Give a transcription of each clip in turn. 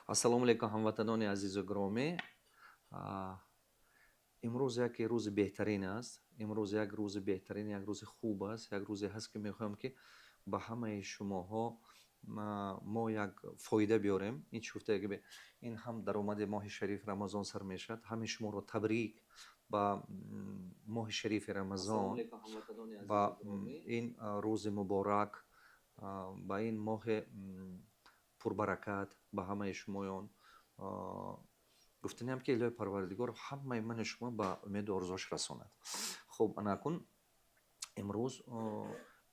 Ассалому алайкум, ҳамватанони азизу гиромӣ. Имрӯз яке рӯзи беҳтарин аст. Имрӯз як рӯзи беҳтарин, як рӯзи хуб аст, як рӯзе ҳаст, ки мехоҳам, ки ба ҳамаи шумоҳо мо як фоида биёрем. Ин чӣ гуфта, ин ҳам даромади моҳи шариф Рамазон сар мешавад. Ҳамаи шуморо табрик ба моҳи шарифи Рамазон, ба ин рӯзи муборак, ба ин моҳи пурбаракат ба ҳамаи шумоён. Гуфтаниам, ки Илоҳи Парвардигор ҳамаи мани шумо ба умеду орзуаш расонад. Хуб, анакун имрӯз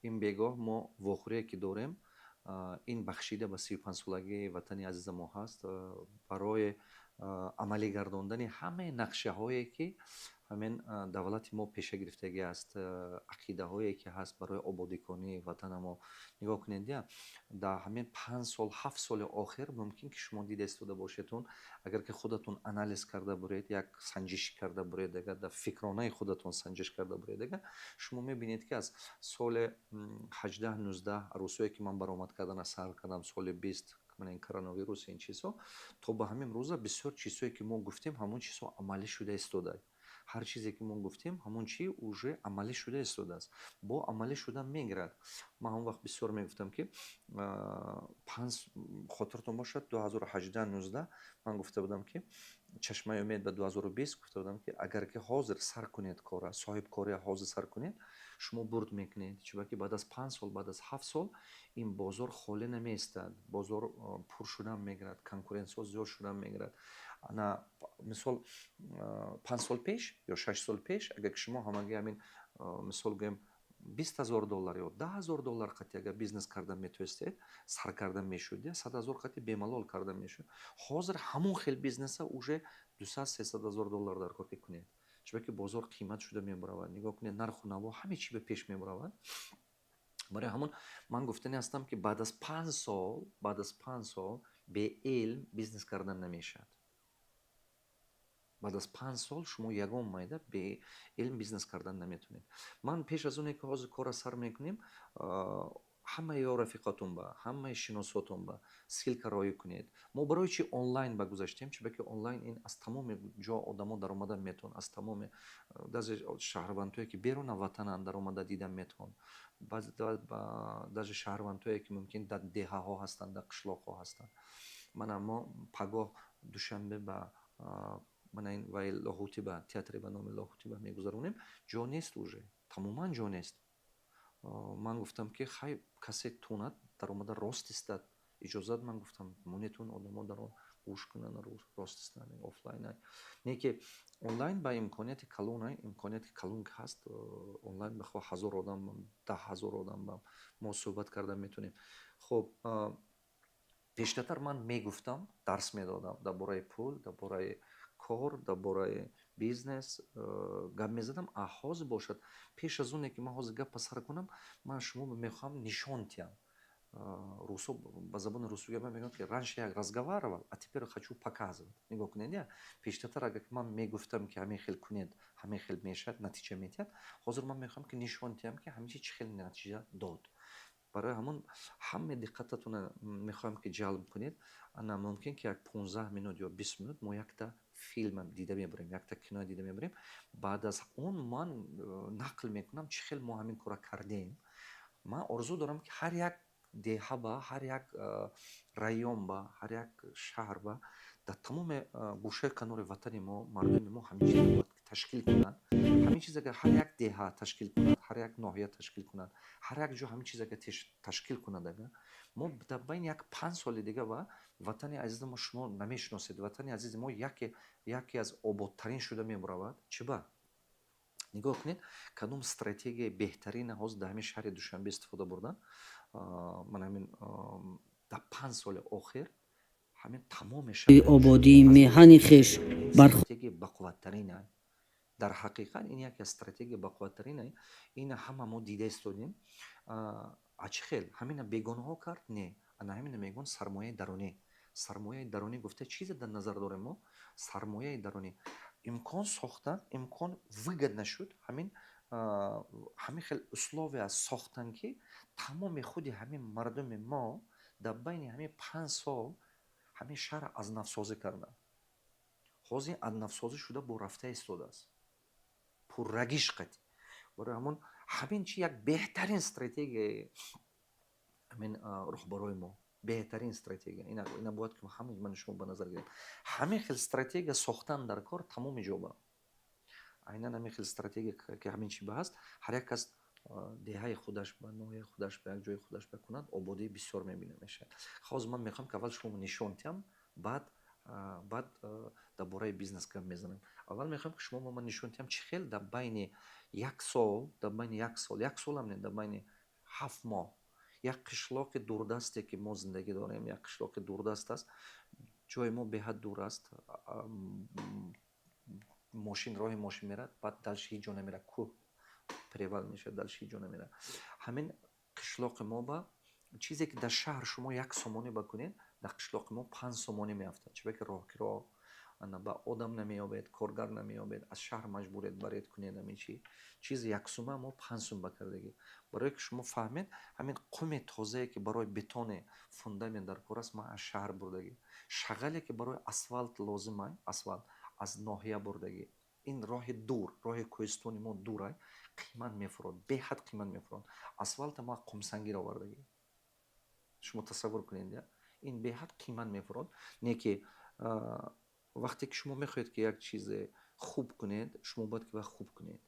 ин бегоҳ мо вохӯрие, ки дорем, ин бахшида ба 35-солагии ватани азиза мо ҳаст, барои амалӣ гардондани ҳамаи нақшаҳое, ки ҳамин давлати мо пеша гирифтагӣ аст, ақидаҳое, ки ҳаст барои ободикунии ватанамо. Нигоҳ кунед, дар ҳамин 5 сол, 7 соли охир мумкин, ки шумо дида истода бошедтон, агар ки худатон анализ карда буред, як санҷиш карда буред, агар дар фикронаи худатон санҷиш карда буред, агар шумо мебинед, ки аз соли 18, 19, рӯзҳое, ки ман баромад кардана сар кардам, соли 20, ин коронавирус, ин чизҳо, то ба ҳамин рӯза бисёр чизҳое, ки мо гуфтем, ҳамон чизҳо амалӣ шуда истодааст. Ҳар чизе, ки мо гуфтем, ҳамон чи уже амалӣ шуда истодааст, бо амалӣ шуда мегирад. Ман ҳамон вақт бисёр мегуфтам, ки панҷ, хотиртон бошад, 2018, 19 ман гуфта будам, ки Чашмаи умед ба 2020 гуфта будам, ки агар ки ҳозир сар кунед кора, соҳибкория ҳозир сар кунед, шумо бурд мекунед, чунки баъд аз 5 сол, баъд аз 7 сол ин бозор холӣ намеистад, бозор пур шудан мегирад, конкуренсиё зиёд шудан мегирад. Ана мисол, 5 сол пеш ё 6 сол пеш, агар ки шумо ҳамаги ҳамин, мисол гӯем, 20 000 доллар ё 10 000 доллар қати агар бизнес кардан метавонистед, сар кардан мешуд, 100 000 қати бемалол кардан мешуд. Ҳозир ҳамон хел бизнеса уже 200, 300 000 доллар дар кор ки кунед, чунки бозор қимат шуда мебаравад. Нигоҳ кунед, нарху наво, ҳаме чӣ ба пеш мебаравад. Барои ҳамон ман гуфтани ҳастам, ки баъд аз 5 сол, баъд аз 5 сол беилм бизнес кардан намешавад. Баъд аз 5 сол шумо ягон майда беилм бизнес кардан наметавонед. Ман пеш аз оне ки ҳозир корра сар мекунем, ҳамаи ё рафиқотон ба, ҳамаи шиносотон ба ссылка роӣ кунед. Мо барои чи онлайн ба гузаштем? Чунки онлайн ин аз тамоми ҷо одамо даромада метавон, аз тамоми, даже шаҳрвандҳое, ки беруна ватананд, даромада дидан метавон, даже шаҳрвандҳое, ки мумкин дар деҳаҳо ҳастанд, дар қишлоқҳо ҳастанд. Мана мо пагоҳ душанбе ба мана ин вай Лоҳутӣ, ба театре ба номи Лоҳутӣ ба мегузаронем. Ҷо нест, уже тамоман ҷо нест. Ман гуфтам, ки хай, касе тунад, даромада рост истад, иҷозат, ман гуфтам, монетун, одамо дар он гӯш кунанд, рост истанд. Офлайн не, ки онлайн ба имконияти калон, имконияти калон ки ҳаст, онлайн бихоҳ 1000 одам, 10 000 одам ба мо суҳбат карда метавонем. Хуб, пештартар ман мегуфтам, дарс медодам дар бораи пул, дар бораи кор, дар бораи бизнес гап мезадам. А ҳозир бошад, пеш аз оне ки ман ҳозир гапа сар кунам, ман шумо мехоҳам нишон диҳам. Русо ба забони русӣ гап мегӯянд, ки раньше я разговаривал, а теперь хочу показывать. Нигоҳ кунед, я пештартар агар ки ман мегуфтам, ки ҳамин хел кунед, ҳамин хел мешавад, натиҷа медиҳад, ҳозир ман мехоҳам, ки нишон диҳам, ки ҳамин чи чӣ хел натиҷа дод. Барои ҳамон ҳама диққататонро мехоҳам, ки ҷалб кунед. Ана мумкин, ки як 15 минут ё 20 минут мо якта филма дида мебарем, якта кино дида мебарем. Баъд аз он ман нақл мекунам, чӣ хел мо ҳамин кора кардем. Ман орзу дорам, ки ҳар як деҳа ба, ҳар як район ба, ҳар як шаҳр ба, дар тамоми гӯшаи канори ватани мо мардуми мо ҳамин чизро бояд ташкил кунанд. Ҳамин чиз агар ҳар як деҳа ташкил кунад, ҳар як ноҳия ташкил кунад, ҳар як ҷо ҳамин чиз агар ташкил кунад, агар мо дар байни як 5 соли дига ва ватани азизи мо, шумо намешиносед, ватани азизи мо яке аз ободтарин шуда мебаравад. Чӣ ба? Нигоҳ кунед, кадом стратегияи беҳтарина ҳозир дар ҳамин шаҳри Душанбе истифода бурдан. Ман ҳамин дар 5 соли охир ҳамин тамоми ободии меҳани хеш бар стратегияи бақувваттарина. Дар ҳақиқат ин яке аз стратегияи бақувваттарина. Ина ҳама мо дида истодем. А чӣ хел ҳамина бегонаҳо кард? Не, ана ҳамина мегӯянд сармояи дарунӣ. Сармояи дарунӣ гуфта чизе дар назар дорем мо? Сармояи дарунӣ имкон сохтан, имкон выгодно шуд, ҳамин хел условия сохтан, ки тамоми худи ҳамин мардуми мо дар байни ҳамин 5 сол Ҳамин шаҳр аз навсозӣ карданд. Ҳозир аз навсозӣ шуда бо рафта истодааст пуррагиш қати. Барои ҳамон ҳамин чи як беҳтарин стратегияи ҳамин роҳбарои мо, беҳтарин стратегия. Ина бояд ки ҳамаи мани шумо ба назар гирем. Ҳамин хел стратегия сохтан дар кор тамоми ҷоба. Айнан ҳамин хел стратегия, ки ҳамин чи ба ҳаст, ҳар як кас деҳаи худаш ба, ноҳияи худаш ба, як ҷои худаш ба кунад, ободии бисёр мебина мешавад. Ҳозир ман мехоҳам, ки аввал шумо нишон диҳам, баъд дар бораи бизнес гап мезанам. Аввал мехоҳам, ки шумо ман нишон диҳам, чӣ хел дар байни як сол, дар байни як сол, як солам не, дар байни 7 моҳ як қишлоқи дурдасте, ки мо зиндагӣ дорем, як қишлоқи дурдаст аст, ҷои мо беҳад дур аст, мошин, роҳи мошин мерад, баъд дальше ҳеҷ ҷо намерад, кӯҳ перевал мешавад, дальше ҳеҷ ҷо намерад. Ҳамин қишлоқи мо ба чизе, ки дар шаҳр шумо 1 сомонӣ бакунед, дар қишлоқи мо 5 сомонӣ меафтад. Чунки роҳкиро ба одам намеёбед, коргар намеёбед, аз шаҳр маҷбуред баред кунед. Ҳамин чи чизи яксума мо 5 сум ба кардагӣ. Барое ки шумо фаҳмед, ҳамин қуми тозае, ки барои бетони фундамент дар кор аст, ман аз шаҳр бурдагӣ. Шағале, ки барои асфалт лозим, асфалт аз ноҳия бурдагӣ. Ин роҳи дур, роҳи кӯҳистони мо дурай, қимат мефурод, беҳад қимат мефурод. Асфалта мо Қумсангир овардагӣ. Шумо тасаввур кунед, ин беҳад қимат мефурод. Не ки вақте ки шумо мехоҳед, ки як чизе хуб кунед, шумо бояд ки вай хуб кунед.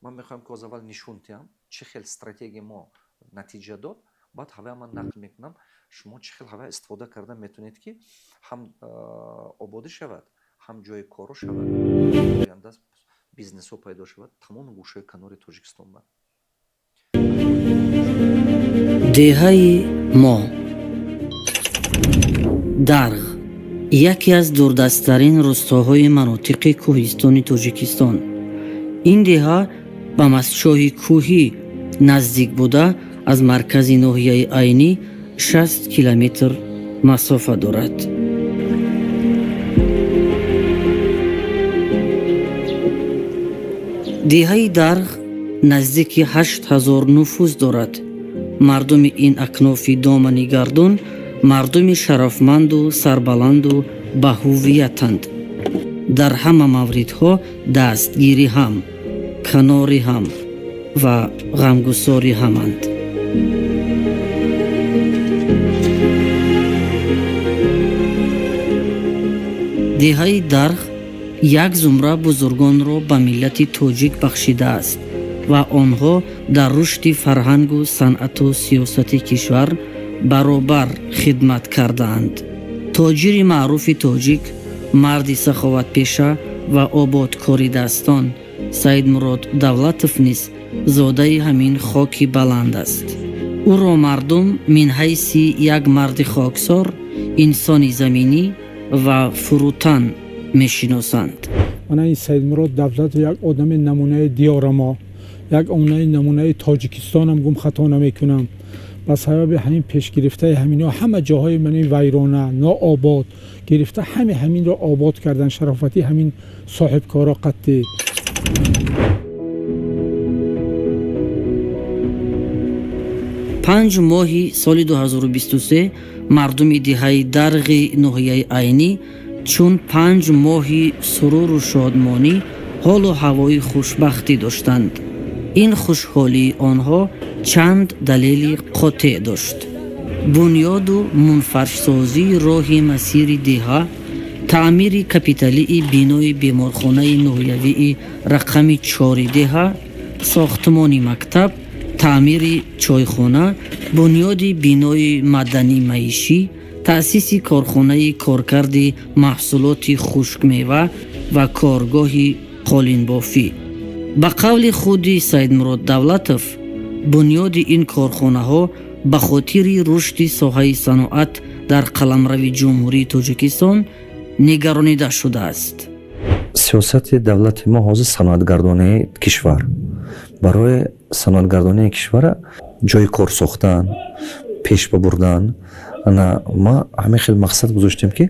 Ман мехоҳам, ки оз аввал нишон диҳам, чӣ хел стратегия мо натиҷа дод, баъд ҳавая ман нақл мекунам, шумо чӣ хел ҳавая истифода карда метавонед, ки ҳам ободӣ шавад, ҳам ҷои коро шавад, оянда бизнесҳо пайдо шавад тамоми гӯшаи канори Тоҷикистон ба. Деҳаи мо Дарғ яке аз дурдасттарин рустоҳои манотиқи кӯҳистони Тоҷикистон. Ин деҳа ба мастчоҳи кӯҳӣ наздик буда, аз маркази ноҳияи Айнӣ 60 километр масофа дорад. Деҳаи Дарғ наздики 8000 нуфуз дорад. Мардуми ин акнофи домани гардун мардуми шарафманду сарбаланду баҳувиятанд. Дар ҳама мавридҳо дастгири ҳам, канори ҳам ва ғамгусори ҳаманд. Деҳаи Дарғ як зумра бузургонро ба миллати тоҷик бахшидааст ва онҳо дар рушди фарҳангу санъату сиёсати кишвар баробар хидмат кардаанд. Тоҷири маъруфи тоҷик, марди саховатпеша ва ободкори дастон Саидмурод Давлатов низ зодаи ҳамин хоки баланд аст. Ӯро мардум мин ҳайси як марди хоксор, инсони заминӣ ва фурӯтан мешиносанд. Мана ин Саидмурод Давлатов як одами намунаи диёра мо, як омнаи намунаи Тоҷикистонам гум хато намекунам. Ба сабаби ҳамин пешгирифтаи ҳаминҳо ҳама ҷоҳои мани вайрона, нообод гирифта, ҳами ҳаминро обод кардан, шарофати ҳамин соҳибкоро қатъӣ. 5 моҳи соли 2023 мардуми деҳаи Дарғи ноҳияи Айнӣ чун 5 моҳи суруру шодмонӣ, ҳолу ҳавои хушбахтӣ доштанд. Ин хушҳолии онҳо чанд далели қотеъ дошт: бунёду мунфаршсозии роҳи масири деҳа, таъмири капиталии бинои беморхонаи ноҳиявии рақами чори деҳа, сохтмони мактаб, таъмири чойхона, бунёди бинои маданӣ маишӣ, таъсиси корхонаи коркарди маҳсулоти хушкмева ва коргоҳи қолинбофӣ. Ба қавли худи Саидмурод Давлатов, бунёди ин корхонаҳо ба хотири рушди соҳаи саноат дар қаламрави Ҷумҳурии Тоҷикистон нигаронида шудааст. Сиёсати давлати мо ҳозир саноатгардонии кишвар. Барои саноатгардонии кишвара ҷои кор сохтан, пеш бабурдан, ма ҳамин хел мақсад гузоштем, ки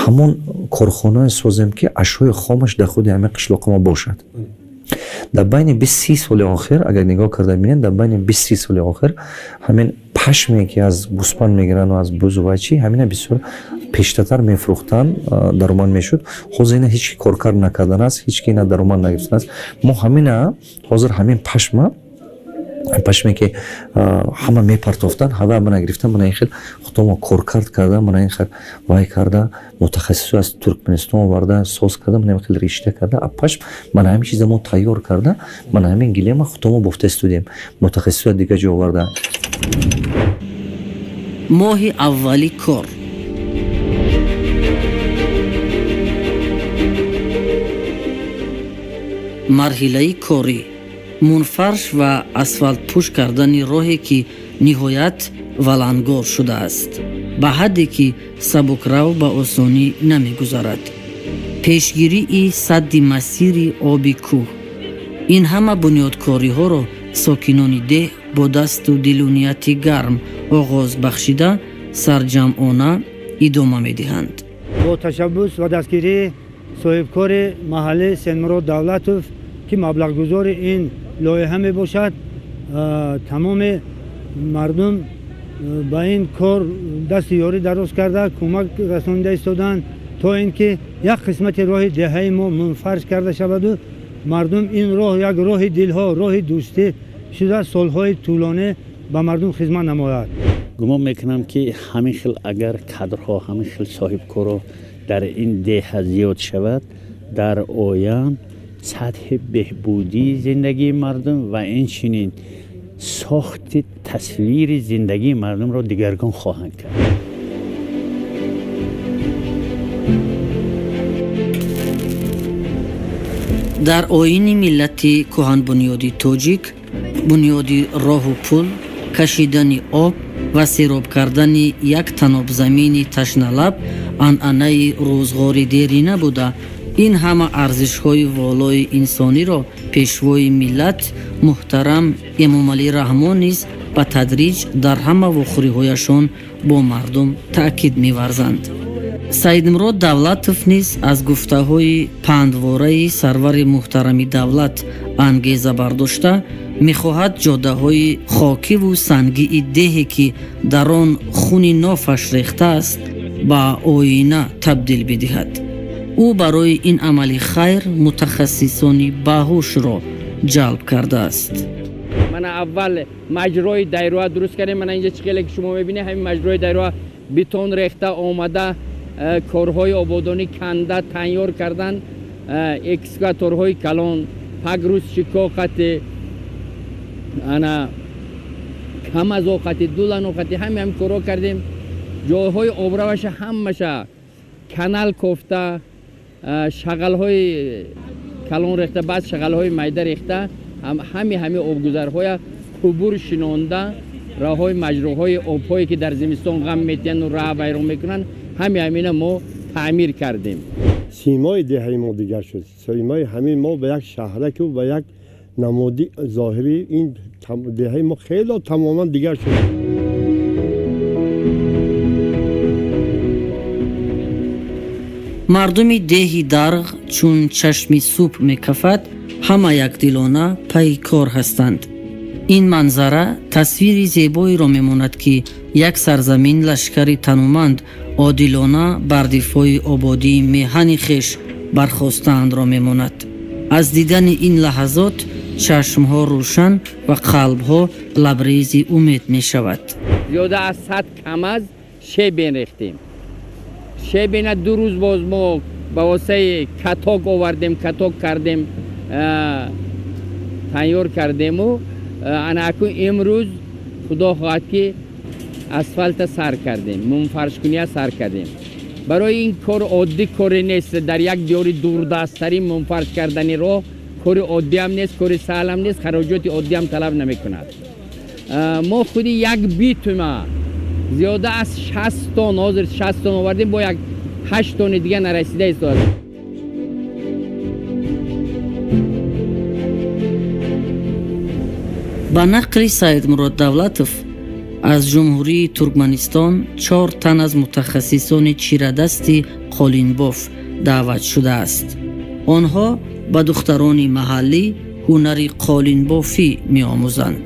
ҳамон корхонае созем, ки ашёи хомаш дар худи ҳамин қишлоқи мо бошад. Дар байни 20-30 соли охир, агар нигоҳ карда бинед, дар байни 20-30 соли охир ҳамин пашме, ки аз гӯспанд мегирану аз бузу ва чӣ, ҳамина бисёр Пештатар мефурӯхтан, даромад мешуд. Ҳозир ина ҳеч ки коркард накардан аст, ҳеч ки ина даромад нагирифтан аст. Мо ҳамина ҳозир ҳамин пашма, пашме ки ҳама мепартофтанд, ҳава мана гирифтан, мана ин хел худомо коркард карда, мана ин хел вай карда, мутахассисо аз Туркманистон оварда, соз карда, мана ин хел ришта карда, а пашм мана ҳамин чиза мо тайёр карда, мана ҳамин гилема худомо бофта истодем, мутахассисо дигар ҷо оварда. Моҳи аввали кор. Марҳилаи корӣ: мунфарш ва асфалтпӯш кардани роҳе, ки ниҳоят валангор шудааст, ба ҳадде ки сабукрав ба осонӣ намегузарад, пешгирии садди масири оби кӯҳ. Ин ҳама бунёдкориҳоро сокинони деҳ бо дасту дилу нияти гарм оғоз бахшида, сарҷамъона идома медиҳанд. Бо ташаббус ва дастгирии соҳибкори маҳаллӣ Сенмурод Давлатов, ки маблағгузори ин лоиҳа мебошад, тамоми мардум ба ин кор дасти ёрӣ дароз карда, кӯмак расонида истоданд, то ин ки як қисмати роҳи деҳаи мо мунфарш карда шаваду мардум ин роҳ як роҳи дилҳо, роҳи дӯстӣ шуда, солҳои тӯлонӣ ба мардум хизмат намояд. Гумон мекунам, ки ҳамин хел агар кадрҳо, ҳамин хел соҳибкоро дар ин деҳа зиёд шавад, дар оянд сатҳи беҳбудии зиндагии мардум ва инчунин сохти тасвири зиндагии мардумро дигаргун хоҳанд кард. Дар оини миллати кӯҳанбунёди тоҷик бунёди роҳу пул, кашидани об ва сероб кардани як танобзамини ташналаб анъанаи рӯзғори дерина буда, ин ҳама арзишҳои волои инсониро пешвои миллат муҳтарам Эмомалӣ Раҳмон низ ба тадриҷ дар ҳама вохӯриҳояшон бо мардум таъкид меварзанд. Саидмурод Давлатов низ аз гуфтаҳои пандвораи сарвари муҳтарами давлат ангеза бардошта, мехоҳад ҷодаҳои хокиву сангии деҳе, ки дар он хуни нофаш рехтааст, ба оина табдил бидиҳад. Ӯ барои ин амали хайр мутахассисони баҳушро ҷалб кардааст. Мана аввал маҷрои дайроа дуруст кардем. Мана инҷа чӣ хеле ки шумо мебинед, ҳамин маҷрои дайроа бетон рехта омада, корҳои ободонӣ канда тайёр кардан, экскаваторҳои калон, погрузчико қати, ана камазо қати, дулано қати, ҳами ҳами корҳо кардем. Ҷойҳои обраваша ҳамаша канал кофта, шағалҳои калон рехта, баъд шағалҳои майда рехта, ҳами ҳами обгузарҳоя қубур шинонда, роҳҳои маҷроҳои обҳое ки дар зимистон ғам метиҳанду раҳ вайрон мекунанд, ҳами ҳамина мо таъмир кардем. Симои деҳаи мо дигар шуд. Симои ҳамин мо ба як шаҳраку ба як намуди зоҳирӣ ин деҳаи мо хело тамоман дигар шуд. Мардуми деҳи Дарғ чун чашми субҳ мекафад, ҳама якдилона пайи кор ҳастанд. Ин манзара тасвири зебоеро мемонад, ки як сарзамин лашкари тануманд одилона бар дифои ободии меҳани хеш бархостаандро мемонад. Аз дидани ин лаҳазот чашмҳо рӯшан ва қалбҳо лабрези умед мешавад. Зиёда аз 100 камаз шебен рехтем. Шебена 2 рӯз боз мо ба воситаи каток овардем, каток кардем, тайёр кардему ана акун имрӯз худо хоҳад ки асфалта сар кардем, мунфаршкуния сар кардем. Барои ин кор оддӣ коре нест. Дар як диёри дурдасттарин мунфарш кардани роҳ кори оддиам нест, кори саҳлам нест, хароҷоти оддиам талаб намекунад. Мо худи як битума зиёда аз 60 тон, ҳозир 60 тон овардем, бо як 8 тони дига нарасида истодааст. Ба нақли Саидмурод Давлатов, аз Ҷумҳурии Туркманистон 4 тан аз мутахассисони чирадасти қолинбоф даъват шудааст. Онҳо ба духтарони маҳаллӣ ҳунари қолинбофӣ меомӯзанд.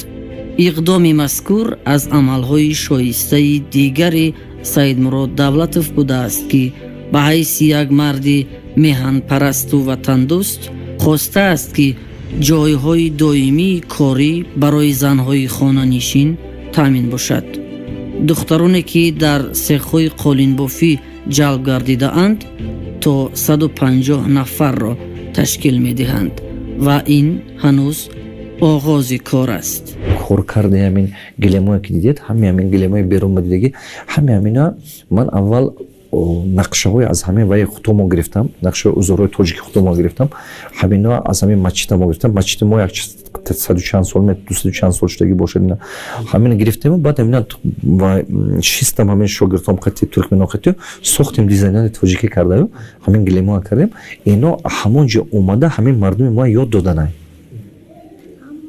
Иқдоми мазкур аз амалҳои шоистаи дигари Саидмурод Давлатов будааст, ки ба ҳайси як марди меҳанпарасту ватандӯст хостааст, ки ҷойҳои доимии корӣ барои занҳои хонанишин таъмин бошад. Духтароне, ки дар сехҳои қолинбофӣ ҷалб гардидаанд, то 150 нафарро ташкил медиҳанд ва ин ҳанӯз оғози кор аст. Коркарди ҳамин гилемое ки дидед, ҳами ҳамин гилемои берун дидагӣ, ҳами ҳамина ман аввал нақшаҳои аз ҳамин ваи худомо гирифтам, нақшаҳои узорҳои тоҷики худомо гирифтам, ҳамино аз ҳамин масҷида мо гирифтам. Масҷиди мо як саду чанд сол, дусаду чанд сол шудагӣ бошад, ина ҳамина гирифтему, баъд ҳамина шистам, ҳамин шогирдҳом қати, туркмено қати сохтем, дизайнери тоҷикӣ кардаю ҳамин гилемоа кардем. Ино ҳамон ҷо омада ҳамин мардуми мо ёд доданай,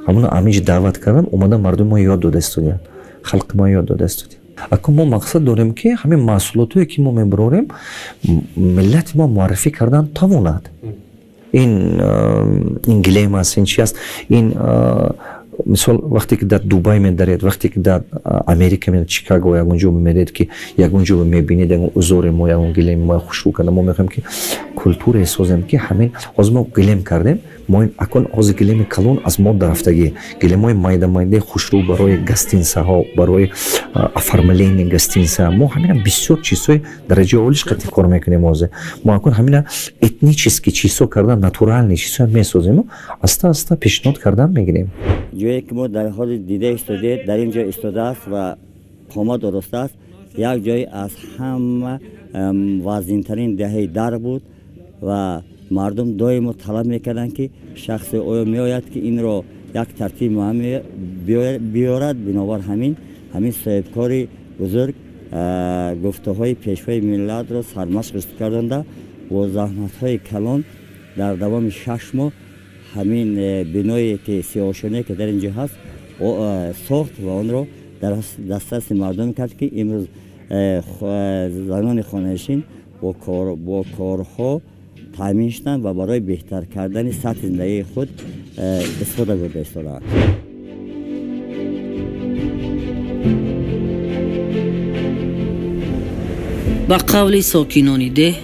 ҳамоно ҳамин ҷо даъват кардам, омада мардуми мо ёд дода истодиянд, халқи мо ёд дода истодиянд. Акун мо мақсад дорем, ки ҳамин маҳсулотое ки мо мебарорем, миллати мо муаррифӣ кардан тавонад. Ин гилем аст, ин чи аст, ин мисол вақте ки дар Дубай медаред, вақте ки дар Америка медаред, Чикаго, ягон ҷо меред, ки ягон ҷо мебинед ягон узори мо, ягон гилеми мо хушрӯ карда. Мо мехоҳем, ки культуре созем, ки ҳамин ҳозир мо гилем кардем, мо акун ҳозир гилеми калон аз мо дарафтагӣ, гилемҳои майда майдаи хушрӯ барои гостиницаҳо, барои оформление гостиница. Мо ҳамина бисёр чизҳои дараҷаи олиш қати кор мекунем. Ҳозир мо акун ҳамина этнический чизҳо кардан, натуральный чизҳо месозему, аста аста пешниҳод кардан мегирем. Ҷое ки мо дар ҳоли дида истодед, дар ин ҷо истодааст ва қомат оростааст, як ҷой аз ҳама вазнинтарин деҳаи дар буд ва мардум доимо талаб мекарданд, ки шахсе оё меояд, ки инро як тартиби муҳим биёрад. Бинобар ҳамин соҳибкори бузург гуфтаҳои пешвои миллатро сармашқ гардонда, бо заҳматҳои калон дар давоми 6 моҳ ҳамин биное ки сиёҳошонае ки дар ин ҷо ҳаст сохт ва онро дар дастраси мардум кард, ки имрӯз занони хонанишин бо корҳо таъмин шуданд ва барои беҳтар кардани сатҳи зиндагии худ истифода бурда истодаанд. Ба қавли сокинони деҳ,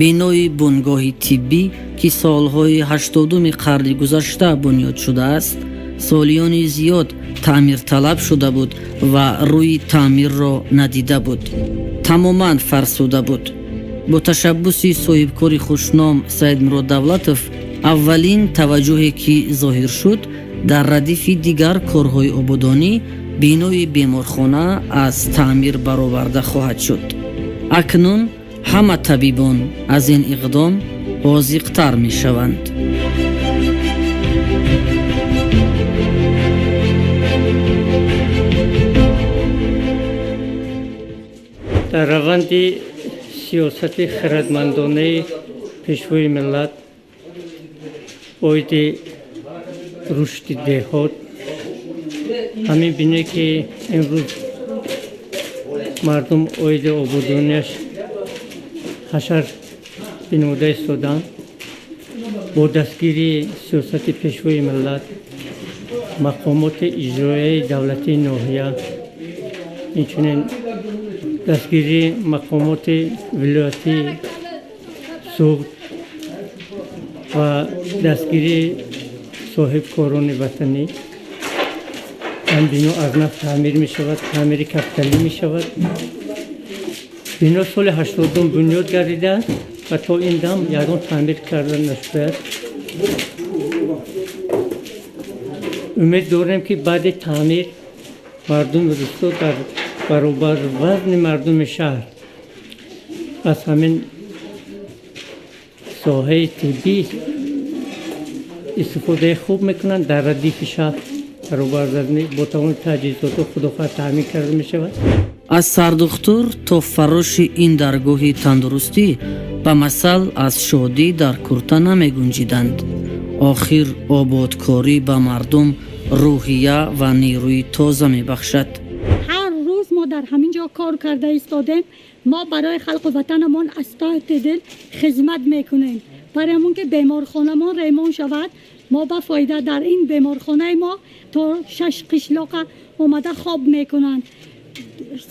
бинои бунгоҳи тиббӣ, ки солҳои 80-уми қарни гузашта бунёд шудааст, солиёни зиёд таъмирталаб шуда буд ва рӯи таъмирро надида буд, тамоман фарсуда буд. Бо ташаббуси соҳибкори хушном Саидмурод Давлатов аввалин таваҷҷӯҳе ки зоҳир шуд, дар радифи дигар корҳои ободонӣ бинои беморхона аз таъмир бароварда хоҳад шуд. Акнун ҳама табибон аз ин иқдом ҳозиқтар мешаванд. Дар раванди сиёсати хирадмандонаи пешвои миллат оиди рушди деҳот, ҳамин биное ки имрӯз мардум оиди ободонияш ҳашар бинуда истоданд, бо дастгирии сиёсати пешвои миллат, мақомоти иҷроияи давлатии ноҳия, инчунин дастгирии мақомоти вилоятии Суғд ва дастгирии соҳибкорони ватанӣ, ин бино аз нав таъмир мешавад, таъмири капиталӣ мешавад. Бино соли 82 бунёд гардидааст ва то ин дам ягон таъмир карда нашудааст. Умед дорем, ки баъди таъмир мардуми рӯсто дар баробар вазни мардуми шаҳр аз ҳамин соҳаи тиббӣ истифодаи хуб мекунанд. Дар радифи шаҳр баробар бо тамоми таҷҳизоту худохоҳ таъмин карда мешавад. Аз сардухтур то фарроши ин даргоҳи тандурустӣ ба масал аз шодӣ дар курта намегунҷиданд. Охир ободкорӣ ба мардум рӯҳия ва нерӯи тоза мебахшад. Ҳар рӯз мо дар ҳамин ҷо кор карда истодем. Мо барои халқу ватанамон аз таҳти дил хизмат мекунем. Барои ҳамон ки беморхонамон ремон шавад, ما با فایده در این بیمارخانه ما تا 6 قشلاق اومده خواب میکنند.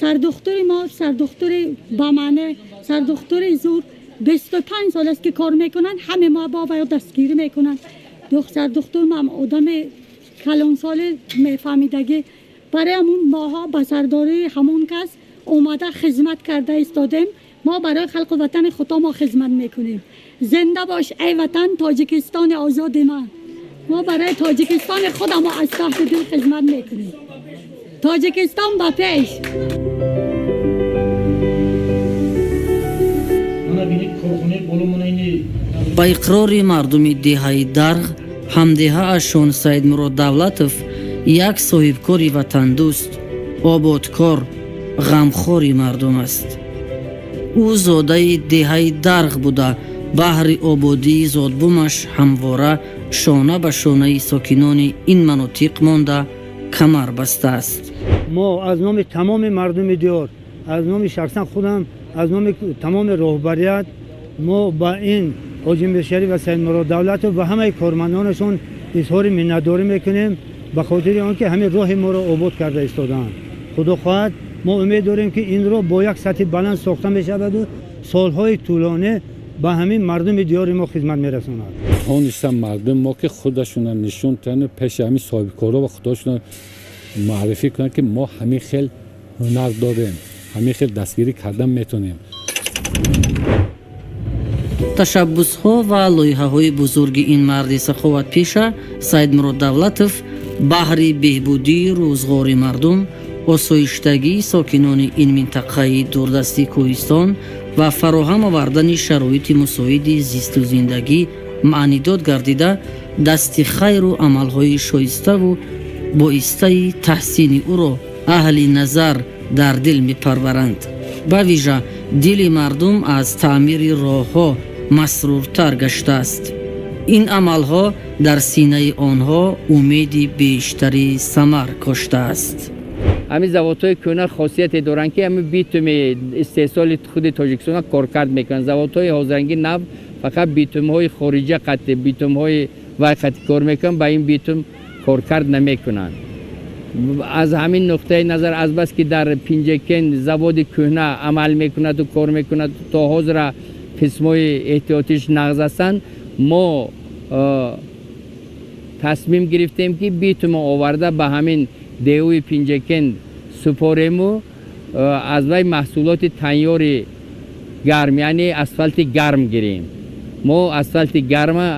سردختر ما، سردختر بامانه، سردختر زور 25 سال است که کار میکنن، همه ما با باید دستگیری میکنن. سردختر ما هم آدم کلان سال میفهمیدگی، برای همون ماها به سرداری همون کس اومده خدمت کرده ایستادیم. ما برای خلق وطن خدا ما خدمت میکنیم. زنده باش ای وطن تاجیکستان آزاد ما. ما برای تاجیکستان خود ما از تحت دل خدمت میکنیم. تاجیکستان با پیش. Ба иқрори мардуми деҳаи Дарғ, ҳамдеҳаашон Саидмурод Давлатов як соҳибкори ватандӯст, ободкор, ғамхори мардум аст. Ӯ зодаи деҳаи Дарғ буда, баҳри ободии зодбумаш ҳамвора шона ба шонаи сокинони ин манотиқ монда камар бастааст. Мо аз номи тамоми мардуми диёр, аз номи шахсан худам, аз номи тамоми роҳбарият мо ба ин ҳоҷи Миршариф ва Саидмурод Давлатов ва ҳамаи кормандонашон изҳори миннатдорӣ мекунем ба хотири он ки ҳамин роҳи моро обод карда истодаанд. Худо хоҳад мо умед дорем ки ин роҳ бо як сатҳи баланд сохта мешаваду солҳои тӯлонӣ ба ҳамин мардуми диёри мо хизмат мерасонад. Тонистан мардуми мо ки худашонро нишон диҳанд, пеши ҳамин соҳибкорҳо ва худошонро муаррифӣ кунанд ки мо ҳамин хел ҳунар дорем, ҳамин хел дастгирӣ кардан метавонем. Ташаббусҳо ва лоиҳаҳои бузурги ин марди саховатпеша Саидмурод Давлатов баҳри беҳбудии рӯзғори мардум, осоиштагии сокинони ин минтақаи дурдасти кӯҳистон ва фароҳам овардани шароити мусоиди зисту зиндагӣ маънидод гардида, дасти хайру амалҳои шоиставу боистаи таҳсини ӯро аҳли назар дар дил мепарваранд. Ба вижа дили мардум аз таъмири роҳҳо масруртар гаштааст. Ин амалҳо дар синаи онҳо умеди бештари самар коштааст. Ҳамин заводҳои кӯҳна хосияте доранд ки ҳамин битуми истеҳсоли худи Тоҷикистона коркард мекунанд. Заводҳои ҳозирангӣ нав фақат битумҳои хориҷа қатъи, битумҳои вай қатъи кор мекунанд, ба ин битум коркард намекунанд. Аз ҳамин нуқтаи назар, азбаски дар Пинҷакент заводи кӯҳна амал мекунаду кор мекунад, то ҳозира қисмҳои эҳтиётиш нағз ҳастанд, мо тасмим гирифтем ки битума оварда ба ҳамин деҳуи Пинҷакент супорему аз вай маҳсулоти тайёри гарм, яъне асфалти гарм гирем. Мо асфалти гарма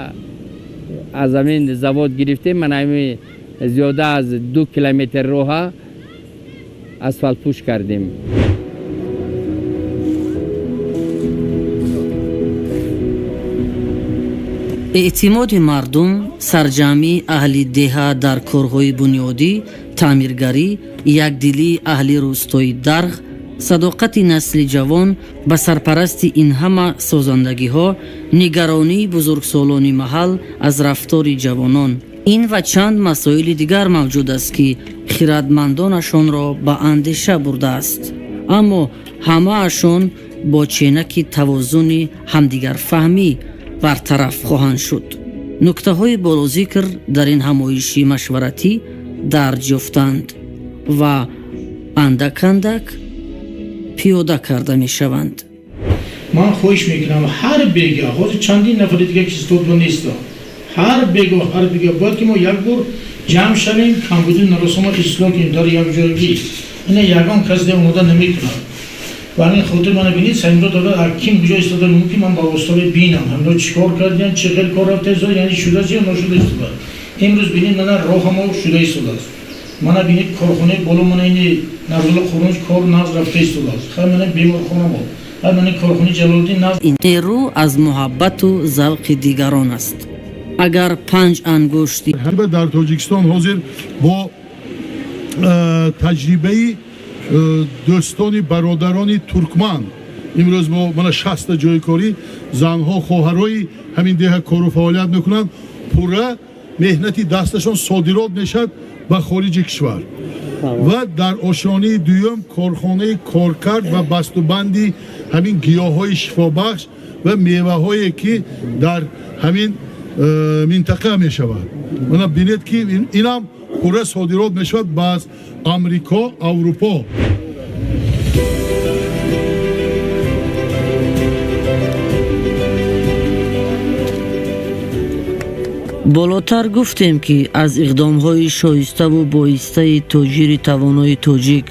аз ҳамин завод гирифтем. Ман ҳамин зиёда аз 2 километр роҳа асфалтпӯш кардем. Эътимоди мардум, сарҷамъии аҳли деҳа дар корҳои бунёдӣ, таъмиргарӣ, якдилии аҳли рӯстои Дарғ, садоқати насли ҷавон ба сарпарасти ин ҳама созандагиҳо, нигаронии бузургсолони маҳал аз рафтори ҷавонон, ин ва чанд масоили дигар мавҷуд аст ки хиратмандонашонро ба андеша бурдааст. Аммо ҳамаашон бо ченаки тавозуни ҳамдигарфаҳмӣ бартараф хоҳанд шуд. Нуктаҳои болозикр дар ин ҳамоиши машваратӣ дарҷ ёфтанд ва андак-андак пиёда карда мешаванд. Ман хоҳиш мекунам ҳар бега, ҳозир чандин нафари дига ки истодба нестам, ҳар бего ҳар бега бояд ки мо як бор ҷамъ шавем, камбуди нарасома ислоҳ кунем дар якҷоягӣ. Ина ягон кас де омода намекунад. Ба ҳамин хотир мана бинед, Саидмурод Давлатов ким куҷо истода мумкин ман ба воситаи бинам ҳамино чӣ кор кардиян, чӣ хел кор рафта истода, яъне шудааст ё ношуда истода. Имрӯз бинед, мана роҳамо шуда истодааст. Мана бинед, корхонаи боло мана ини Нарзулло Қурбонович кор нағз рафта истодааст. Хай мана беморхона бо, хай мана корхонаи Ҷалолиддин нағз. Ин нерӯ аз муҳаббату завқи дигарон аст. Агар 5 ангушти дар Тоҷикистон ҳозир бо таҷрибаи дӯстони бародарони туркман имрӯз мо мана 60 ҷойи корӣ занҳо, хоҳарои ҳамин деҳа кору фаъолият мекунанд, пурра меҳнати дасташон содирот мешавад ба хориҷи кишвар. Ва дар ошёнаи дуюм корхонаи коркард ва бастубанди ҳамин гиёҳҳои шифобахш ва меваҳое ки дар ҳамин Минтақа мешавад. Мана бинед, ки инам пурра содирот мешавад ба аз Амрико, Аврупо. Болотар гуфтем, ки аз иқдомҳои шоиставу боистаи тоҷири тавонои тоҷик,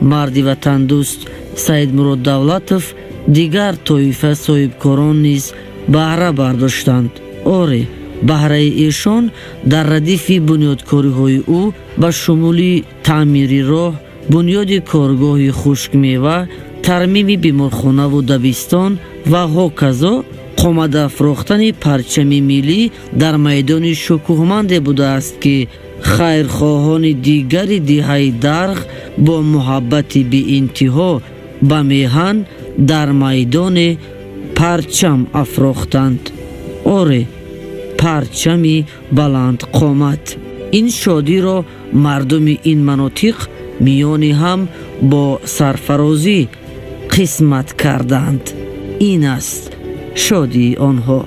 марди ватандӯст Саидмурод Давлатов дигар тоифа соҳибкорон низ баҳра бардоштанд. Оре, баҳраи эшон дар радифи бунёдкориҳои ӯ ба шумули таъмири роҳ, бунёди коргоҳи хушкмева, тармими беморхонаву дабистон ва ҳоказо, қомадафрохтани парчами миллӣ дар майдони шукӯҳманде будааст, ки хайрхоҳони дигари деҳаи Дарғ бо муҳаббати беинтиҳо ба меҳан дар майдоне парчам афрохтанд. Оре, парчами баландқомат. Ин шодиро мардуми ин манотиқ миёни ҳам бо сарфарозӣ қисмат карданд. Ин аст шодии онҳо.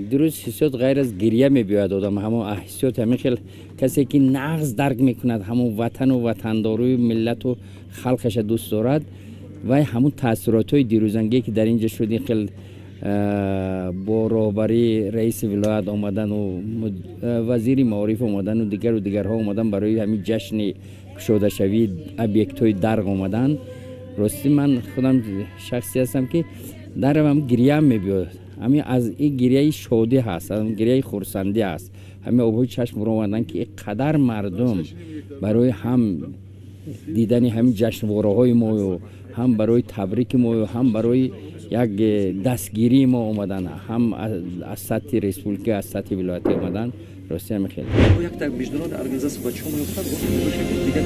Дуруст, ҳиссиёт ғайр аз гирья мебиёяд. Одам ҳамон ҳиссиёт, ҳамин хел касе ки нағз дарк мекунад, ҳамон ватану ватандорию миллату халқаша дӯст дорад, вай ҳамун таассуротҳои дирӯзангие, ки дар ин ҷо шуд, ин хел бо роҳбарии раиси вилоят омадану вазири маориф омадану дигару дигарҳо омадан, барои ҳамин ҷашни кушодашавии объектҳои Дарғ омадан. Ростӣ, ман худам шахсе ҳастам, ки даравам гирьяам мебиёд. Ҳамин аз ин гирьяи шодӣ ҳаст, гирьяи хурсандӣ ҳаст. Ҳамин обҳои чашм омадан, ки ин қадар мардум барои ҳам дидани ҳамин ҷашнвораҳои мою, ҳам барои табрики мою, ҳам барои як дастгирии мо омадан, ҳам аз сатҳи республика, аз сатҳи вилоятӣ омадан. Рости, ҳамин хел. Якта международная организация бачаҳо меёфтад, дигар.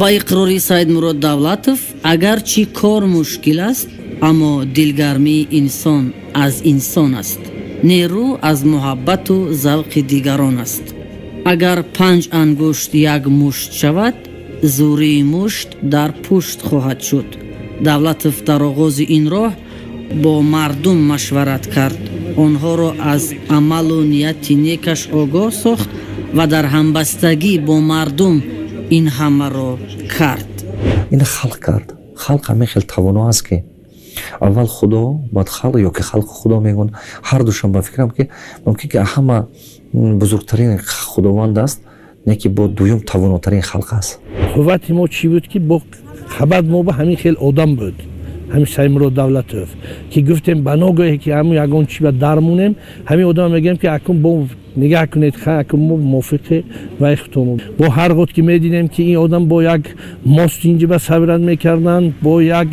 Ба иқрори Саидмурод Давлатов, агарчи кор мушкил аст, аммо дилгармии инсон аз инсон аст, нерӯ аз муҳаббату завқи дигарон аст. Агар панҷ ангушт як мушт шавад, зӯрии мушт дар пушт хоҳад шуд. Давлатов дар оғози ин роҳ бо мардум машварат кард, онҳоро аз амалу нияти некаш огоҳ сохт ва дар ҳамбастагӣ бо мардум ин ҳамаро кард. Ин халқ кард. Халқ ҳамин хел тавоно аст, ки аввал Худо, баъд халқ, ё ки халқу Худо мегӯн, ҳар душам ба фикрам, ки мумкин ки ҳама бузургтарин Худованд аст, не ки бо дуюм тавонотарин халқ аст. Қуввати мо чӣ буд, ки бо хабар мо ба ҳамин хел одам буд, ҳамин Саидмурод Давлатов, ки гуфтем, ба ногоҳе ки ҳамун ягон чи ба дармонем, ҳамин одам мегӯем, ки акун бо нигаҳ кунед, акун мо мувофиқи вай худтон. Бо ҳар ғот ки медидем, ки ин одам бо як мост инҷи ба сабрат мекарданд, бо як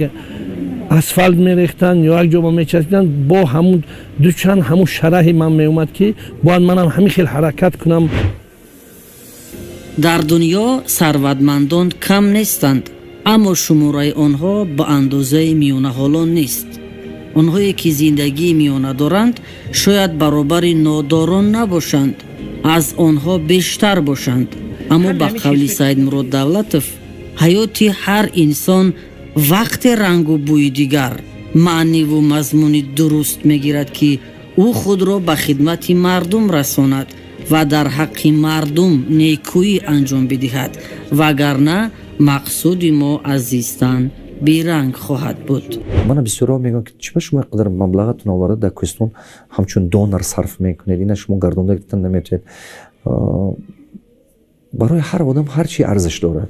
асфалт мерехтанд ё як ҷо ба мечаспиданд, бо ҳамун дучанд ҳамун шараҳи ман меомад, ки бояд манам ҳамин хел ҳаракат кунам. Дар дунё сарватмандон кам нестанд, аммо шумораи онҳо ба андозаи миёнаҳолон нест. Онҳое ки зиндагии миёна доранд, шояд баробари нодорон набошанд, аз онҳо бештар бошанд, аммо ба қавли Саидмурод Давлатов, ҳаёти ҳар инсон вақте рангу бӯи дигар, маъниву мазмуни дуруст мегирад, ки ӯ худро ба хидмати мардум расонад ва дар ҳаққи мардум некӯӣ анҷом бидиҳад, вагарна мақсуди мо аз зистан беранг хоҳад буд. Мана бисёрҳо мегӯянд, ки чиба шумо инқадар маблағатон оварда дар Кӯҳистон ҳамчун донор сарф мекунед, ина шумо гардонда гирифтан наметавонед. Барои ҳар одам ҳар чи арзиш дорад.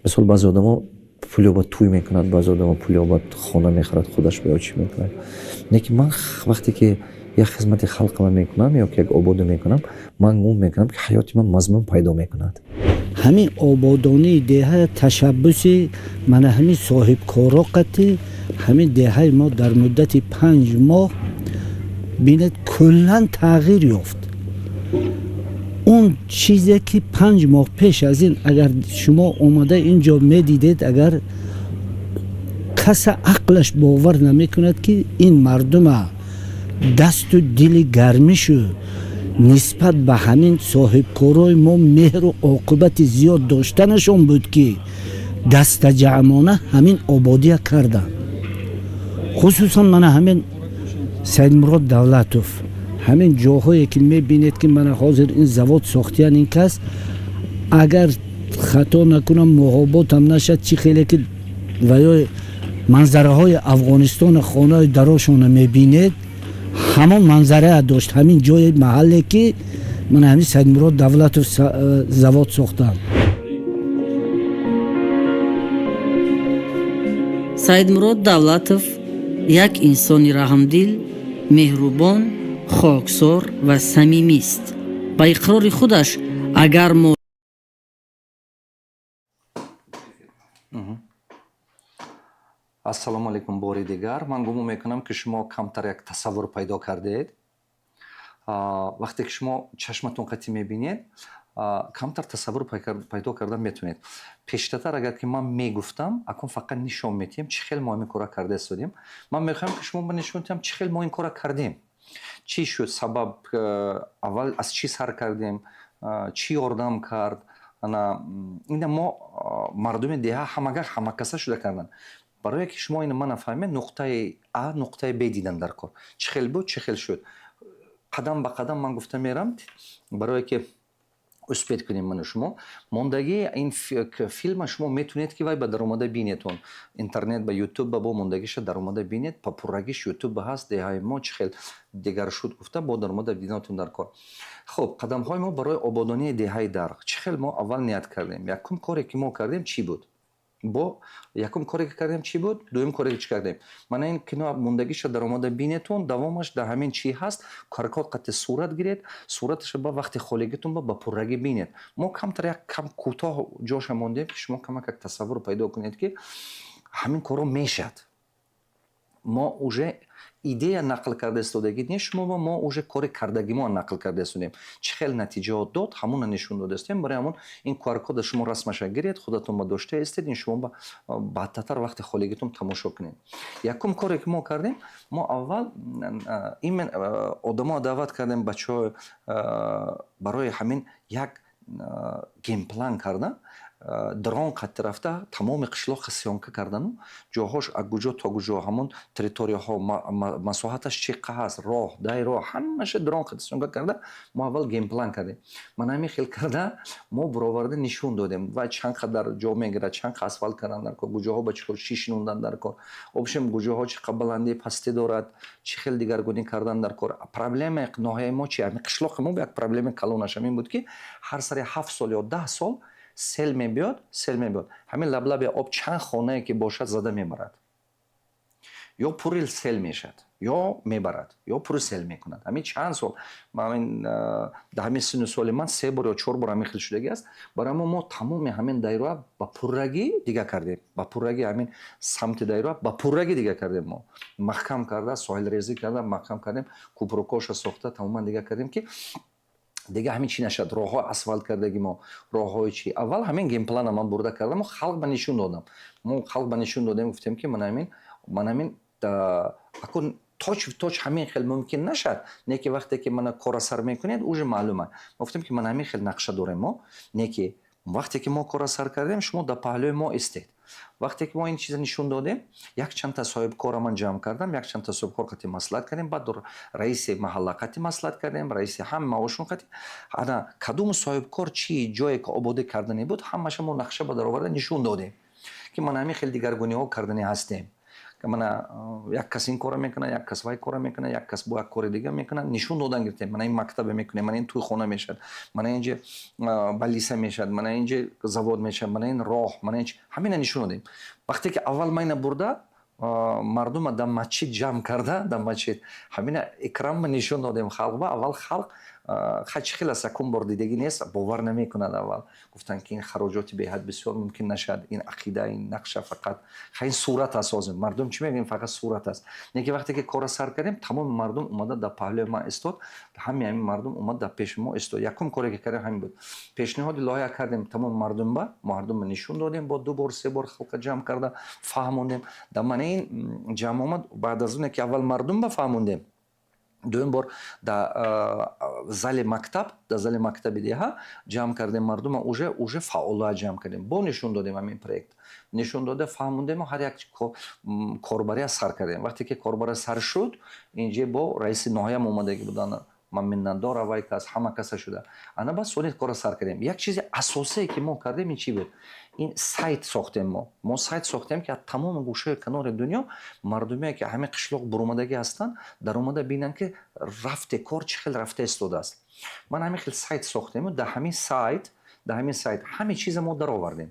Мисол, баъзе одамо пул ёбад, тӯй мекунад, баъзе одамо пул ёбад, хона мехарад худаш ё чӣ мекунад. Лекин ман вақте ки як хизмати халқама мекунам ё ки як ободо мекунам, ман гумон мекунам, ки ҳаёти ман мазмун пайдо мекунад. Ҳамин ободонии деҳа ташаббуси мана ҳамин соҳибкоро қати ҳамин деҳаи мо дар муддати 5 моҳ, бинед, куллан тағйир ёфт. Он чизе ки 5 моҳ пеш аз ин агар шумо омада ин ҷо медидед, агар каса ақлаш бовар намекунад, ки ин мардума дасту дили гармишу. Нисбат ба ҳамин соҳибкорои мо меҳру оқибати зиёд доштанашон буд, ки дастаҷамъона ҳамин ободия карданд. Хусусан мана ҳамин Саидмурод Давлатов, ҳамин ҷоҳое ки мебинед, ки мана ҳозир ин завод сохтиян, ин кас, агар хато накунам, муҳоботам нашад, чӣ хеле ки ва ё манзараҳои Афғонистона, хонаи дарошона мебинед, ҳамон манзарая дошт ҳамин ҷои маҳалле, ки мана ҳамин Саидмурод Давлатов завод сохтанд. Саидмурод Давлатов як инсони раҳмдил, меҳрубон, хоксор ва самимист. Ба иқрори худаш, агар мо Ассалому алайкум бори дигар. Ман гумон мекунам, ки шумо камтар як тасаввур пайдо кардед. Вақте ки шумо чашматон қатъӣ мебинед, камтар тасаввур пайдо кардан метавонед. Пештартар агар ки ман мегуфтам, акун фақат нишон медиҳем, чӣ хел мо ин кора карда истодем. Ман мехоҳам, ки шумо ба нишон диҳам, чӣ хел мо ин кора кардем. Чӣ шуд сабаб, аввал аз чӣ сар кардем, чӣ ёрдам кард. Ана ина мо мардуми деҳа ҳамага ҳамакаса шуда карданд. Барое ки шумо ина мана фаҳмед, нуқтаи А, нуқтаи Б дидан дар кор. Чӣ хел буд, чӣ хел шуд. Қадам ба қадам ман гуфта мерам, барое ки успеть кунем ману шумо. Мондагии ин филма шумо метавонед, ки вай ба даромада бинетон. Интернет ба Ютуб ба бо мондагиша даромада бинед, па пуррагиш Ютуб ба ҳаст, деҳаи мо чӣ хел дигар шуд гуфта, бо даромада дидантон дар кор. Хуб, қадамҳои мо барои ободонии деҳаи Дарғ. Чӣ хел мо аввал ният кардем? Якум коре ки мо кардем чӣ буд? Бо якум коре ки кардем чӣ буд? Дуюм коре ки чӣ кардем? Мана ин кино мондагиша даромада бинетон, давомаш дар ҳамин чӣ ҳаст, ҳаракот қатъи сурат гиред, сураташа ба вақти холигитон ба пуррагӣ бинед. Мо камтар як кам кӯтоҳ ҷоша мондем, ки шумо камак як тасаввур пайдо кунед, ки ҳамин коро мешавад. Мо уже идея нақл карда истодагӣ не шумо, ва мо уже кори кардагимо нақл карда истодем. Чӣ хел натиҷаҳо дод, ҳамона нишон дода истодем. Барои ҳамон ин QR-кода шумо расмаша гиред, худатон ба дошта истед, ин шумо ба баъдтатар вақти холигитон тамошо кунед. Якум коре ки мо кардем, мо аввал имен одамо даъват кардем, бачаҳо, барои ҳамин як геймплан карда, дрон қатъи рафта тамоми қишлоққа съёмка кардану ҷоҳош аз куҷо то куҷо, ҳамон территорияҳо масоҳаташ чӣ қа ҳаст, роҳ, дайроҳ, ҳамаша дрон қатъи съёмка карда, мо аввал геймплан кардем. Ман ҳамин хел карда мо бароварда нишон додем, ва чанд қадар ҷо мегирад, чанд қа асфалт кардан дар кор, куҷоҳо ба чӣ кор чӣ шинондан дар кор, общем куҷоҳо чӣ қа баландӣ пастӣ дорад, чӣ хел дигаргунӣ кардан дар кор. Проблемаи ноҳияи мо чи? Ҳамин қишлоқи мо як проблемаи калонаш ҳамин буд, ки ҳар сари 7 сол ё 10 сол сел мебиёд, сел мебиёд. Ҳамин лаблаби об чанд хонае ки бошад, зада мебарад. Ё пурри сел мешавад, ё мебарад, ё пурри сел мекунад. Ҳамин чанд сол, ҳамин дар ҳамин синну соли ман се бор ё чор бор ҳамин хел шудагӣ аст. Барои ҳамон мо тамоми ҳамин дайроа ба пуррагӣ дига кардем. Ба пуррагӣ ҳамин самти дайроа ба пуррагӣ дига кардем мо. Маҳкам карда, соҳилрезӣ карда, маҳкам кардем, кӯпрукоша сохта, тамоман дига кардем, ки дига ҳамин чӣ нашад. Роҳҳо асфалт кардаги мо, роҳҳои чӣ. Аввал ҳамин геймплана ман бурда кардам, халқ ба нишон додам. Мо халқ ба нишон додем, гуфтем, ки ман ҳамин акун точ в точ ҳамин хел мумкин нашад, не ки вақте ки мана кора сар мекунед, уже маълума. Мо гуфтем, ки ман ҳамин хел нақша дорем мо, не ки вақте ки мо кора сар кардем, шумо дар паҳлӯи мо истед. Вақте ки мо ин чиза нишон додем, якчандта соҳибкора ман ҷамъ кардам, якчандта соҳибкор қати маслиҳат кардем, баъд раиси маҳалла қати маслиҳат кардем, раиси ҳамаошон қати. Ана кадом соҳибкор чӣ ҷое ки ободӣ кардане буд, ҳамаша мо нақша ба дароварда нишон додем, ки ман ҳамин хел дигаргуниҳо кардани ҳастем. Мана як кас ин кора мекунад, як кас вай кора мекунад, як кас бо як кори дига мекунад. Нишон додан гирифтем: мана ин мактабе мекунем, мана ин тӯйхона мешавад, мана инҷа балиса мешавад, мана инҷа завод мешавад, мана ин роҳ, мана ин ҳамина нишон додем. Вақте ки аввал ман ина бурда мардума дар масҷид ҷамъ карда, дар масҷид ҳамина экранма нишон додем халқ ба, аввал халқ хай чӣ хел аст, якум бор дидагӣ нест, бовар намекунад. Аввал гуфтанд, ки ин хароҷоти беҳад бисёр, мумкин нашавад, ин ақида, ин нақша фақат хай ин сурат аст. Ҳозир мардум чӣ мегӯянд? Фақат сурат аст. Не ки вақте ки кора сар кардем, тамоми мардум омада дар паҳлӯи ман истод, ҳамаи ҳамин мардум омад дар пеши мо истод. Якум коре ки кардем ҳамин буд: пешниҳоди лоиҳа кардем тамоми мардум ба, мардумро нишон додем, бо ду бор, се бор халқа ҷамъ карда фаҳмондем. Дар мана ин ҷамъ омад, баъд аз оне ки аввал мардум ба фаҳмондем. Дуюм бор дар зали мактаб, дар зали мактаби деҳа ҷамъ кардем мардума, уже фаъолият ҷамъ кардем, бо нишон додем ҳамин проект, нишон дода, фаҳмондему, ҳар як корбария сар кардем. Вақте ки корбария сар шуд, инҷа бо раиси ноҳиям омадагӣ буданд, ман миннатдор, вай кас, ҳама каса шуда. Ана баъд соли кора сар кардем. Як чизи асосие, ки мо кардем, ин чӣ буд? Ин сайт сохтем мо. Мо сайт сохтем, ки аз тамоми гӯшаи канори дунё мардуме, ки ҳамин қишлоқ буромадагӣ ҳастанд, даромада бинанд, ки рафте кор чӣ хел рафта истодааст. Ман ҳамин хел сайт сохтему дар ҳамин сайт ҳаме чиза мо даровардем.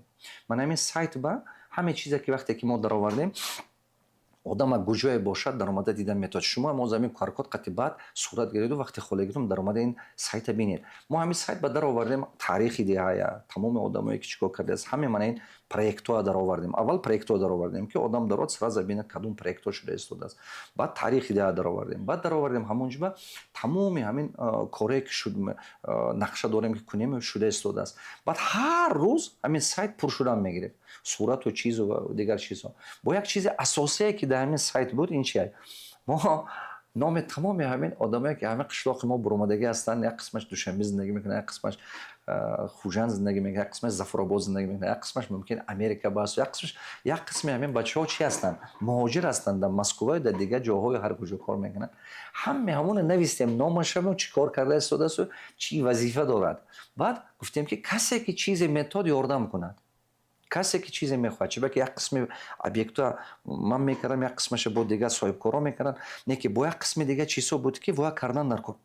Ман ҳамин сайт ба ҳаме чизе, ки вақте ки мо даровардем, одам аз куҷое бошад, даромада дида метавонад. Шумо мо замин QR-код қати баъд сурат гиреду, вақти холигитон даромада ин сайта бинед. Мо ҳамин сайт ба даровардем таърихи деҳая, тамоми одамое, ки чӣ кор кардааст, ҳаме мана ин проектҳоя даровардем. Аввал проектҳо даровардем, ки одам дарод, сразу бинад, кадом проектҳо шуда истодааст. Баъд таърихи деҳа даровардем, баъд даровардем ҳамон ҷоба тамоми ҳамин корое, ки шуд, нақша дорем, ки кунем, шуда истодааст. Баъд ҳар рӯз ҳамин сайт пур шудан мегирифт, сурату чизу дигар чизҳо. Бо як чизи асосие, ки дар ҳамин сайт буд, ин чи? Мо номи тамоми ҳамин одамое, ки ҳамин қишлоқи мо буромадагӣ ҳастанд, як қисмаш Душанбе зиндагӣ мекунад, як қисмаш Хуҷанд зиндагӣ мекунад, як қисмаш Зафаробод зиндагӣ мекунад, як қисмаш мумкин Америка бас, як қисмаш, як қисми ҳамин бачаҳо чи ҳастанд, муҳоҷир ҳастанд, дар Москва, дар дигар ҷоҳои ҳар куҷо кор мекунанд. Ҳаме ҳамона навистем, номашамо, чӣ кор карда истодааст, чӣ вазифа дорад. Баъд гуфтем, ки касе, ки чизе метавонад, ёрдам кунад, касе, ки чизе мехоҳад, чунки як қисми объектҳо ман мекардам, як қисмаша бо дигар соҳибкорон мекарданд, не ки бо як қисми дигар чизҳо буд, ки воя кардан дар кор.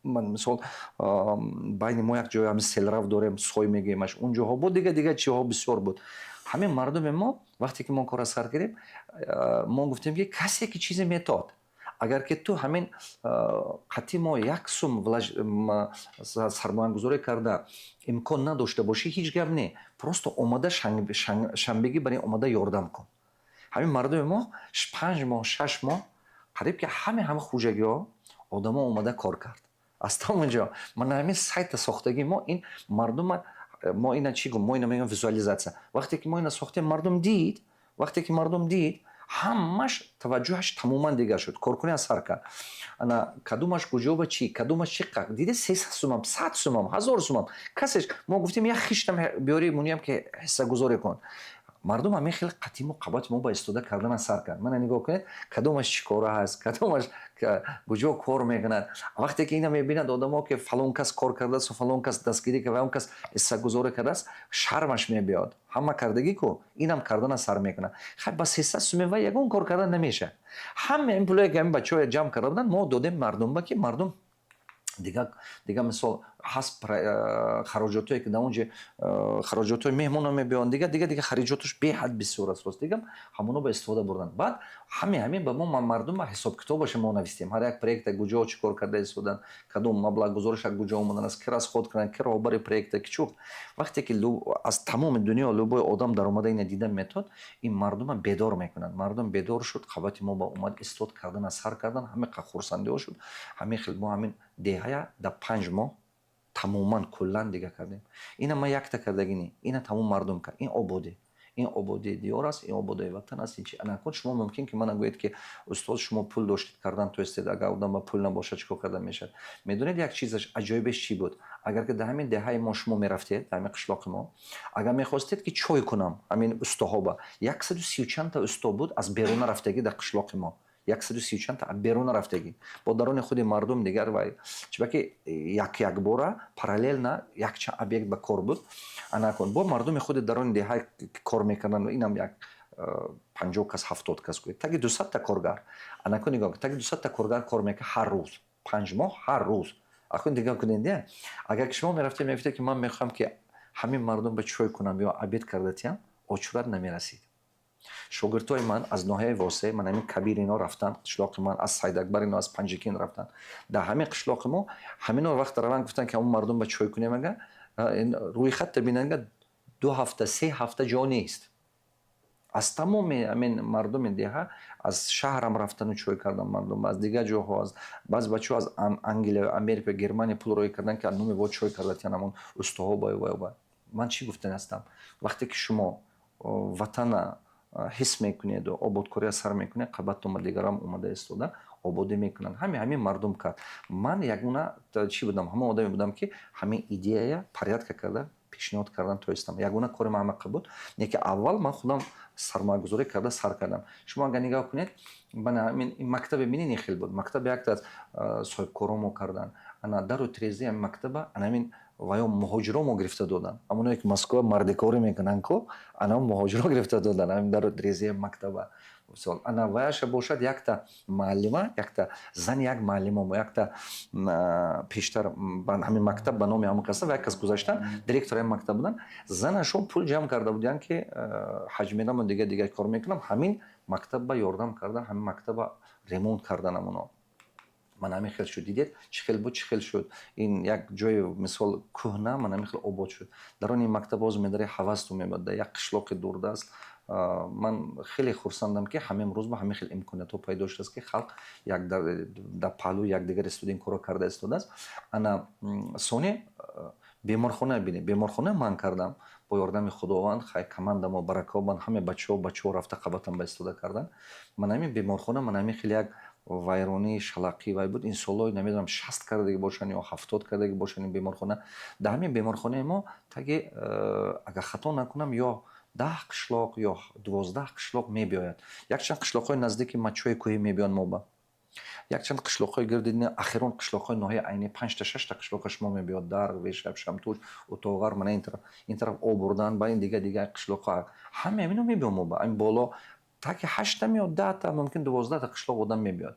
Мисол, байни мо як ҷое ҳамин селрав дорем, сой мегӯемаш, он ҷоҳо бо дигар дигар чиҳо бисёр буд. Ҳамин мардуми мо, вақте ки мо кора сар кардем, мо гуфтем, ки касе, ки чизе метод, агар ки ту ҳамин қатъи мо як сум сармоягузорӣ карда имкон надошта бошӣ, ҳеҷ гап не, просто омада шанбегӣ барои омада ёрдам кун. Ҳамин мардуми мо 5 моҳ, 6 моҳ қариб ки ҳама хӯҷагиҳо одамо омада кор кард. Аз тамон ҷо мана ҳамин сайта сохтагии мо, ин мардума, мо ина чӣ гум, мо ина мегӯем визуализация. Вақте ки мо ина сохтем, мардум дид, вақте ки мардум дид, ҳамаш таваҷҷӯҳаш тамоман дигар шуд, коркунӣ аз сар кард. Ана кадомаш куҷо ба чӣ, кадомаш чӣ қадр диде, 300 сумам, 100 сумам, 1000 сумам касеш. Мо гуфтем, як хиштам биёри муниям, ки ҳиссагузорӣ кун. Мардум ҳамин хел қатиму қабати мо ба истода кардан сар кард. Мана нигоҳ кунед, кадомаш чӣ кора ҳаст, кадомаш куҷо кор мекунад. Вақте ки ина мебинад одамо, ки фалон кас кор кардааст, фалон кас дастгирӣ кард, он кас ҳиссагузорӣ кардааст, шармаш мебиёд. Ҳама кардагӣ ку, инам кардана сар мекунад. Хай, ба 300 суми вай ягон кор кардан намешавад. Ҳама ин пулое, ки ҳамин бачаҳо ҷамъ карда буданд, мо додем мардумба, ки мардум дигар дигар, мисол, ҳаст хароҷотое, ки дар он ҷо хароҷотҳои меҳмонро мебиёнд, дигар дигар дигар хароҷоташ беҳад бисёр аст. Рост дигам, ҳамоно ба истифода бурданд. Баъд ҳамин ба мо мардум ба ҳисобкитобаша мо навистем, ҳар як проекта куҷо чӣ кор карда истоданд, кадом маблағгузориш аз куҷо омадан аст, ки расход карданд, ки роҳбари проекта, ки чӯ. Вақте ки аз тамоми дунё любой одам даромада ина дидан метавонад, ин мардума бедор мекунад. Мардум бедор шуд, қабати мо ба омад, истод кардана сар кардан, ҳамин хурсандиҳо шуд. Ҳамин хел мо ҳамин деҳая дар 5 моҳ тамоман куллан дига кардем. Ина ман якта кардагӣ не, ина тамом мардум кард. Ин ободӣ, ин ободии диёр аст, ин ободии ватан аст. Ин шумо мумкин ки мана гӯед, ки устод, шумо пул доштед, кардан тоистед, агар одам ба пул набошад, чӣ кор кардан мешавад? Медонед, як чизаш аҷоибеш чӣ буд? Агар ки дар ҳамин деҳаи мо шумо мерафтед, дар ҳамин қишлоқи мо, агар мехостед, ки чой кунам, ҳамин устоҳо ба 130 чандта усто буд аз беруна рафтагӣ дар қишлоқи мо, 130 чандта беруна рафтагӣ, бо дарони худи мардум дигар вай, чунки як якбора параллельно якчанд объект ба кор буд. Анакун бо мардуми худи дарони деҳа кор мекарданд, инам як 50 кас, 70 кас гӯед, таги 200-та коргар. Анакун нигоҳ, таги 200-та коргар кор мекард ҳар рӯз, 5 моҳ ҳар рӯз. Акун нигоҳ кунед, агар ки шумо мерафтед, мегуфтед, ки ман мехоҳам, ки ҳамин мардум ба чой кунам ё обед карда тиям, очурат намерасид. Шогирдҳои ман аз ноҳияи Восе, ман ҳамин Кабир, ино рафтанд қишлоқи ман, аз Сайдакбар ино, аз Панҷакент рафтанд. Дар ҳамин қишлоқи мо ҳамино вақт раванд, гуфтанд, ки ҳамон мардум ба чой кунем, ага рӯи хатта бинанд, 2 ҳафта, 3 ҳафта ҷо нест. Аз тамоми ҳамин мардуми деҳа, аз шаҳрам рафтану чой кардан мардум, аз дигар ҷоҳо, аз баъзе бачаҳо аз Англия, Америка, Германия пул роӣ кардан, ки аз номи во чой карда тиян ҳамон устоҳо. Ба ман чӣ гуфтан ҳастам? Вақте ки шумо ватана ҳис мекунеду ободкория сар мекунед, қабаттон ба дигарам омада истода. Ободӣ мекунанд. Ҳамин мардум кард. Ман ягона чӣ будам? Ҳамон одаме будам, ки ҳамин идеяя порядка карда пешниҳод кардан тоистам. Ягона кори ман ҳамақа буд. Не ки аввал ман худам сармоягузорӣ карда сар кардам. Шумо агар нигоҳ кунед, мана ҳамин мактабе бинед, ин хел буд. Мактаб якта аз соҳибкоро мо кардан. Ана дару тирезаи ҳамин мактаба ана ҳамин ваё муҳоҷиро мо гирифта додан. Ҳамоное ки Москва мардикорӣ мекунанд ку, ана муҳоҷиро гирифта додан ҳамин дару тирезаи мактаба. Мисол, ана ваяша бошад, якта муаллима, якта зани як муаллима мо, якта пештар ҳамин мактаб ба номи ҳамон каса ва як кас гузаштан, директори ҳамин мактаб буданд. Занашон пул ҷамъ карда буданд, ки ҳаҷ мераму дига дига кор мекунам, ҳамин мактаб ба ёрдам кардан, ҳамин мактаба ремонт кардан ҳамоно. Ман ҳамин хел шуд. Дидед, чӣ хел буд, чӣ хел шуд. Ин як ҷои, мисол, кӯҳна, ман ҳамин хел обод шуд. Дар он ин мактаб боз медаре, ҳавасту мебад, дар як қишлоқи дурдаст. Ман хеле хурсандам, ки ҳамин рӯз ба ҳамин хел имкониятҳо пайдо шудааст, ки халқ як дар паҳлӯи якдигар истода ин корро карда истодааст. Ана соне беморхона бинед. Беморхона ман кардам бо ёрдами Худованд. Хай, командамо баракобан, ҳаме бачаҳо рафта қабатам ба истода кардан. Ман ҳамин беморхона, ман ҳамин хел як вайронии шалақӣ вай буд. Ин солҳои, намедонам, 60 кардаги бошанд ё 70 кардаги бошанд ин беморхона. Дар ҳамин беморхонаи мо таги, агар хато накунам, ё 10 қишлоқ, ё 12 қишлоқ мебиёяд. Якчанд қишлоқҳои наздики Мачои кӯҳӣ мебиёянд мо ба. Якчанд қишлоқҳои гирди ахирон, қишлоқҳои ноҳияи Айни, панҷта, шашта қишлоқа шумо мебиёд: Дарг, Вешаб, Шамтуш, Утоғар, мана ин тараф, ин тараф Обурдан, ба ин дига дига қишлоқҳо. Ҳама ҳамино мебиён мо ба. Ин боло таки ҳашта меёд, 10та, мумкин 12та қишлоқ одам мебиёд.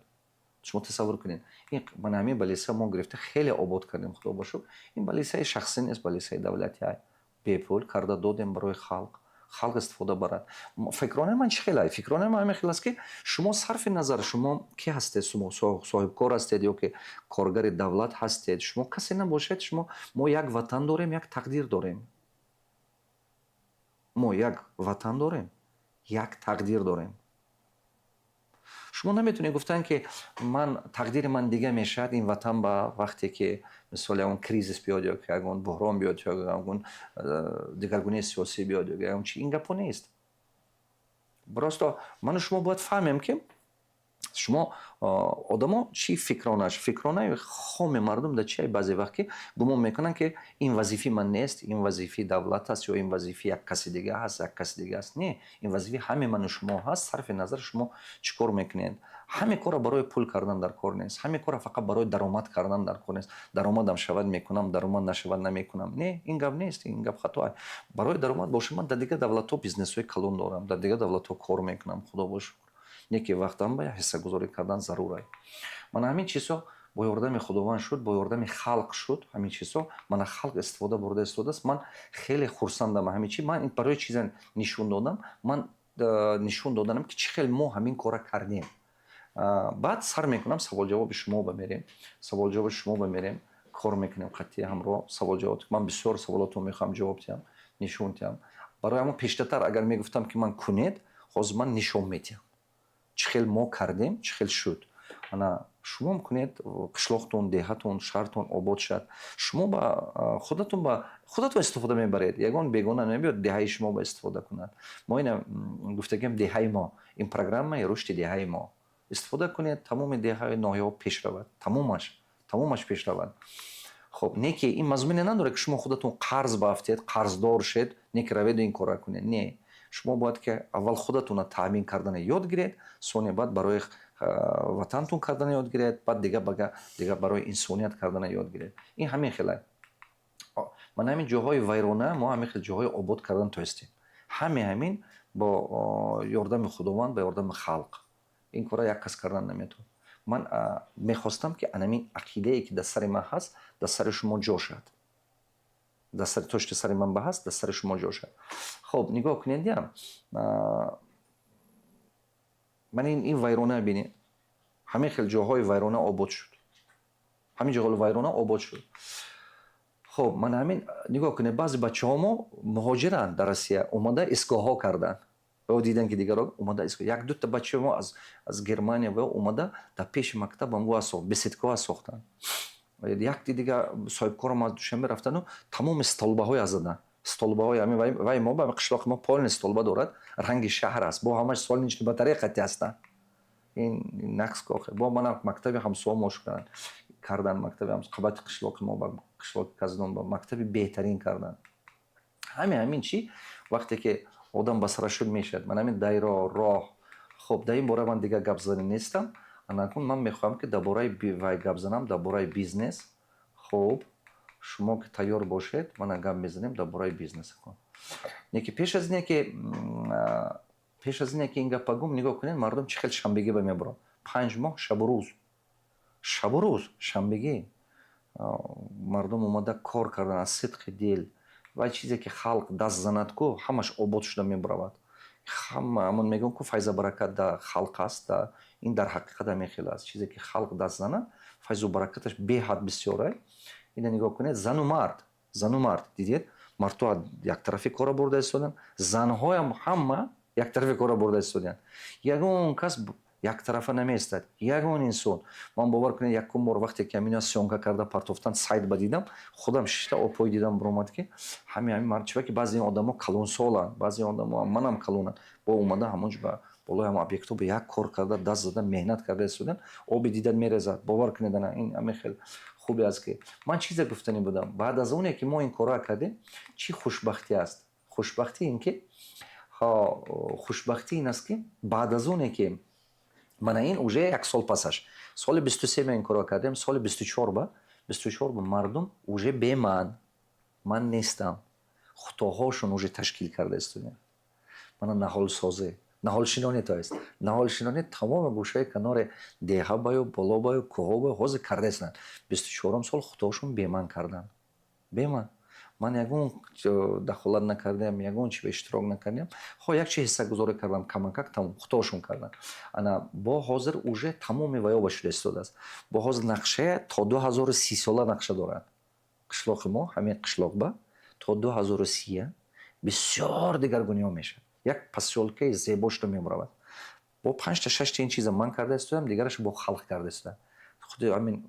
Шумо тасаввур кунед. Ин мана ҳамин больница мо гирифта хеле обод кардем, Худо ба шукр. Ин больницаи шахсӣ нест, больницаи давлатӣ. Бепул карда додем барои халқ. Халқ истифода барад. Фикронаи ман чӣ хелай? Фикронаи ман ҳамин хел аст, ки шумо, сарфи назар шумо кӣ ҳастед, шумо соҳибкор ҳастед ё ки коргари давлат ҳастед, шумо касе набошед, шумо, мо як ватан дорем, як тақдир дорем. Мо як ватан дорем, як тақдир дорем. Шумо наметавонед гуфтан, ки ман тақдири ман дига мешавад ин ватан ба вақте ки, мисол, ягон кризис биёд ё ки ягон буҳрон биёд ё ягон дигаргунии сиёсӣ биёд ё ягон чи. Ин гапҳо нест. Просто ману шумо бояд фаҳмем, ки шумо одамо чӣ фикронаш, фикронаи хоми мардум дар чи. Баъзе вақт ки гумон мекунанд, ки ин вазифаи ман нест, ин вазифаи давлат аст ё ин вазифаи як каси дига ҳаст, як каси дига аст. Не, ин вазифаи ҳамаи ману шумо ҳаст, сарфи назар шумо чӣ кор мекунед. Ҳаме корро барои пул кардан дар кор нест, ҳаме корро фақат барои даромад кардан дар кор нест. Даромадам шавад, мекунам, даромад нашавад, намекунам. Не, ин гап нест, ин гап хато. Барои даромад боша, ман дар дигар давлатҳо бизнесҳои калон дорам, дар дигар давлатҳо кор мекунам, Худо ба шукр. Не ки вақтам ба ҳиссагузорӣ кардан зарур. Мана ҳамин чизҳо бо ёрдами Худованд шуд, бо ёрдами халқ шуд. Ҳамин чизҳо мана халқ истифода бурда истодааст. Ман хеле хурсандам ҳамин чи. Ман барои чиза нишон додам? Ман нишон доданам, ки чӣ хел мо ҳамин кора кардем. Баъд сар мекунам, саволҷавоби шумо ба мерем, саволҷавоби шумо ба мерем, кор мекунем қатъи ҳамроҳ саволҷавоб. Ман бисёр саволотон мехоҳам ҷавоб диҳам, нишон диҳам. Барои ҳамон пештатар агар мегуфтам, ки ман кунед, ҳозир ман нишон медиҳам, чӣ хел мо кардем, чӣ хел шуд. Ана шумом кунед, қишлоқтон, деҳатон, шаҳртон обод шавад. Шумо ба худатон, ба худатон истифода мебаред. Ягон бегона намебиёд деҳаи шумо ба истифода кунад. Мо ина гуфтагем, деҳаи мо, ин программаи рушди деҳаи мо. Истифода кунед, тамоми деҳаи ноҳияҳо пеш равад, тамомаш, тамомаш пеш равад. Хоб, не ки ин мазмуне надорад, ки шумо худатон қарз баафтед, қарздор шед, не ки раведу ин корра кунед. Не, шумо бояд ки аввал худатонро таъмин кардана ёд гиред, соне баъд барои ватантон кардана ёд гиред, баъд дига барои инсоният кардана ёд гиред. Ин ҳамин хела. Ман ҳамин ҷоҳои вайрона мо ҳамин хел ҷоҳои обод кардан тоистем. Ҳаме ҳамин бо ёрдами Худованд, ба ёрдами халқ. Ин кора як кас кардан наметавонад. Ман мехостам, ки анамин ақидае, ки дар сари ман ҳаст, дар сари шумо ҷо шавад. Дар сари тошти сари ман ба ҳаст, дар сари шумо ҷо шавад. Хоб, нигоҳ кунед, я ман ин вайрона бинед. Ҳамин хел ҷоҳои вайрона обод шуд, ҳамин ҷоҳои вайрона обод шуд. Хоб, ман ҳамин нигоҳ кунед. Баъзе бачаҳо мо муҳоҷиранд дар Россия, омада истгоҳҳо карданд ва дидан, ки дигаро омада истгоҳ. Як дута бачаи мо аз Германия ва омада дар пеши мактабам беседкаҳо сохтанд. Якти дига соҳибкорам аз Душанбе рафтану тамоми столбаҳоя заданд, столбаҳои ҳамин вай мо ба қишлоқи мо полный столба дорад, ранги шаҳр аст, бо ҳамаш солнечный батарея қатъи ҳастанд. Ин нақс охе. Бо мана мактаби ҳамсоа мо шукаранд кардан, мактаби қабати қишлоқи мо, ба қишлоқи Каздон ба мактаби беҳтарин кардан. Ҳамин чӣ вақте ки одам ба сара шуд, мешавад. Ман ҳамин дайро, роҳ. Хуб, дар ин бора ман дигар гап занӣ нестам. Анакун ман мехоҳам, ки дар бораи вай гап занам, дар бораи бизнес. Хуб, шумо ки тайёр бошед, мана гап мезанем дар бораи бизнес. Неки пеш аз ине ки ин гапа гум, нигоҳ кунед, мардум чӣ хел шанбегӣ ба мебаранд. 5 моҳ шабу рӯз, шабу рӯз шанбегӣ мардум омада кор кардан аз сидқи дил. Вай чизе ки халқ даст занад ку, ҳамаш обод шуда мебаравад. Ҳама ҳамон мегӯям ку, файза баракат дар халқ аст. Ин дар ҳақиқат ҳамин хел аст. Чизе ки халқ даст занад, файзу баракаташ беҳад бисёра. Ина нигоҳ кунед, зану мард, зану мард, дидед, мардҳо яктарафи кора бурда истоданд, занҳоям ҳама яктарафи кора бурда истоданд. Ягон кас яктарафа намеистад, ягон инсон. Ман, бовар кунед, якум бор вақте ки ҳамина съёмка карда партофтан, сайт ба дидам, худам шишта опои дидам биромад, ки ҳами мард чиба ки баъзе одамо калонсоланд, баъзе одамо манам калонанд, бо омада ҳамонҷо ба болои ҳам объектҳо ба як кор карда, даст зада, меҳнат карда истоданд. Оби дидан мерезад, бовар кунед. Ана ин ҳамин хел хубе аст, ки ман чизе гуфтанӣ будам. Баъд аз оне ки мо ин корро кардем, чӣ хушбахтӣ аст? Хушбахтӣ ин ки, хушбахтӣ ин аст, ки баъд аз оне ки мана ин уже як сол пасаш, соли 23 ма ин корро кардем, соли 24 ба 24 ба мардум уже бе ман, ман нестам, худоҳошон уже ташкил карда истодем. Мана наҳолсозӣ, наҳолшинонӣ, то есть наҳолшинонӣ тамоми гӯшаи канори деҳа баю, боло баю, кӯҳо баю ҳозир карда истоданд. 24-ум сол худоҳошон беман карданд, беман. Ман ягон дахолат накардам, ягон чи ба иштирок накардам. Хо, як чи ҳиссагузорӣ кардам камакак, тамом, худоҳошон карданд. Ана бо ҳозир уже тамоми ваёба шуда истодааст. Бо ҳозир нақшая то 2030 сола нақша дорад қишлоқи мо. Ҳамин қишлоқ ба то 2030 бисёр дигаргуниҳо мешавад, як посёлкаи зебо шуда мебаравад. Бо панҷта, шашта ин чиза ман карда истодам, дигараш бо халқ карда истодам. Худи ҳамин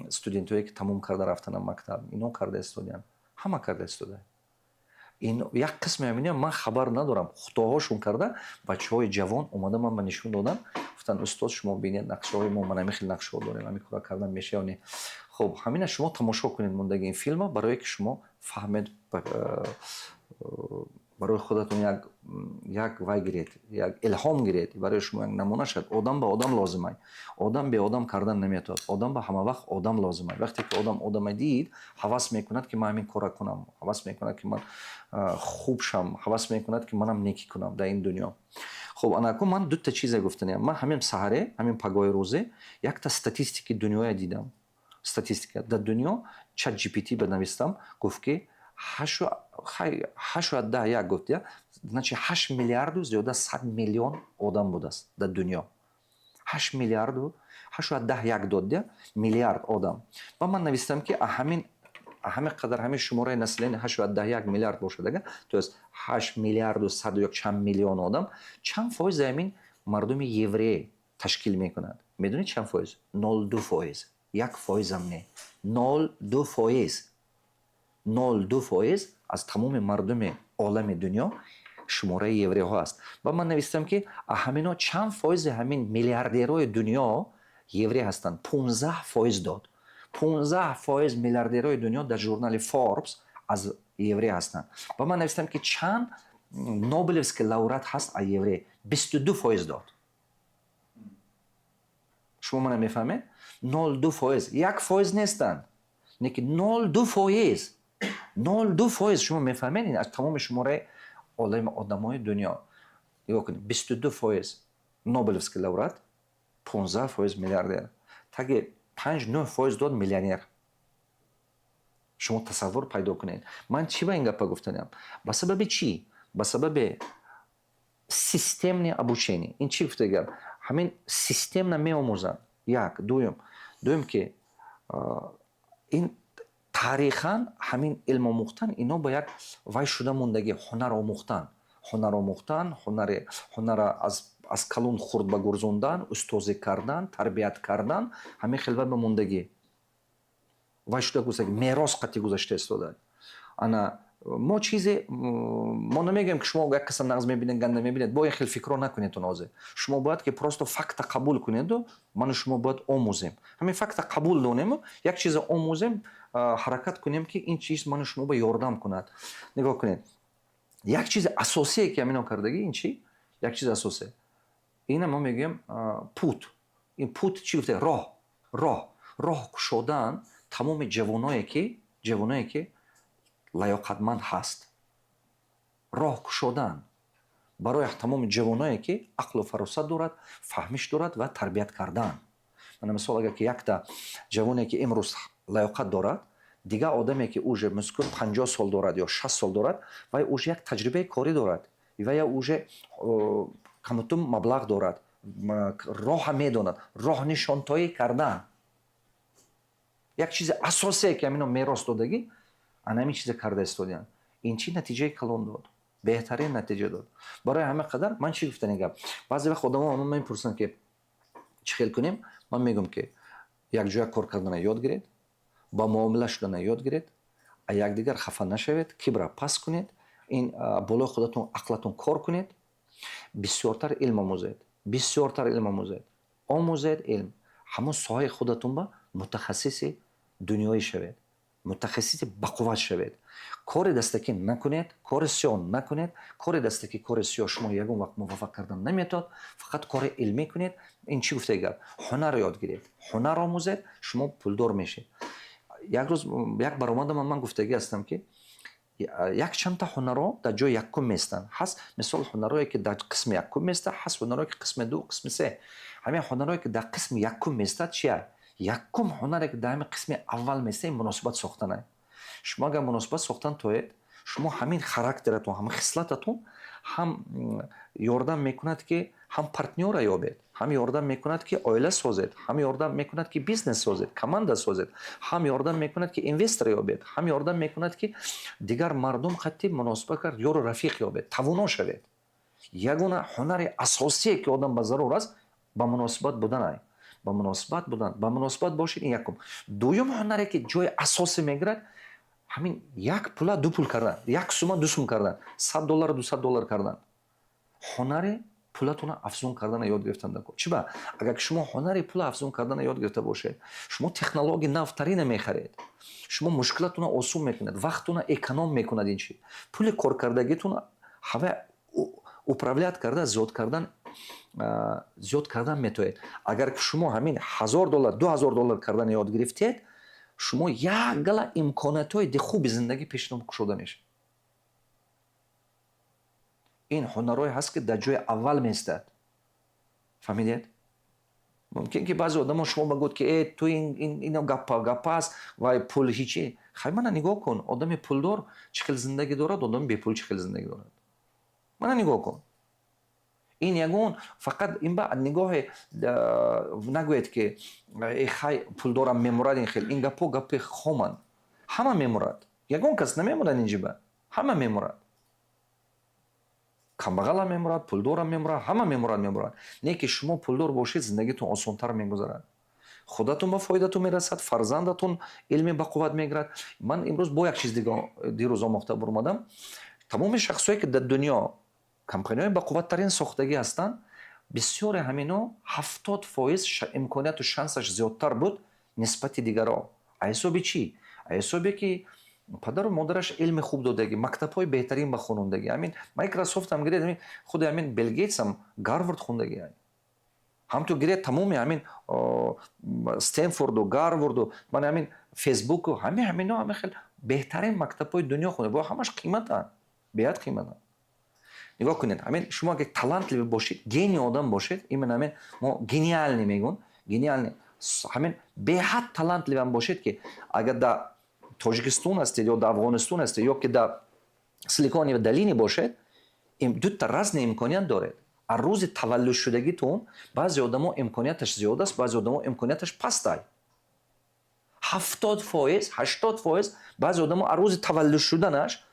студентое ки тамом карда рафтанам мактаб, ино карда истодиям, ҳама карда истода. Ин як қисми ҳаминя ман хабар надорам, худоҳошон карда. Бачаҳои ҷавон омада ман ба нишон додам, гуфтанд: «Устод, шумо бинед нақшаҳои мо, ман ҳамин хел нақшаҳо дорем, ҳамин кора кардан мешава не?» Хуб, ҳамина шумо тамошо кунед, мондаги ин филма, барое ки шумо фаҳмед, барои худатон як вай гиред, як илҳом гиред, барои шумо як намуна шавад. Одам ба одам лозимай, одам беодам кардан наметавонад. Одам ба ҳама вақт одам лозимай. Вақте ки одам одама дид, ҳавас мекунад, ки ман ҳамин кора кунам, ҳавас мекунад, ки ман хуб шам, ҳавас мекунад, ки манам некӣ кунам дар ин дунё. Хуб, анаку ман дута чизе гуфтаниям. Ман ҳамин саҳаре, ҳамин пагоҳи рӯзе якта статистики дунёя дидам. Статистика дар дунё, Чат GPT ба навистам, гуфт, ки 8,1, гуфт, я значит, 8 миллиарду зиёда 100 миллион одам будааст дар дунё. 8 миллиарду 8,1 дод, я миллиард одам. Ва ман навистам, ки ҳамин қадар, ҳамин шумораи населения 8,1 миллиард бошад ага, то есть 8 миллиарду саду як чанд миллион одам, чанд фоизи ҳамин мардуми еврей ташкил мекунад? Медонед чанд фоиз? 0,2%, 1%-ам не, 0,2%. 0,2% аз тамоми мардуми олами дунё шумораи евреҳо аст. Ва ман навистам, ки ҳамино чанд фоизи ҳамин миллиардерҳои дунё еврей ҳастанд? 15% дод. 15% миллиардерҳои дунё дар журнали Форбс аз еврей ҳастанд. Ва ман навистам, ки чанд нобелевский лауреат ҳаст аз еврей? 22% дод. Шумо мана мефаҳмед? 0,2%, 1% нестанд, лекин 0,2%, 0,2%. Шумо мефаҳмед, ин аз тамоми шумораи олами одамои дунё, нигоҳ кунед, 22% нобелевский лауреат, 15% миллиардер, таги 5-9% дод миллионер. Шумо тасаввур пайдо кунед, ман чӣ ба ин гапа гуфтаням? Ба сабаби чӣ? Ба сабаби системное обучение. Ин чӣ гуфта гап? Ҳамин системно меомӯзанд. Як дуюм, ки ин таърихан ҳамин илм омӯхтан, ино ба як вай шуда мондагӣ, ҳунар омӯхтан, ҳунар омӯхтан, ҳунаре, ҳунара аз калон хурд ба гурзондан, устозӣ кардан, тарбият кардан, ҳамин хел вай ба мондагӣ, вай шуда гузашта, мерос қатъи гузашта истода. Ана Мо чизе мо намегӯем, ки шумо як каса нағз мебинед, ганда мебинед. Бо як хел фикрро накунед. Онозе шумо бояд ки просто факта қабул кунеду ману шумо бояд омӯзем, ҳамин факта қабул донему, як чиза омӯзем, ҳаракат кунем, ки ин чиз ману шумо ба ёрдам кунад. Нигоҳ кунед, як чизи асосие, ки ҳамино кардагӣ, ин чӣ? Як чизи асосие, ина мо мегӯем путь. Ин путь чӣ гуфте? Роҳ кушодан тамоми ҷавоное, ки лаёқатманд ҳаст, роҳ кушодан барои тамоми ҷавоное, ки ақлу фаросат дорад, фаҳмиш дорад ва тарбият кардан. Мана мисол, агар ки якта ҷавоне, ки имрӯз лаёқат дорад, дигар одаме, ки уже мускул 50 сол дорад ё 60 сол дорад, вай уже як таҷрибаи корӣ дорад, вай уже камутум маблағ дорад, роҳа медонад, роҳнишонтоӣ кардан. Як чизи асосие, ки ҳамино мерос додагӣ, ана ҳамин чиза карда истодианд. Ин чӣ натиҷаи калон дод? Беҳтарин натиҷа дод. Барои ҳама қадар ман чӣ гуфтани гап? Баъзе вақт одамо ман мепурсанд, ки чӣ хел кунем. Ман мегӯям, ки якҷоя кор кардана ёд гиред, ба муомила шудана ёд гиред, якдигар хафа нашавед, кибра паст кунед, ин болои худатон, ақлатон кор кунед, бисёртар илм омӯзед, бисёртар илм омӯзед, омӯзед илм, ҳамон соҳаи худатон ба мутахассиси дунёӣ шавед, мутахассиси бақувват шавед. Кори дастакӣ накунед, кори сиёҳ накунед. Кори дастакӣ, кори сиёҳ шумо ягон вақт муваффақ кардан наметавонад. Фақат кори илмӣ кунед. Ин чӣ гуфтаи гап? Ҳунар ёд гиред, ҳунар омӯзед, шумо пулдор мешед. Як рӯз як баромадам, ман гуфтагӣ ҳастам, ки якчандта ҳунарҳо дар ҷои якум местанд. Ҳаст, мисол, ҳунарҳое, ки дар қисми якум местад, ҳаст ҳунарҳое, ки қисми ду, қисми се. Ҳамин ҳунарҳое, ки дар қисми якум местад, чия? Якум ҳунаре, ки дар ҳамин қисми аввал местад, ин муносибат сохтанае. Шумо агар муносибат сохтан тоед, шумо ҳамин характератон, ҳамин хислататон ҳам ёрдам мекунад, ки ҳам партнёра ёбед, ҳам ёрдам мекунад, ки оила созед, ҳам ёрдам мекунад, ки бизнес созед, команда созед, ҳам ёрдам мекунад, ки инвестор ёбед, ҳам ёрдам мекунад, ки дигар мардум қатъи муносибат кард, ёру рафиқ ёбед, тавоно шавед. Ягона ҳунари асосие, ки одам ба зарур аст, ба муносибат буданай, ба муносибат будан. Ба муносибат бошед, ин якум. Дуюм ҳунаре, ки ҷои асосӣ мегирад, ҳамин як пула ду пул кардан, як сума ду сум кардан, 100 доллару 200 доллар кардан, ҳунари пулатонро афзун кардана ёд гирифтан даркор. Чӣ ба? Агар ки шумо ҳунари пула афзун кардана ёд гирифта бошед, шумо технологияи навтарина мехаред, шумо мушкилатонро осон мекунед, вақтона эконом мекунад. Ин чи пули коркардагитон ҳава управлять карда, зиёд кардан метавонед. Агар ки шумо ҳамин 1000 доллар, 2000 доллар кардана ёд гирифтед, шумо як гала имкониятҳои хуби зиндагӣ пешатон кушода мешавад. Ин ҳунарҳое ҳаст, ки дар ҷои аввал меистад. Фаҳмидед? Мумкин ки баъзе одамо шумо багӯд, ки э, ту ино гапа гапа аст, вай пул ҳичи. Хай, мана нигоҳ кун, одами пулдор чӣ хел зиндагӣ дорад, одами бепул чӣ хел зиндагӣ дорад, мана нигоҳ кун. Ин ягон фақат ин ба нигоҳе нагӯед, ки э, хай, пулдорам мемурад. Ин хел ин гапҳо гапи хоманд. Ҳама мемурад, ягон кас намемурад инҷиба. Ҳама мемурад, камбағалам мемурад, пулдорам мемурад, ҳама мемурад. Не ки шумо пулдор бошед, зиндагитон осонтар мегузарад, худатон ба фоидатон мерасад, фарзандатон илми бақувват мегирад. Ман имрӯз бо як чиз дига дирӯз омӯхта бурмадам. Тамоми шахсое, ки дар дунё компанияҳои бақувваттарин сохтагӣ ҳастанд, бисёре ҳамино 70% имконияту шансаш зиёдтар буд нисбати дигаро. А ҳисоби чӣ? А ҳисобе ки падару модараш илми хуб додагӣ, мактабҳои беҳтарин ба хонондагӣ. Ҳамин Майкрософт ҳам гиред, ҳамин худи ҳамин Билл Гейтсам Гарвард хондагӣ. Ҳамту гиред, тамоми ҳамин Стенфорду, Гарварду, ман ҳамин Фейсбуку, ҳами ҳамино ҳами хел беҳтарин мактабҳои дунё хонда, бо ҳамаш қиматанд, беҳад қиматанд. Нигоҳ кунед, ҳамин шумо агар талантливый бошед, гений одам бошед, именно ҳамин мо гениальный мегӯн, гениальный, ҳамин беҳад талантливый ам бошед, ки агар дар Тоҷикистон ҳастед ё дар Афғонистон ҳастед, ё ки дар Силиконовой долине бошед, дута разные имконият доред. Аз рӯзи таваллудшудагитон баъзе одамо имконияташ зиёд аст, баъзе одамо имконияташ пастай. 70%, 80% баъзе одамо аз рӯзи таваллуд шуданаш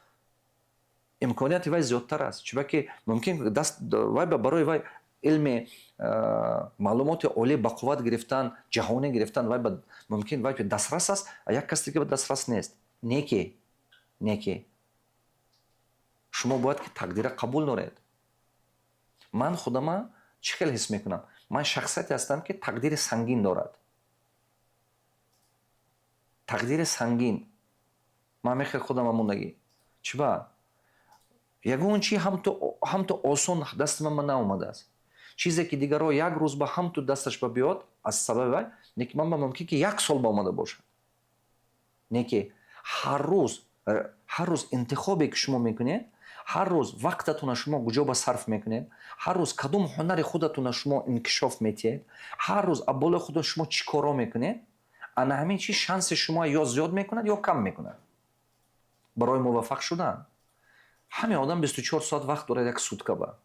имконияти вай зиёдтар аст. Чунки мумкин даст вай барои вай илми, маълумоти олӣ ба қувват гирифтан, ҷаҳонӣ гирифтан, вай мумкин вай дастрас аст, а як кас дига дастрас нест. Неки Шумо бояд ки тақдира қабул доред. Ман худама чӣ хел ҳис мекунам? Ман шахсияте ҳастам, ки тақдири сангин дорад, тақдири сангин. Ман мехел худама мондагӣ. Чиба ягон чи ҳамту осон дасти ман наомадааст. Чизе ки дигарро як рӯз ба ҳамту дасташ ба биёд, аз сабаби вай не ки ман ба мумкин ки як сол ба омада бошад. Не ки ҳар рӯз, ҳар рӯз интихобе ки шумо мекунед, ҳар рӯз вақтатона шумо куҷо ба сарф мекунед, ҳар рӯз кадом ҳунари худатона шумо инкишоф метиҳед, ҳар рӯз аз болои худо шумо чӣ коро мекунед, ана ҳамин чиз шанси шумо ё зиёд мекунад, ё кам мекунад барои муваффақ шудан. Ҳаме одам 24 соат вақт дорад. Як сутка ба,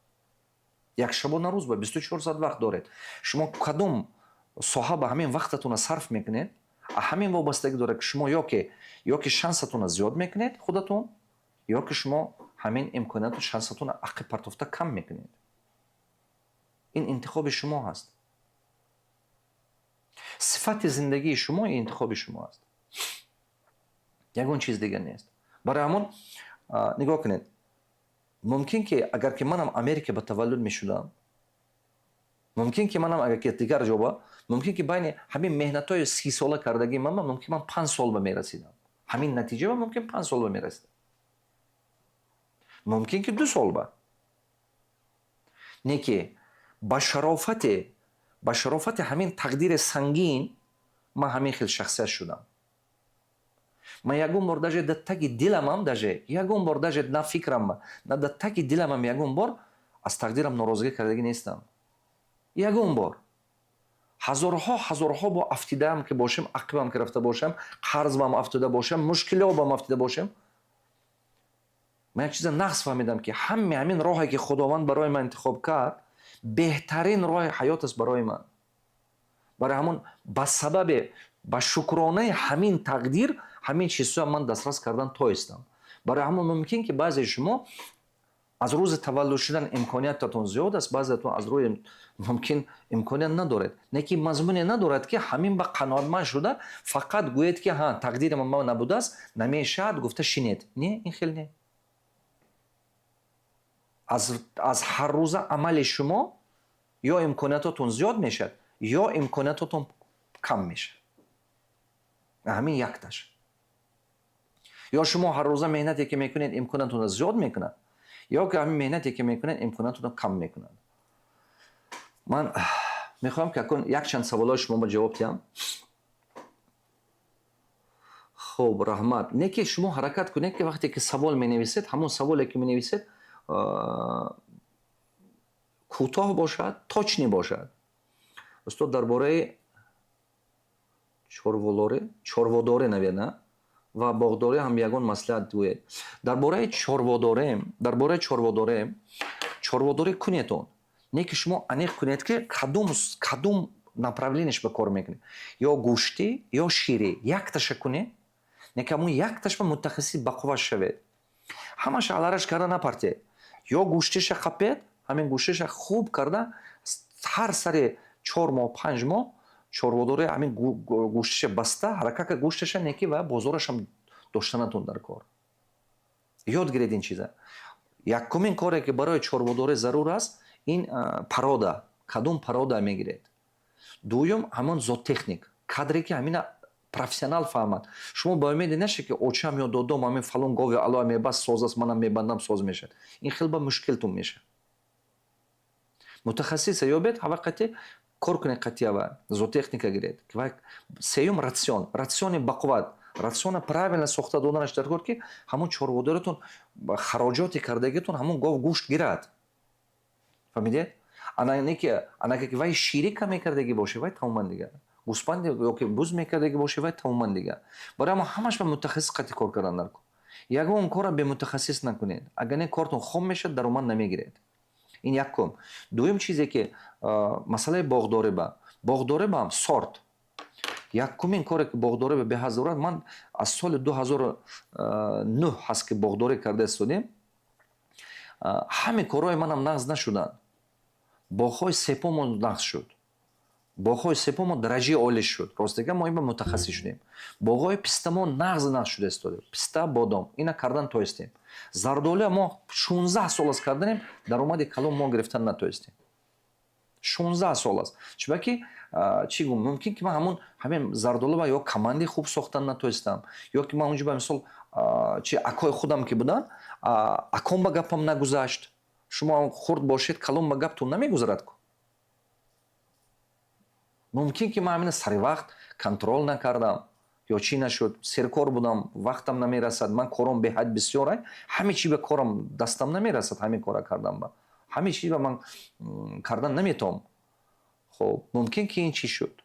як шабона рӯз ба 24 соат вақт доред. Шумо кадом соҳа ба ҳамин вақтатона сарф мекунед, ҳамин вобастагӣ дорад, ки шумо ёки шансатона зиёд мекунед худатон, ё ки шумо ҳамин имконияту шансатона ақиб партофта кам мекунед. Ин интихоби шумо ҳаст. Сифати зиндагии шумо интихоби шумо аст, ягон чиз дигар нест. Барои ҳамон нигоҳ кунед, мумкин ки агар ки манам Америка ба таваллуд мешудам, мумкин ки манам агар ки дигар ҷо ба, мумкин ки байни ҳамин меҳнатҳои 30сола кардагии ман, мумкин ман 5 сол ба мерасидам ҳамин натиҷа ба, мумкин 5 сол ба мерасидам, мумкин ки 2 сол ба. Не ки ба шарофати ҳамин тақдири сангин ман ҳамин хел шахсият шудам. Ман ягон бор даже дар таги диламам, даже ягон бор, даже на фикрам, на дар таги диламам ягон бор аз тақдирам норозигӣ кардагӣ нестам. Ягон бор. Ҳазорҳо, ҳазорҳо бо афтидаам ки бошем, ақибам ки рафта бошам, қарзбам афтида бошам, мушкилиҳобам афтида бошам, ман як чиза нағз фаҳмидам, ки ҳаме ҳамин роҳе ки Худованд барои ман интихоб кард, беҳтарин роҳи ҳаёт аст барои ман. Барои ҳамон ба сабаби ба шукронаи ҳамин тақдир ҳамин чизҳоя ман дастрас кардан тоистам. Барои ҳамон мумкин ки баъзе шумо аз рӯзи таваллуд шудан имкониятатон зиёд аст, баъзеатон аз рӯи мумкин имконият надоред. Не ки мазмуне надорад, ки ҳамин ба қаноатманд шуда, фақат гӯед, ки ҳа, тақдири ман набудааст, намешавад гуфта шинед. Не, ин хел не. Аз ҳаррӯза амали шумо ё имкониятотон зиёд мешавад, ё имкониятотон кам мешавад. Ҳамин якташ. Ё шумо ҳаррӯза меҳнате ки мекунед, имкониятонро зиёд мекунад, ё ки ҳамин меҳнате ки мекунед, имкониятонро кам мекунад. Ман мехоҳам, ки акун якчанд саволҳои шумо ба ҷавоб диҳам. Хуб, раҳмат. Не ки шумо ҳаракат кунед, ки вақте ки савол менависед, ҳамон саволе ки менависед, кӯтоҳ бошад, точный бошад. Устод, дар бораи чорводорӣ навена ва боғдорӣ ҳам ягон маслиҳат гӯед. Дар бораи чорводорем, дар бораи чорводорем, чорводорӣ кунетон, не ки шумо аниқ кунед, ки кадом направление ш ба кор мекунед: ё гӯштӣ, ё ширӣ. Якташа кунед, не ки ҳамон якташ ба мутахассис бақувват шавед. Ҳамаша алараш карда напартед. Ё гӯштиша қапед, ҳамин гӯштиша хуб карда, ҳар сари 4 моҳ, 5 моҳ чорводорӣ ҳамин гӯштиша баста ҳаракат кард, гӯшташа неки ва бозорашам доштанатон дар кор. Ёд гиред ин чиза. Якумин коре ки барои чорводорӣ зарур аст, ин порода, кадом порода мегиред. Дуюм, ҳамон зоотехник, кадре ки ҳамина профессионал фаҳмад. Шумо ба умеде нашед, ки очам ё додом ҳамин фалон гови ало мебаст, соз аст, манам мебандам, соз мешавад. Ин хел ба мушкилтон мешавад. Мутахассиса ёбед, ҳавақати кор кунед, қатъиява зоотехника гиред. Сеюм, рацион, рациони бақувват, рациона правильно сохта доданаш дар кор, ки ҳамон чорводоритон хароҷоти кардагитон ҳамон гов гӯшт гирад. Фаҳмидед? Анаке ки вай ширӣ кам мекардагӣ боше, вай тамоман дигар. Гӯспанди ёки буз мекардагӣ боше, вай тамоман дигар. Барои ҳамон ҳамаш ба мутахассис қатъи кор кардан дар кор. Ягон корро бемутахассис накунед, агар не, кортон хом мешавад, даромад намегиред. Ин якум. Дуюм чизе ки масъалаи боғдорӣ, ба боғдорӣ баам сорт. Якумин коре ки боғдорӣ ба беҳад зарурат. Ман аз соли 2009 ҳаст ки боғдорӣ карда истодем, ҳаме корҳои манам нағз нашуданд. Боғҳои сепомон нағз шуд. Боғҳои себҳо мо дараҷаи олӣ шуд. Ростига, мо инба мутахассис шудем. Боғҳои писта мо нағз нағз шуда истодем. Писта, бодом ина кардан тоистем. Зардолуя мо 16 сол аст карданем, даромади калон мо гирифтан натоистем. 16 сол аст. Чунки чӣ гум, мумкин ки ман ҳамун ҳамин зардолуба ё командаи хуб сохтан натоистам, ё ки ман унҷо ба мисол чи акои худам ки буданд, аком ба гапам нагузашт. Шумо хурд бошед, калон ба гаптон намегузарад ку. Мумкин ки ман ҳамина сари вақт контрол накардам ё чӣ нашуд, серкор будам, вақтам намерасад, ман кором беҳад бисёр, ҳаме чӣ ба корам дастам намерасад, ҳамин кора кардам ба. Ҳаме чӣ ба ман кардан наметавом. Хоб, мумкин ки ин чӣ шуд.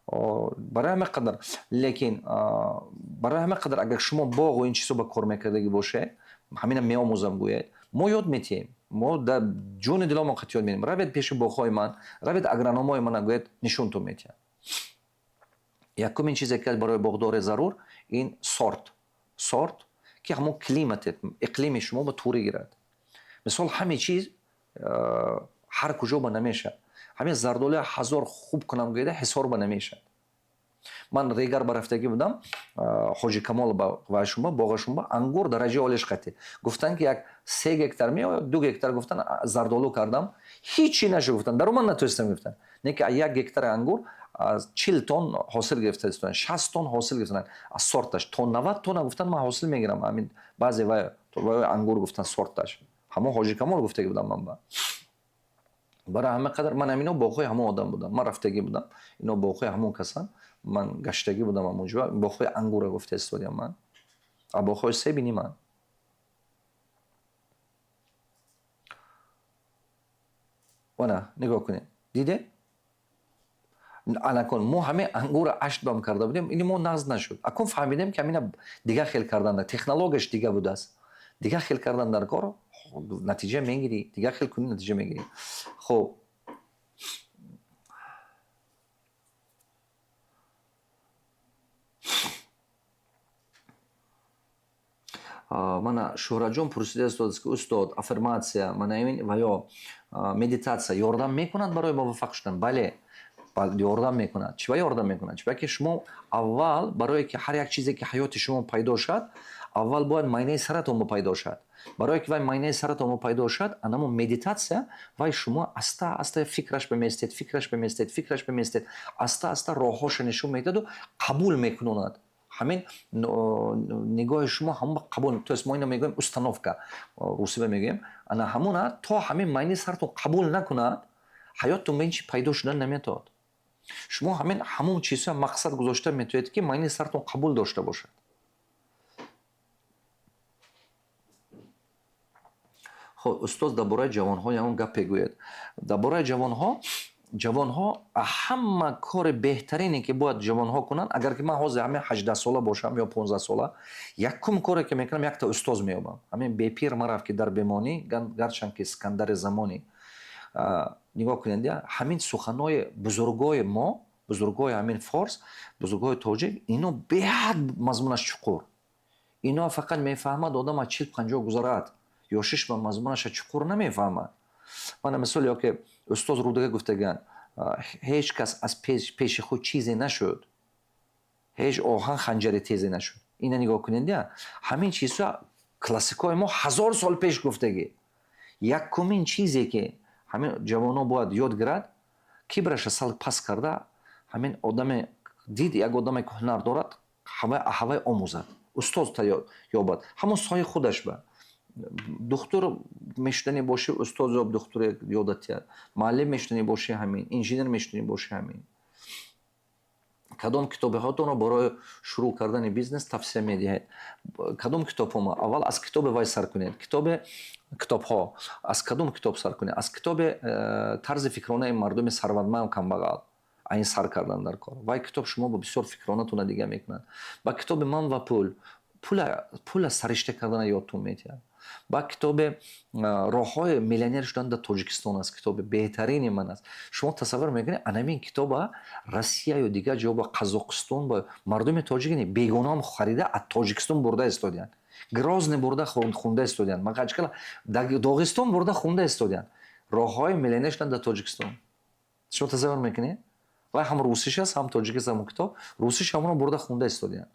Барои ҳама қадар, лекин барои ҳама қадар агар шумо боғу ин чизо ба кор мекардагӣ бошед, ҳамина меомӯзам гӯяд, мо ёд метиҳем. Мо дар ҷони диломон қат ёд медиҳем. Равед пеши боғҳои ман, равед агрономои мана гӯяд, нишонтон метиҳад. Якумин чизе ки барои боғдоре зарур, ин сорт. Сорт ки ҳамон климате, иқлими шумо ба туре гирад. Мисол, ҳаме чиз ҳар куҷо ба намешавад. Ҳамин зардолуя ҳазор хуб кунам гӯяда, ҳисор ба намешавад. Ман Регар барафтагӣ будам, Ҳоҷи Камол вайшумба, боғашумба, ангур дараҷаи олиш қатӣ. Гуфтанд ки як 3 гектар меояд, 2 гектар гуфтанд, зардолу кардам, ҳичи нашуд гуфтанд, даромад натонистам гуфтанд. Не ки 1 гектар ангур аз 40 тонн ҳосил гирифта истоданд, 60 тонн ҳосил гирифтанд аз сорташ, то 90 тонна гуфтанд ман ҳосил мегирам. Ҳамин баъзе вай ангур гуфтанд сорташ. Ҳамон Ҳоҷи Камол гуфтагӣ будам ман ба. Барои ҳама қадар ман ҳамино боғҳои ҳамон одам будам. Ман рафтагӣ будам. Ино боғҳои ҳамон касан. Ман гаштагӣ будам ҳамонҷо. Боғҳои ангура гуфта истодиям ман. А боғҳои себи ни ман. Вана, нигоҳ кунед. Дидед? Анакун мо ҳамин ангура ашт бам карда будем, ини мо нағз нашуд. Акун фаҳмидем ки ҳамина дигар хел кардан, технологияш дигар будааст. Дигар хел кардан дар кор натиҷа мегирӣ, дигар хел кунӣ натиҷа мегирӣ. Хоб, мана Шӯҳратҷон пурсида истодааст ки устод, аффирматсия, мана ин ва ё медитатсия ёрдам мекунад барои муваффақ шудан? Бале, ёрдам мекунад. Чӣ ба ёрдам мекунад? Чӣ ба ки шумо аввал барое ки ҳар як чизе ки ҳаёти шумо пайдо шавад, аввал бояд майнаи саратон пайдо шавад. Барое ки вай майнаи саратон пайдо шавад, анамо медитатсия вай шумо аста аста фикраш беместед, фикраш беместед, фикраш беместед, аста аста роҳҳоша нишон медиҳаду қабул мекунонад. Ҳамин нигоҳи шумо ҳамон қабул, то есть мо ино мегӯем установка, русиба мегӯем, ана ҳамона то ҳамин майнаи саратон қабул накунад, ҳаёттон ба ин чи пайдо шудан наметавонад. Шумо ҳамин ҳамон чизҳо мақсад гузошта метавонед ки майнаи саратон қабул дошта бошад. Хоб, устоз дар бораи ҷавонҳо ягон гап мегӯяд. Дар бораи ҷавонҳо, ҷавонҳо ҳама кори беҳтарине ки бояд ҷавонҳо кунанд, агар ки ман ҳозир ҳамин 18 сола бошам ё 15 сола, якум коре ки мекунам, якта устоз меёбам. Ҳамин бепир марафт ки дар бемонӣ, гарчанд ки Искандари замонӣ. Нигоҳ кунед, ҳамин суханои бузургои мо, бузургои ҳамин форс, бузургои тоҷик, ино беҳад мазмунаш чуқур. Ино фақат мефаҳмад одам аз 40-50 гузарад. Ёшиш ба мазмунаша чуқур намефаҳмад. Мана мисол, ё ки устоз Рудага гуфтаган, ҳеҷ кас аз пеши худ чизе нашуд. Ҳеҷ оҳан ханҷари тезе нашуд. Ина нигоҳ кунед, ҳамин чизҳо классикои мо 1000 сол пеш гуфтагӣ. Якумин чизе ки ҳамин ҷавонон бояд ёд гирад, кибраша сал пас карда, ҳамин одаме дид, як одаме ки ҳунар дорад, ҳавай омӯзад, устоз ёбад, ҳамон соҳаи худаш ба. Духтур мешудани бошӣ, устоз ёб, духтур ёдат тиҳад. Муаллим мешудани бошӣ, ҳамин. Инженер мешудани бошӣ, ҳамин. Кадом китобҳотонро барои шурӯъ кардани бизнес тавсия медиҳед? Кадом китобҳо? Аввал аз китобе вай сар кунед. Китобҳо. Аз кадом китоб сар кунед? Аз китобе тарзи фикронаи мардуми сарватманд камбағал. Айн сар кардан дар кор. Вай китоб шумо бо бисёр фикронатонро дига мекунад. Ба китоби ман ва пул. Пула саришта кардана ёдтон метиҳад. Ба китобе роҳҳои миллионер шудан дар Тоҷикистон аст, китоби беҳтарини ман аст. Шумо тасаввур мекунед, анамин китоба Россия ё дигар ҷо ба Қазоқистон ба мардуми тоҷик не, бегонаам харида аз Тоҷикистон бурда истодиянд. Грозный бурда хунда истодиянд. Махачкала Доғистон бурда хунда истодиянд. Роҳҳои миллионер шудан дар Тоҷикистон. Шумо тасаввур мекунед? Вай ҳам русиш аст, ҳам тоҷикист. Ҳамон китоб русиш, ҳамонро бурда хунда истодиянд.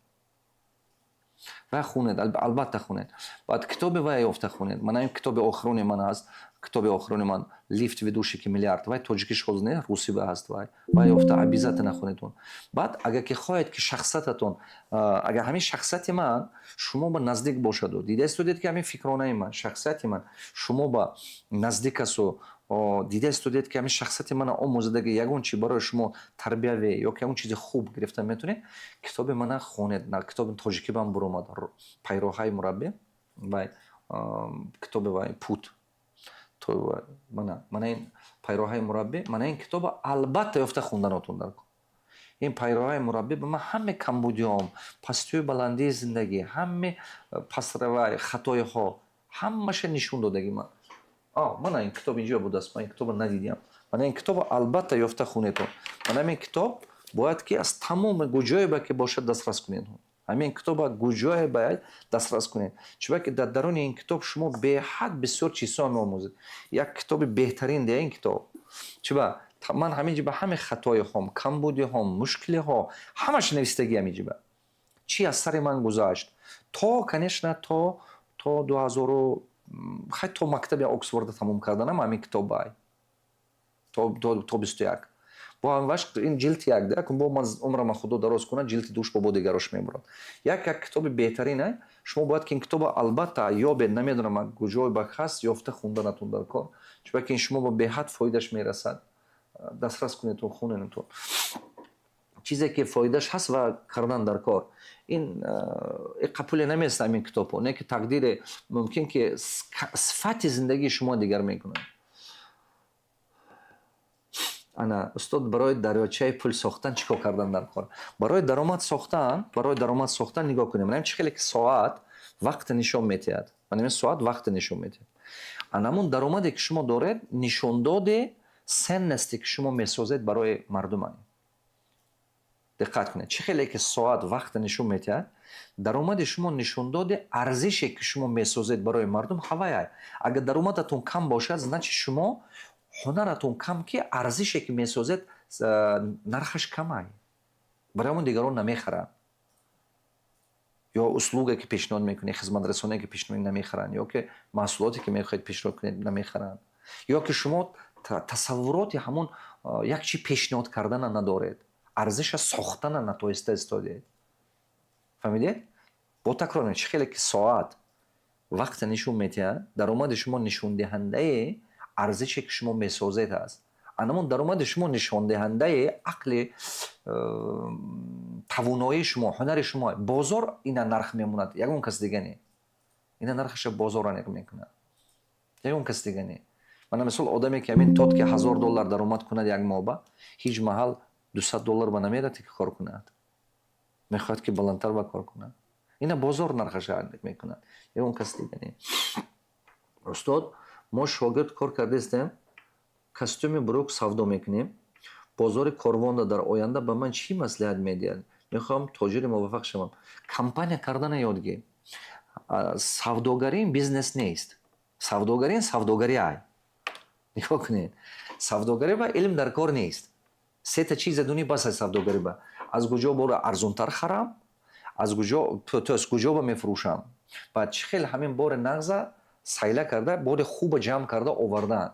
Вай хунед, албатта хунед. Баъд китоби вай ёфта хунед. Мана ин китоби охирони ман аст, китоби охирони ман, «Лифт, ведущий к миллиард». Вай тоҷикиш ҳоз не, русӣ ба ҳаст. Вай ёфта обязательно хунедон. Баъд агар ки хоҳед, ки шахсиятатон, агар ҳамин шахсияти ман шумо ба наздик бошаду дида истодед, ки ҳамин фикронаи ман, шахсияти ман шумо ба наздик асту дида истодед, ки ҳамин шахсияти мана омӯзадаги ягон чи барои шумо тарбиявӣ ё ки ягон чизи хуб гирифта метавонед, китоби мана хонед. Китоби тоҷикӣ бам буромад, «Пайроҳаи мураббӣ». Вай китоби вай пут мана ин «Пайроҳаи мураббӣ». Мана ин китоба албатта ёфта хунданотон дар кор. Ин «Пайроҳаи мураббӣ» ба ман ҳаме камбудиём, пастию баландии зиндагӣ, ҳаме пасравай хатоиҳо, ҳамаша нишон додаги ман. Мана ин китоб инҷо будааст, ман ин китобро надидиам. Мана ин китобро албатта ёфта хунедон. Мана ин китоб бояд ки аз тамоми гуҷое ба ки бошад, дастрас кунед. Ҳамин китоба гуҷое бояд дастрас кунед, чунки дар даруни ин китоб шумо беҳад бисёр чизҳо меомӯзед. Як китоби беҳтарин де ин китоб. Чиба ман ҳамин ҷиба ҳаме хатоиҳом, камбудиҳом, мушкилиҳо, ҳамаш навистагӣ. Ҳамин ҷиба чӣ аз сари ман гузашт, то, конечно, то дуҳазору хай, то мактаби Оксфорда тамом карданам ҳамин китоб бай то 21 бо ҳамваш. Ин ҷилди як да бо ман умрама худо дароз кунад, ҷилди душ бо дигарош мебурад. Як китоби беҳтарина. Шумо бояд ки ин китоба албатта ёбед. Намедонам, куҷое ба ҳаст, ёфта хунданатон дар кор, чунки ин шумо ба беҳад фоидаш мерасад. Дастрас кунедтон, хунедтон. Чизе ки фоидаш ҳаст ва кардан дар кор. Ин қапуле намест ҳамин китобҳо, не ки тақдире мумкин ки сифати зиндагии шумо дигар мекунад. Ана, устод, барои дарёчаи пул сохтан чӣ кор кардан дар кор? Барои даромад сохтан, барои даромад сохтан нигоҳ кунем. Манам чӣ хеле ки соат вақт нишон метиҳад, манам соат вақт нишон метиҳад, анамун даромаде ки шумо доред, нишондоди ценности ки шумо месозед барои мардуман. Диққат кунед: чӣ хеле ки соат вақт нишон метиҳад, даромади шумо нишондоди арзише ки шумо месозед барои мардум ҳаваяй. Агар даромадатон кам бошад, значит, шумо ҳунаратон кам, ки арзише ки месозед, нархаш камай, барои ҳамон дигарон намехаранд ё услуга ки пешниҳод мекунед, хизматрасоние ки пешниҳод, намехаранд, ё ки маҳсулоте ки мехоҳед пешниҳод кунед, намехаранд, ё ки шумо тасаввуроти ҳамон як чи пешниҳод кардана надоред, арзиша сохтана натоиста истодед. Фаҳмидед? Бо такрор: чӣ хеле ки соат вақте нишон метиҳад, даромади шумо нишондиҳандаи арзише ки шумо месозед аст. Анамон даромади шумо нишондиҳандаи ақли, тавоноии шумо, ҳунари шумо. Бозор ина нарх мемонад, ягон кас дига не. Ина нархаша бозор аниқ мекунад, ягон кас дига не. Мана мисол, одаме ки ҳамин тот ки 1000 доллар даромад кунад як моҳба, ҳеҷ маҳал 200 доллар ба намерад ки кор кунад, мехоҳад ки баландтар ба кор кунад. Ина бозор нархаша аниқ мекунад, ягон кас дига не. Устод, мо шогирд кор кардастем, костюми брюк савдо мекунем бозори Корвонда. Дар оянда ба ман чӣ маслиҳат медиҳад? Мехоҳам тоҷири муваффақ шавам. Компания кардана ёд гир. Савдогарӣ бизнес нест, савдогарӣ савдогарӣ ай. Нигоҳ кунед, савдогарӣ ба илм дар кор нест. Сета чиза дуни бас аст савдогарӣ ба: аз куҷо бора арзонтар харам, аз куҷо, то есть куҷо ба мефурӯшам, баъд чӣ хел ҳамин бори нағза сайла карда, бори хуба ҷамъ карда овардан.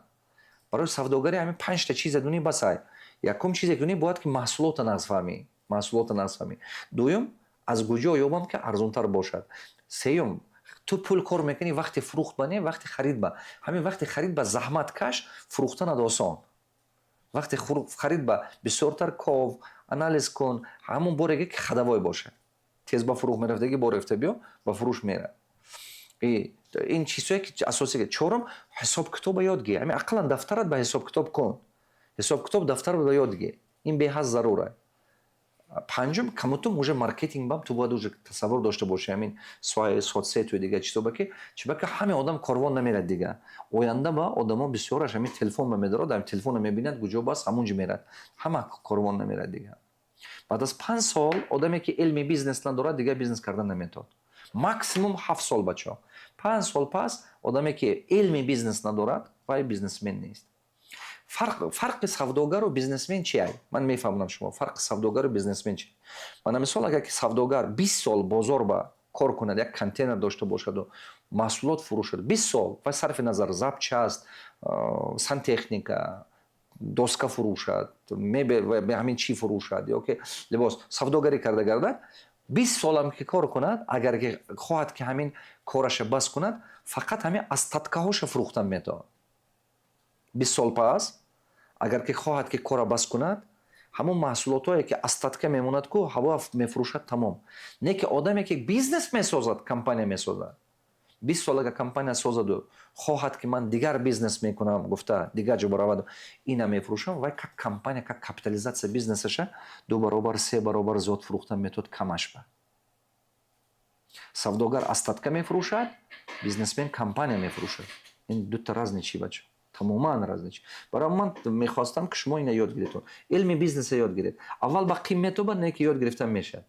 Барои савдогарӣ ҳамин панҷта чиза дуни басай. Якум чизе ки дуни, бояд ки маҳсулота нағз фаҳмӣ, маҳсулота нағз фаҳмӣ. Дуюм, аз куҷо ёбам ки арзонтар бошад. Сеюм, ту пул кор мекунӣ вақти фурӯхт ба не, вақти харид ба. Ҳамин вақти харид ба заҳмат каш, фурӯхтанад осон. Вақти харид ба бисёртар ков, анализ кун. Ҳамон бореге ки ходовой бошад, тез ба фурӯх мерафтаги бор рафта биё, ба фурӯш мерад. Ин чизҳое ки асосӣ. Чорум, ҳисобкитоба ёд гир. Ҳамин ақаллан дафтарат ба ҳисобкитоб кун, ҳисобкитоб, дафтар ба ёд гир, ин беҳад зарура. Панҷум, камутум уже маркетинг бам ту бояд уже тасаввур дошта бошӣ, ҳамин соҳаи соцсету дига чизоба, ки чибаки ҳаме одам Корвон намерад дига. Оянда ба одамо бисёраш ҳамин телефон ба медорад, ҳамин телефонро мебинад, куҷо бас, ҳамунҷо мерад, ҳама Корвон намерад дига. Баъд аз 5 сол одаме ки илми бизнес надорад, дигар бизнес кардан наметавонад. Максимум 7 сол, бачаҳо. 5 сол пас одаме ки илми бизнес надорад, вай бизнесмен нест. Фарқи савдогару бизнесмен чи ай? Ман мефаҳмонам шумо, фарқи савдогару бизнесмен чи. Мана мисол, агар ки савдогар 20 сол бозор ба кор кунад, як контейнер дошта бошаду маҳсулот фурӯшад 20 сол ва сарфи назар запчасть, сантехника, доска фурӯшад, мебел, ҳамин чӣ фурӯшад ё ки либос, савдогарӣ карда гардад, 20 солам ки кор кунад, агар ки хоҳад, ки ҳамин кораша бас кунад, фақат ҳамин остаткаҳоша фурӯхтан метавонад. 20 сол пас агар ки хоҳад, ки кора бас кунад, ҳамон маҳсулотое ки остатка мемонад ку, ҳаво мефурӯшад, тамом. Не ки одаме ки бизнес месозад, компания месозад, 20 сол агар компания созаду хоҳад, ки ман дигар бизнес мекунам гуфта, дигар ҷо бараваду ина мефурӯшам, вай как компания, как капитализация бизнесаша ду баробар, се баробар зиёд фурӯхтан метавонад камаш ба. Савдогар остатка мефурӯшад, бизнесмен компания мефурӯшад. Ин дута разный чи, бача, тамоман разный чи. Барои ман мехостам, ки шумо ина ёд гиред, илми бизнеса ёд гиред. Аввал ба қим метобад, не ки ёд гирифтан мешавад.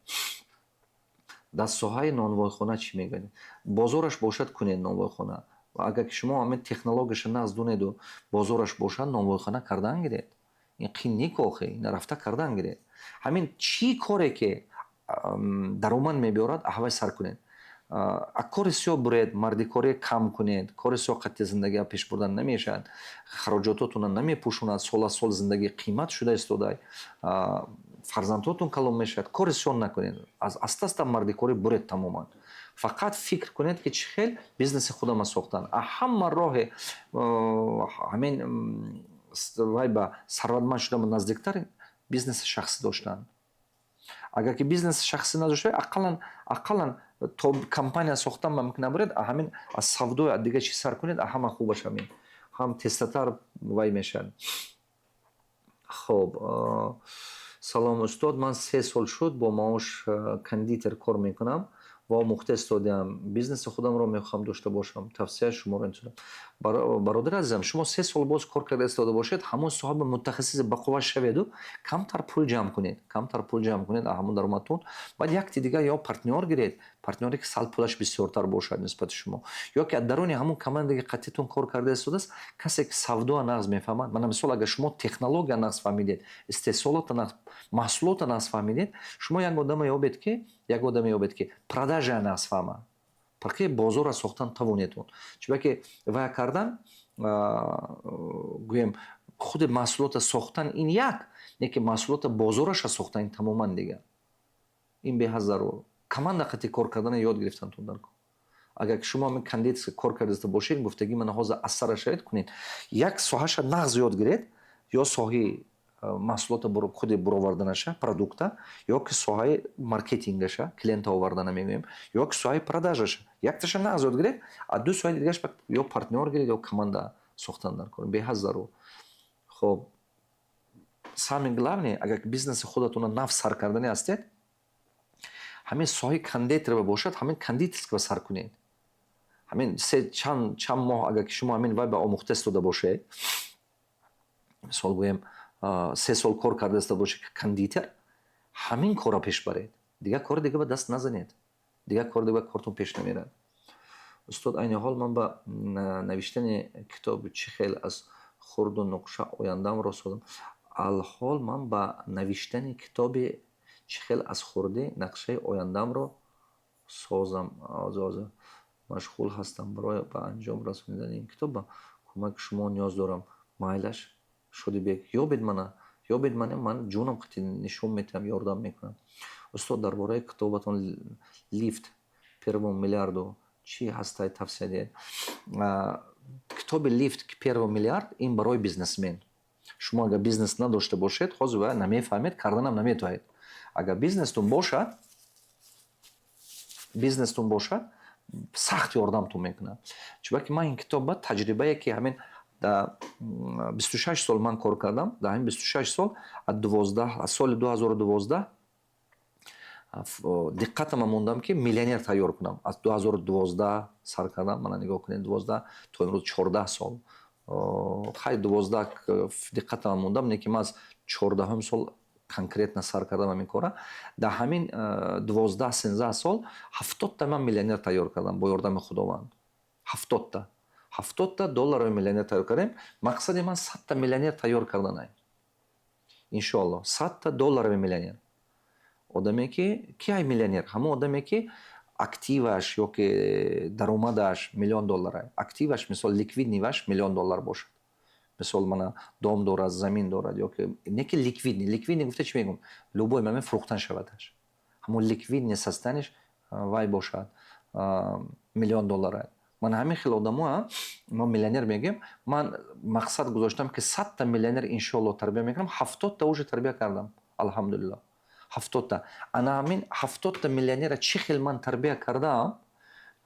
Дар соҳаи нонвойхона чӣ мегӯед? Бозораш бошад, кунед нонвойхона. Агар ки шумо ҳамин технологияша нағз дунеду бозораш бошад, нонвойхона кардан гиред. Ин қин не охи, ина рафта кардан гиред. Ҳамин чӣ коре ки даромад мебиёрад, аҳвай сар кунед. Кори сиёҳ буред, мардикорӣ кам кунед. Кори сиёҳ қатъи зиндагиа пеш бурдан намешавад, хароҷототонро намепӯшонад. Сол аз сол зиндагӣ қимат шуда истода, фарзандҳотон калон мешавад. Кори сиёҳ накунед, аз аста аста мардикорӣ буред тамоман. Фақат фикр кунед, ки чӣ хел бизнеси худама сохтан. А ҳама роҳе ҳамин вай ба сарватманд шудан наздиктар бизнеси шахсӣ доштан. Агар ки бизнеси шахсӣ надошта, ақаллан то компания сохтан мумкин набаред, ҳамин аз савдои, аз дигар чиз сар кунед. Ҳама хубаш ҳамин, ҳам тезтатар вай мешавад. Хоб, салом, устод, ман 3 сол шуд бо маош кондитер кор мекунам ва омӯхта истодаам. Бизнеси худамро мехоҳам дошта бошам, тавсияи шуморо интизорам. Бародари азизам, шумо 3 сол боз кор карда истода бошед, ҳамон соҳаба мутахассиси бақувват шаведу камтар пул ҷамъ кунед, камтар пул ҷамъ кунед ҳамон даромадтон. Баъд якти дигар ё партнёр гиред, партнёре ки сал пулаш бисёртар бошад нисбати шумо, ё ки аз даруни ҳамон команде ки қатъитон кор карда истодааст, касе ки савдоа нағз мефаҳмад. Мана мисол, агар шумо технология нағз фаҳмидед, истеҳсолота нағз, маҳсулота нағз фаҳмидед, шумо як одаме ёбед, ки продажа нағз фаҳмад, фарқи бозорро сохтан тавонедон. Чунки вая кардан, гӯем, худи маҳсулота сохтан ин як, не ки маҳсулота бозораша сохтан ин тамоман дигар. Ин беҳад зарур. Команда қати кор кардана ёд гирифтантон дар кор. Агар ки шумо ҳамин кондитерска кор кардаиста бошед, гуфтагӣ мана ҳозир аз сара шавед, кунед. Як соҳаша нағз ёд гиред, ё соҳаи маҳсулота худи буроварданаша, продукта, ё ки соҳаи маркетингаша, клиента овардана мегӯем, ё ки соҳаи продажаша. Якташа нағз ёд гиред, а ду соҳаи дигараш ё партнёр гиред, ё команда сохтан дар кор. Беҳад зарур. Хоб, самое главное, агар бизнеси худатонро нав сар карданӣ ҳастед, ҳамин соҳаи кондитерва бошад, ҳамин кондитерского сар кунед. Ҳамин се чанд моҳ агар ки шумо ҳамин вай ба омӯхта истода бошед, мисол гӯем, 3 сол кор карда истода бошед кондитер, ҳамин корро пеш баред. Дигар кори дига ба даст назанед, дигар кори дига кортон пеш намерад. Устод, айни ҳол ман ба навиштани китоби чӣ хел аз хурду нуқша ояндаамро созам. Алҳол ман ба навиштани китоби чӣ хел аз хурдӣ нақшаи ояндаамро созам машғул ҳастам. Барои ба анҷом расонидани ин китоб ба кӯмаки шумо ниёз дорам. Майлаш, Шодибек, ёбед мана, ёбед мана, ман ҷонам қати нишон метиҳам, ёрдам мекунам. Устод, дар бораи китобатон «Лифт первому миллиарду» чӣ ҳастай, тавсия диҳед. Китоби «Лифт к первому миллиард» ин барои бизнесмен. Шумо агар бизнес надошта бошед, ҳозир ва намефаҳмед, карданам наметавонед. Агар бизнестон бошад, сахт ёрдамтон мекунад, чунки ман ин китоб ба таҷрибае ки ҳамин дар 26 сол ман кор кардам, дар ҳамин 26 сол, аз 12, аз соли 2012 диққатама мондам, ки миллионер тайёр кунам. Аз 2012 сар кардам, мана нигоҳ кунед, 12 то имрӯз 14 сол. Хай, 12 диққатама мондам, не ки ман аз 14-ҳум сол конкретно сар кардам ҳамин кора. Дар ҳамин 12, 13 сол 70-та ман миллионер тайёр кардам бо ёрдами Худованд. 70-та, 70-та долларовый миллионер тайёр кардем. Мақсади ман 100-та миллионер тайёр карданай, иншоалло. 100-та долларовый миллионер. Одаме ки ай миллионер? Ҳамон одаме, ки активаш ёки даромадаш миллион доллара, активаш, мисол, ликвидный ваш миллион доллар бошад. Мисол, мана, дом дорад, замин дорад ёки не ки ликвидный. Ликвидный гуфта чӣ мегӯм? Любой момент фурӯхтан шавадаш, ҳамон ликвидный состояние ш вай бошад, миллион доллара. Ман ҳамин хел одамо мо миллионер мегӯем. Ман мақсад гузоштам, ки 100-та миллионер, иншоалло, тарбия мекунам. 70-та уже тарбия кардам, алҳамдулилло, 70-та. Ана ҳамин 70-та миллионера чӣ хел ман тарбия кардам,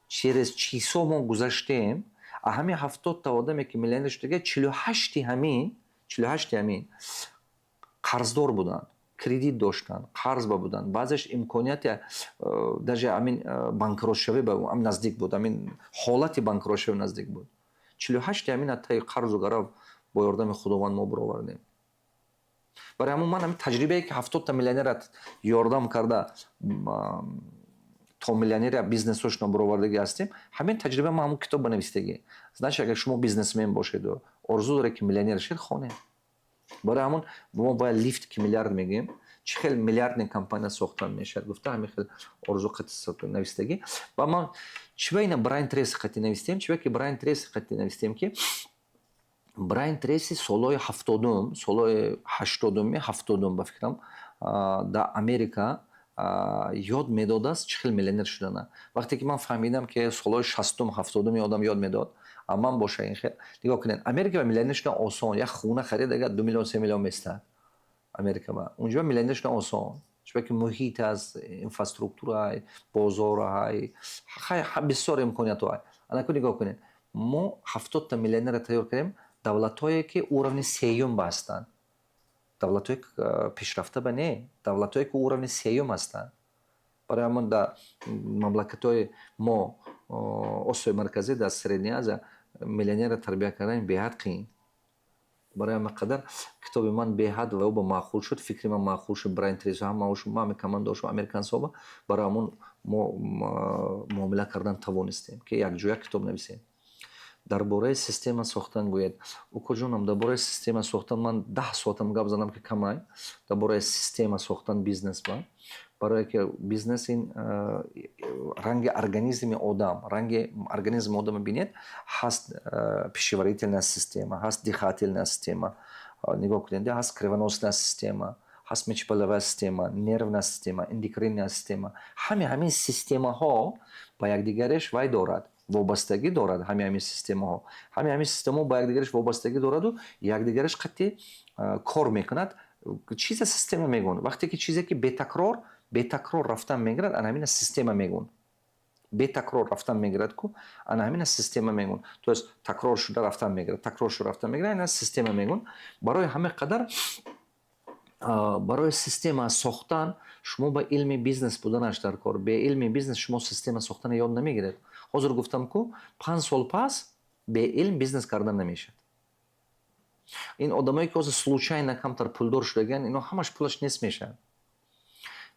через чизҳо мо гузаштем. А ҳамин 70-та одаме, ки миллионер шудага, 48-ти ҳамин, 48-ти ҳамин қарздор буданд, кредит доштанд, қарз ба буданд. Баъзеш имконияти даже ҳамин банкротшавӣ ба наздик буд, ҳамин ҳолати банкротшавӣ наздик буд. 48-ти ҳамин аз таи қарзу гарав бо ёрдами Худованд мо баровардем. Барои ҳамон ман ҳамин таҷрибае, ки 70-та миллионера ёрдам карда, то миллионера бизнесҳошона баровардагӣ ҳастем, ҳамин таҷриба ман ҳамон китоб банавистагӣ. Значит, агар шумо бизнесмен бошеду орзу доред, ки миллионер шед, хонед. Барои ҳамон мо бояд лифт ки миллиард мегӯем, чӣ хел миллиардный компания сохтан мешавад гуфта, ҳамин хел орзу қати навистагӣ. Ва ман чиба ина Брайан Трейси қати навистем? Чиба ки Брайан Трейси қати навистем, ки Брайан Трейси солҳои 70-ум, солҳои 80-уми, 70-ум, ба фикрам, дар Америка ёд медодааст, чӣ хел миллионер шудана. Вақте ки ман фаҳмидам, ки солҳои 60-ум, 70-уми одам ёд медод, а ман боша ин хел. Нигоҳ кунед, Америка ба миллионер шудан осон. Як хона харид, агар 2 миллион, 3 миллион местад Америка ба. Унҷо миллионер шудан осон, чунки муҳит аст, инфраструктура, бозор, бисёр имкониятҳо. Анаку нигоҳ кунед, мо 70-та миллионера тайёр кардем, давлатҳое, ки уровни сеюм ба ҳастанд, давлатҳои пешрафта ба не, давлатҳое, ки уровни сеюм ҳастанд. Барои ҳамон дар мамлакатҳои мо, Осиёи Марказӣ, дар Средняя Азия миллионера тарбия кардан беҳад қиин. Барои ҳамин қадар китоби ман беҳад ва ба маъқул шуд, фикри ман маъқул шуд. Брайан Трейси ҳамаошум, ҳами командаошум, американцоба. Барои ҳамон мо муомила кардан тавонистем, ки якҷоя китоб нависем. Дар бораи система сохтан гӯяд, укоҷонам. Дар бораи система сохтан ман 10 соатам гап занам, ки камай. Дар бораи система сохтан бизнес ба, барое ки бизнес ин ранги организми одам. Ранги организми одама бинед: ҳаст пищеварительная система, ҳаст дыхательная система, нигоҳ кунед, ҳаст кровеносная система, ҳаст мочеполовая система, нервная система, эндокринная система. Ҳами ҳамин системаҳо ба якдигареш вай дорад, вобастагӣ дорад. Ҳами ҳамин системаҳо, ҳами ҳамин системаҳо ба якдигараш вобастагӣ дораду якдигараш қатъи кор мекунад. Чиза система мегӯн? Вақте ки чизе ки бетакрор, бетакрор рафтан мегирад, ана ҳамина система мегӯн. Бетакрор рафтан мегирад ку, ана ҳамина система мегӯн. То есть такрор шуда рафтан мегирад, такрор шуда рафтан мегирад, ина система мегӯн. Барои ҳамин қадар барои система сохтан шумо ба илми бизнес буданаш дар кор. Бе илми бизнес шумо система сохтана ёд намегиред. Ҳозир гуфтам ку, 5 сол пас бе илм бизнес кардан намешавад. Ин одамое, ки ҳозир случайно камтар пулдор шудагиан, ино ҳамаш пулаш нест мешавад,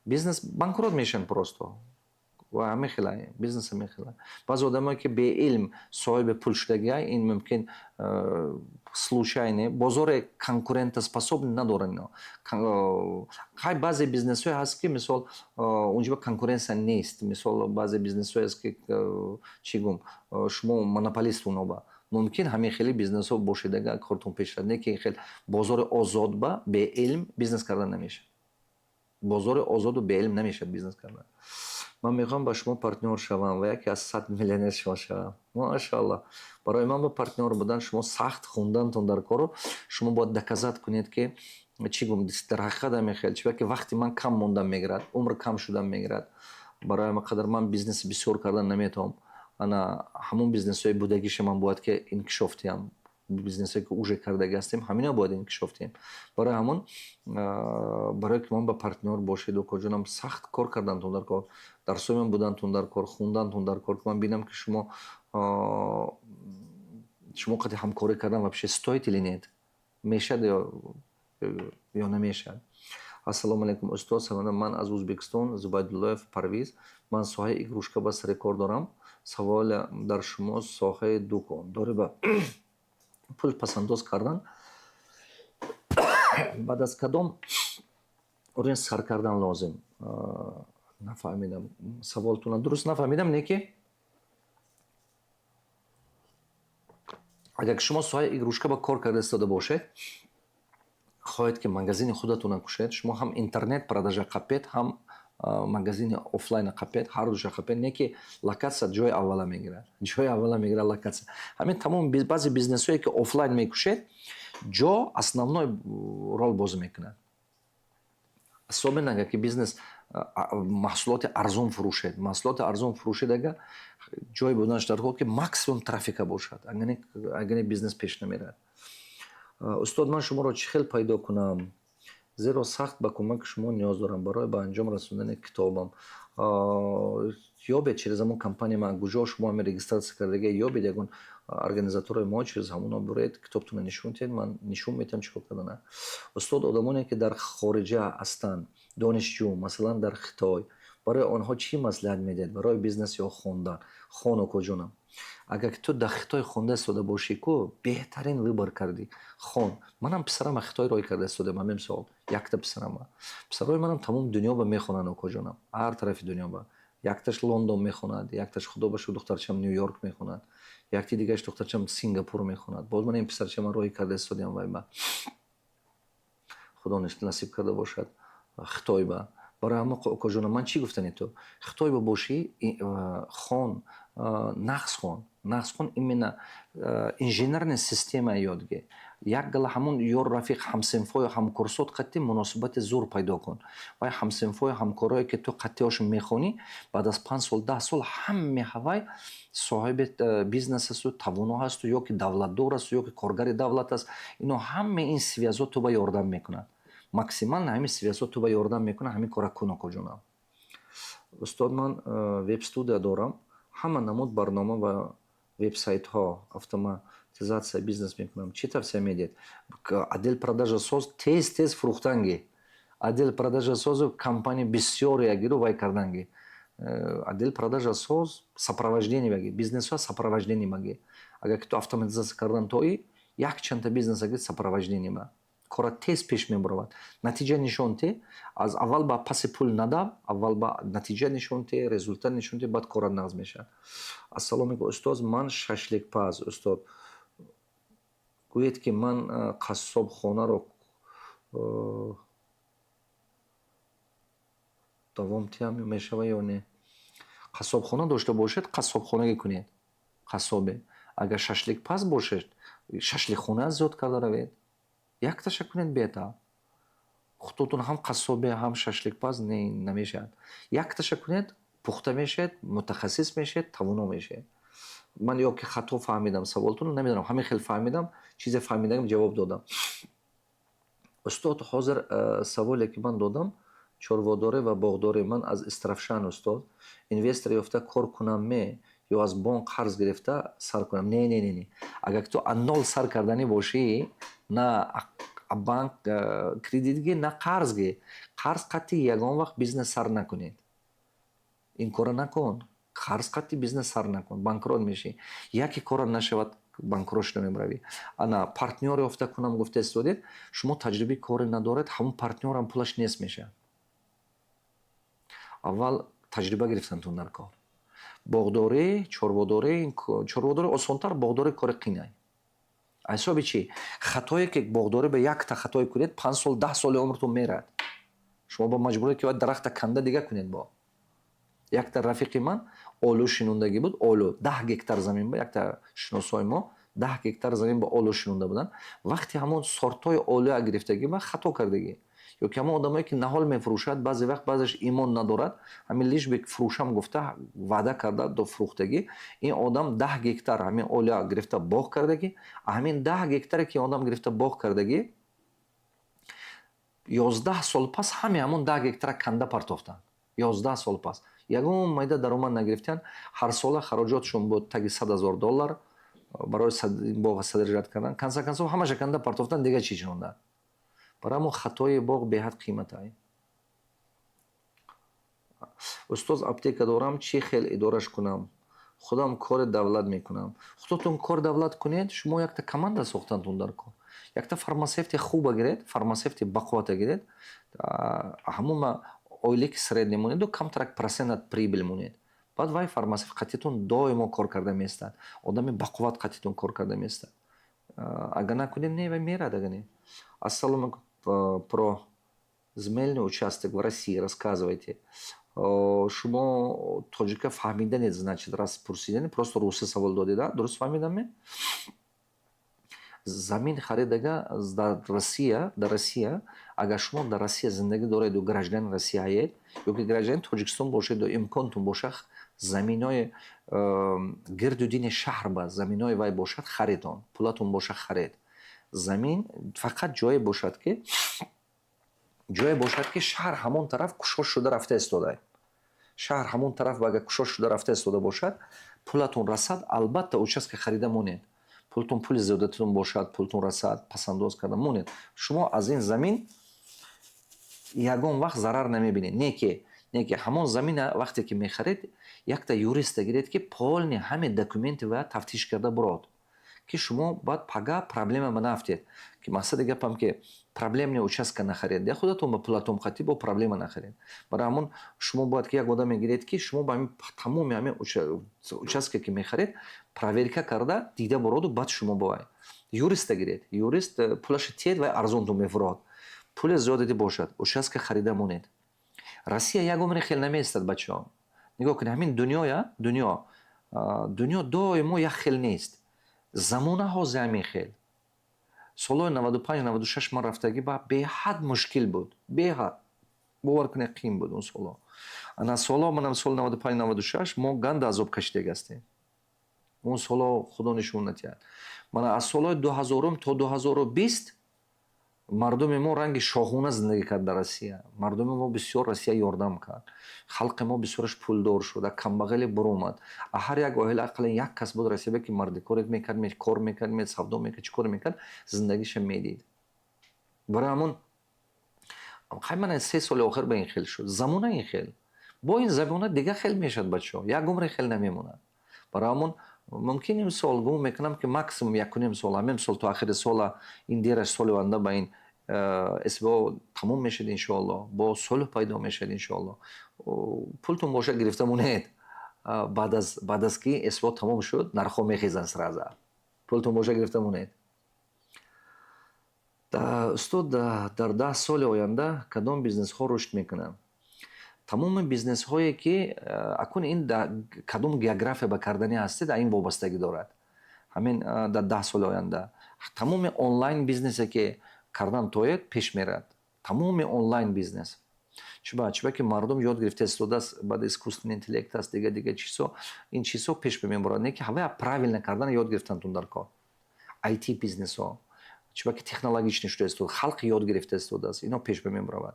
бизнес банкрот мешаванд просто. Ва ҳамин хела бизнес, ҳамин хела. Баъзе одамое, ки беилм соҳиби пул шудагия, ин мумкин случайно, бозоре конкурентоспособный надоранд ино. Хай, баъзе бизнесҳое ҳаст, ки, мисол, унҷо конкуренция нест. Мисол, баъзе бизнесҳое ҳаст, ки, чӣ гум, шумо монополист, уноба мумкин ҳамин хели бизнесҳо бошед, агар кортон пеш рад. Не ки хел бозори озод ба беилм бизнес кардан намешавад. Бозори озоду беилм намешавад бизнес кардан. Ман мехоҳам ба шумо партнёр шавам ва яке аз 100 миллионер шумо шавам. Машаалло. Барои ман ба партнёр будан шумо сахт хундантон дар кору. Шумо бояд доказать кунед, ки, чӣ гум, дар ҳақиқат ҳамин хел. Чунки вақти ман кам мондан мегирад, умр кам шудан мегирад. Барои ҳамин қадар ман бизнеси бисёр кардан наметавонам. Ана ҳамон бизнесҳои будагиша ман бояд ки инкишоф диҳам. Бизнесҳое, ки уже кардаги ҳастем, ҳамино бояд инкишоф диҳем. Барои ҳамон, барое ки ман ба партнёр бошед, укоҷонам, сахт кор кардантон дар кор, дарсҳои ман будантон дар кор, хундантон дар кор, ки ман бинам, ки шумо қати ҳамкорӣ кардан вообще стоит или нет, мешавад ё намешавад. Ассалому алайкум, устод. Ман аз Ӯзбекистон, Зубайдуллоев Парвиз. Ман соҳаи игрушка ба сари кор дорам. Савол дар шумо: соҳаи дукондорӣ ба пул пасандоз кардан баъд аз кадом уровень сар кардан лозим? Нафаҳмидам саволтона, дуруст нафаҳмидам. Не ки агар шумо соҳаи игрушка ба кор карда истода бошед, хоҳед ки магазини худатонро кушоед, шумо ҳам интернет продажа қапед, ҳам магазини офлайна қапед, ҳар душа қапед. Не ки локатсия ҷои аввала мегирад, ҷои аввала мегирад локатсия. Ҳамин тамом баъзе бизнесҳое ки офлайн мекушед, ҷо основной рол бозӣ мекунад, особенно агар ки бизнес маҳсулоти арзон фурӯшед. Маҳсулоти арзон фурӯшед, агар ҷое буданаш дар кор, ки максимум трафика бошад, агар не, бизнес пеш намерад. Устод, ман шуморо чӣ хел пайдо кунам, зеро сахт ба кӯмаки шумо ниёз дорам барои ба анҷом расондани китобам? Ёбед через ҳамон компания ман, куҷо шумо ҳамин регистрация кардага, ёбед ягон организаторои мо, через ҳамоно буред, китобтонро нишон диҳед, ман нишон медиҳам чӣ кор кардана. Устод, одамоне ки дар хориҷа ҳастанд, донишҷӯ, масалан дар Хитой, барои онҳо чӣ маслиҳат медиҳед барои бизнес ё хондан? Хон, укоҷонам. Агар ки ту дар Хитой хонда истода бошӣ ку, беҳтарин выбор кардӣ, хон. Манам писарама Хитой рой карда истодаам ҳамин сол, якта писарама. Писарои манам тамоми дунё ба мехонанд, укоҷонам, ҳар тарафи дунё ба. Якташ Лондон мехонад, якташ, худо ба шукр, духтарчам Ню Йорк мехонад, якти дигараш духтарчам Сингапур мехонад. Боз ман ин писарчама рой карда истодиам вай ба, худо насиб карда бошад, Хитой ба. Барои ҳама, укоҷонам, ман чӣ гуфтани ту? Хитой ба бошӣ, хон, нағз хон, нағз хон, именно инженерная система ёд гир. Як гала ҳамон ёр, рафиқ, ҳамсинфою ҳамкурсот қатъи муносибати зур пайдо кун. Вай ҳамсинфою ҳамкорое ки ту қатъиҳошон мехонӣ, баъд аз 5 сол, 10 сол ҳаме ҳавай соҳиби бизнес асту, тавоно ҳасту, ё ки давлатдор асту, ё ки коргари давлат аст. Ино ҳаме ин связьо ту ба ёрдам мекунад, максимально ҳамин связьо ту ба ёрдам мекунад. Ҳамин кора кун, укоҷонам. Устод, ман веб-студия дорам, ҳама намуд барнома ва вебсайтҳо, автоматизация бизнес мекунам. Чӣ тавсия медиҳед? Отдел продажа соз, тез тез фурӯхтанги. Отдел продажа созу, компания бисёре ягиру, вай карданги. Отдел продажа соз, сопровождение баги, бизнесҳо сопровождение баги. Агар ки ту автоматизация кардан тои, якчандта бизнес аги сопровождение ба, кора тез пеш мебаровад. Натиҷа нишон те аз аввал, ба паси пул надав, аввал ба натиҷа нишон те, результат нишон те, баъд корат нағз мешавад. Ассалому алайкум, устоз. Ман шашликпаз. Устод, гӯед ки ман қассобхонаро давом диҳам мешава ё не? Қассобхона дошта бошед, қассобхонагӣ кунед, қассобе. Агар шашликпаз бошед, шашликхона зиёд карда равед. Якташа кунед беҳтар. Худотон ҳам қассобе, ҳам шашликпаз не, намешавад. Якташа кунед, пухта мешавед, мутахассис мешавед, тавоно мешавед. Ман ё ки хато фаҳмидам саволтонро, намедонам, ҳамин хел фаҳмидам, чизе фаҳмидагам ҷавоб додам. Устод, ҳозир саволе ки ман додам, чорводорӣ ва боғдорӣ. Ман аз Истаравшан, устод. Инвестор ёфта кор кунам ме ё аз бонк қарз гирифта сар кунам? Не, не, не, не, агар ту аз нол сар карданӣ бошӣ, на банк кредит гир, на қарз гир. Қарз қатъи ягон вақт бизнес сар накунед, ин кора накун. Қарз қатъи бизнес сар накун, банкрот мешӣ. Яке кора нашавад, банкрот шуда мебаравӣ. Ана партнёр ёфта кунам гуфта истодед, шумо таҷрибаи коре надоред, ҳамон партнёрам пулаш нест мешавад. Аввал таҷриба гирифтантун дар кор. Боғдорӣ, чорводорӣ, чорводорӣ осонтар, боғдорӣ кори қинай. Ҳисоби чӣ? Хатое ки боғдорӣ ба якта хатое кунед, 5 сол, 10 соли умртон мерад. Шумо бо маҷбуред ки бояд дарахта канда дига кунед. Бо якта рафиқи ман олу шинондагӣ буд, олу 10 гектар замин ба, якта шиносои мо 10 гектар замин ба олу шинонда буданд. Вақте ҳамон сортҳои олуя гирифтагӣ ба хато кардагӣ, ё ки ҳамон одамое ки наҳол мефурӯшад, баъзе вақт баъзеш имон надорад, ҳамин лишь бы фурӯшам гуфта, ваъда карда до фурӯхтагӣ. Ин одам 10 гектар ҳамин олуя гирифта боғ кардагӣ. Ҳамин 10 гектаре ки одам гирифта боғ кардагӣ, 11 сол пас ҳаме ҳамон 10 гектара канда партофтанд. 11 сол пас ягон майда даромад нагирифтанд. Ҳарсола хароҷотшон буд таги 100 000 доллар барои боға содержать кардан. Конце концов ҳамаша канда партофтан, дига чӣ чинонданд? Барои ҳамон хатои боғ беҳад қиматай. Устоз, аптека дорам, чӣ хел идораш кунам? Худам кори давлат мекунам. Худотон кори давлат кунед, шумо якта команда сохтантун дар кор. Якта фармасевти хуба гиред, фармасевти бақуввата гиред, ҳамума ойлики средний монеду, камтарак процент от прибыль монед. Баъд вай фармасевт қатитон доимо кор карда меистад. Одами бақувват қатитон кор карда меистад. Агар накунед, не, вай мерад, ага не. Ассалому алайкум, про земельный участок в России рассказывайте. Шумо тоҷика фаҳмиданед, значит, раз пурсидани, просто руси савол додеда, дуруст фаҳмидам мен? Замин харидага дар Россия, агар шумо дар Россия зиндагӣ дореду, гражданин Россияед ё ки гражданин Тоҷикистон бошеду, имконтон бошад, заминои гирду дини шаҳр ба заминои вай бошад, харидон. Пулатон бошад, харед. Замин фақат ҷое бошад, ки шаҳр ҳамон тараф кушод шуда рафта истода. Шаҳр ҳамон тараф агар кушод шуда рафта истода бошад, пулатон расад, албатта, участка харида монед. Пултон, пули зиёдатон бошад, пултон расад, пасандоз карда монед. Шумо аз ин замин ягон вақт зарар намебинед. Не ки ҳамон замина вақте ки мехаред, якта юриста гиред, ки полный ҳаме документи ва тафтиш карда бурод, ки шумо баъд пага проблема ба нафтед. Ки мақсади гапам, ки проблемный участка нахаред, я худатон ба пулатон қатӣ бо проблема нахаред. Барои ҳамон шумо бояд ки як одаме гиред, ки шумо ба ҳамин тамоми ҳамин участка, ки мехаред, проверка карда дида буроду, баъд шумо бовай юриста гиред. Юрист пулаша тиед, вай арзонтон мефурод. Пули зиёдати бошад, участка харида монед. Россия як умри хел намеистад, бачаҳо. Нигоҳ кунед, ҳамин дунёя, дунё доимо як хел нест. Замона ҳозир ҳамин хел. Солҳои 95, 96 ман рафтагӣ ба беҳад мушкил буд, беҳад, бовар кунед, қиин буд он солҳо. Ана солҳо, манам соли 95, 96 мо ганда азоб кашидаг ҳастем он солҳо, худо нишон натиҳад. Мана аз солҳои 2000-ум то 2020 мардуми мо ранги шоҳона зиндагӣ кард дар Россия. Мардуми мо бисёр Россия ёрдам кард, халқи мо бисёраш пулдор шуд, а камбағале буромад. А ҳар як оила ақаллан як кас буд Россия, ки мардикоре мекард, кор мекард, савдо мекард, чӣ кор мекард, зиндагиша медид. Барои ҳамон хай мана 3 соли охир ба ин хел шуд замона, ин хел. Бо ин замона дига хел мешавад, бачаҳо, як умре хел намемонад. Барои ҳамон мумкин имсол, гумон мекунам, ки максимум 1,5 сол, ҳамин сол то охири сола, ин дераш соли оянда ба ин СВО тамом мешавад, иншоалло, бо сулҳ пайдо мешавад, иншоалло. Пултон бошад, гирифта монед. Баъд аз ки СВО тамом шуд, нархҳо мехезанд сразу. Пултон бошад, гирифта монед. Устод, дар 10 соли оянда кадом бизнесҳо рушд мекунанд? Тамоми бизнесҳое, ки акун ин кадом география ба карданӣ ҳастед, ин вобастагӣ дорад. Ҳамин дар 10 соли оянда тамоми онлайн бизнесе, ки кардан тоед, пеш мерад. Тамоми онлайн бизнес. Чуба ки мардум ёд гирифта истодааст, баъд искусственный интеллект аст, дига дига чизҳо, ин чизҳо пеш мебарад. Не ки ҳавая правильно кардан ёд гирифтантун дар кор. IT бизнесҳо, чуба ки технологичный шуда истода, халқ ёд гирифта истодааст, ино пеш мебаравад.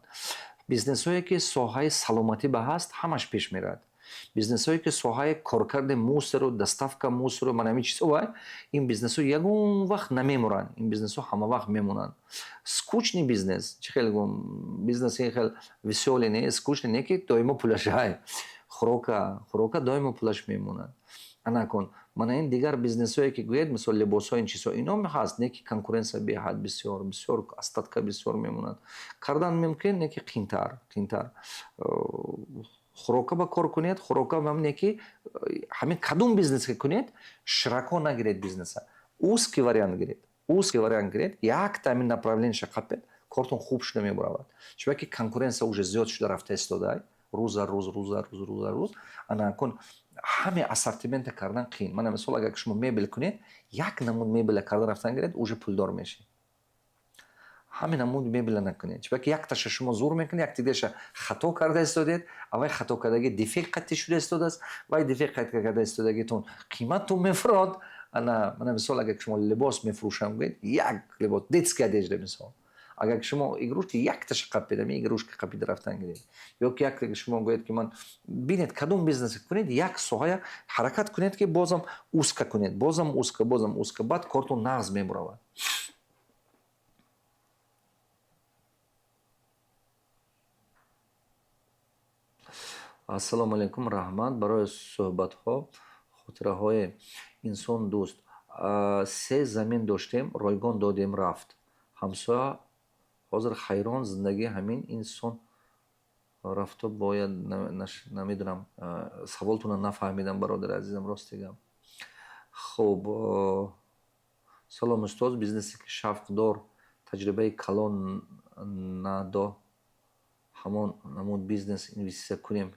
Бизнесҳое, ки соҳаи саломатӣ ба ҳаст, ҳамаш пеш меравад. Бизнесҳое, ки соҳаи коркарди мусору, доставка мусору, ман ҳамин чизҳо, вай ин бизнесҳо ягон вақт намемуранд, ин бизнесҳо ҳама вақт мемонанд. Скучный бизнес, чӣ хел гум, бизнеси хел весёлый не, скучный не, ки доимо пулаш ҳай. Хӯрока доимо пулаш мемонад. Ана кун, мана ин дигар бизнесҳое, ки гӯед, мисол либосҳо, ин чизҳо, ино ҳаст, не ки конкуренция беҳад бисёр, бисёр, остатка бисёр мемонад. Кардан мумкин, не ки қиинтар, қиинтар. Хӯрока ба кор кунед, хӯрока ҳам, не ки ҳамин кадом бизнес ки кунед, широко нагиред бизнеса. Узкий вариант гиред. Узкий вариант гиред, якта ҳамин направление ша қапед, кортон хуб шуда мебаравад. Чунки ки конкуренция уже зиёд шуда рафта истода, рӯз за рӯз, рӯз за рӯз, рӯз за рӯз. Ана кун, ҳаме ассортимента кардан қиин. Мана мисол, агар шумо мебел кунед, як намуд мебела карда рафтан гиред, уже пулдор мешед. Ҳамин намуд мебела накунед, чунки якташа шумо зур мекунед, як дигаша хато карда истодед, аввай хато кардаги дефект қатъи шуда истодааст, вай дефект қатъи карда истодагитон қиматтон мефурод. Ана мана мисол, агар шумо либос мефурӯшам гӯед, як либос, детская одежда, мисол, агар шумо игрушки якташа қапид, ами игрушка қапида рафтан гиред, ё ки як шумо гӯед, ки ман, бинед, кадом бизнес кунед, як соҳая ҳаракат кунед, ки бозам узко кунед, бозам узко, бозам узко, баъд кортон нағз мебуравад. Ассалому алайкум, раҳмат барои суҳбатҳо, хотираҳои инсон дӯст. Се замин доштем, ройгон додем, рафт. Ҳамсоя ҳозир ҳайрон, зиндагӣ ҳамин инсон рафту бояд, намедонам, саволтонро нафаҳмидам, бародари азизам, рости гап. Хуб, салом, устоз, бизнесе ки шавқдор, таҷрибаи калон надо, ҳамон намуд бизнес инвеститсия кунем?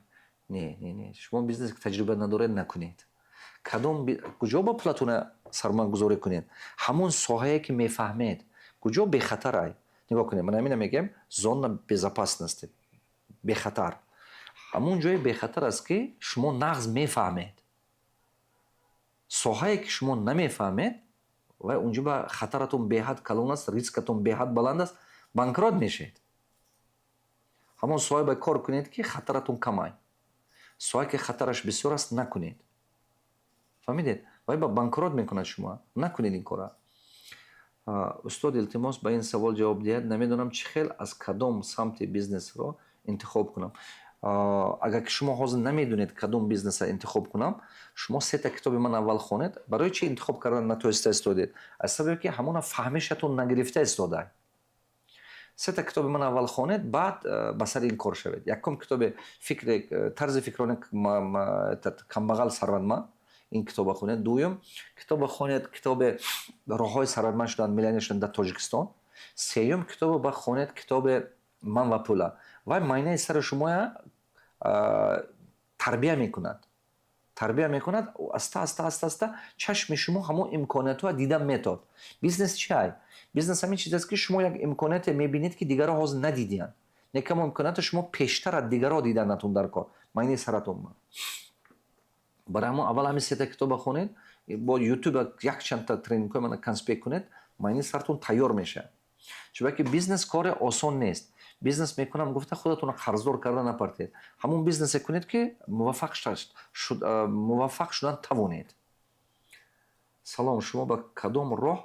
Не, не, не, шумо бизнесе ки таҷриба надоред, накунед. Кадом, куҷо ба пулатона сармоягузорӣ кунед? Ҳамон соҳае ки мефаҳмед, куҷо бехатарай. Нигоҳ кунед, ман ҳамина мегӯям, зона безопасности, бехатар. Ҳамон ҷое бехатар аст, ки шумо нағз мефаҳмед. Соҳае ки шумо намефаҳмед, вай унҷо ба хатаратон беҳад калон аст, рискатон беҳад баланд аст, банкрот мешавед. Ҳамон соҳа ба кор кунед, ки хатаратон камай. Соҳае ки хатараш бисёр аст, накунед. Фаҳмидед? Вай ба банкрот мекунад шумо. Накунед ин кора. Устод, илтимос, ба ин савол ҷавоб диҳед. Намедонам, чӣ хел, аз кадом самти бизнесро интихоб кунам. Агар ки шумо ҳозир намедонед, кадом бизнесро интихоб кунам, шумо сета китоби ман аввал хонед. Барои чӣ интихоб кардан натоиста истодед? Аз сабабе ки ҳамона фаҳмишатон нагирифта истода. Сета китоби ман аввал хонед, баъд ба сари ин кор шавед. Якум китоби фикри тарзи фикрони камбағал сарватманд, ин китоба хонед. Дуюм китоба хонед, китоби роҳҳои сарватманд шудан, миллионер шудан дар Тоҷикистон. Сеюм китоба ба хонед, китоби «Ман ва пула». Вай майнаи сари шумоя тарбия мекунад, тарбия мекунад. Аста аста, аста аста чашми шумо ҳамон имкониятҳоа дида метод. Бизнес чи ай? Бизнес ҳамин чиз аст, ки шумо як имконияте мебинед, ки дигарро ҳозир надидиянд. Некамо имконияте шумо пештар аз дигарро диданатон дар кор майнаи саратон. Барои ҳамон аввал ҳамин сета китоба хонед, бо Ютуба якчандта тренингҳои мана конспект кунед, майнаи саратон тайёр мешавад. Чунки бизнес кори осон нест. Бизнес мекунам гуфта, худатонро қарздор карда напартед. Ҳамон бизнесе кунед, ки муваффақ шудан тавонед. Салом, шумо ба кадом роҳ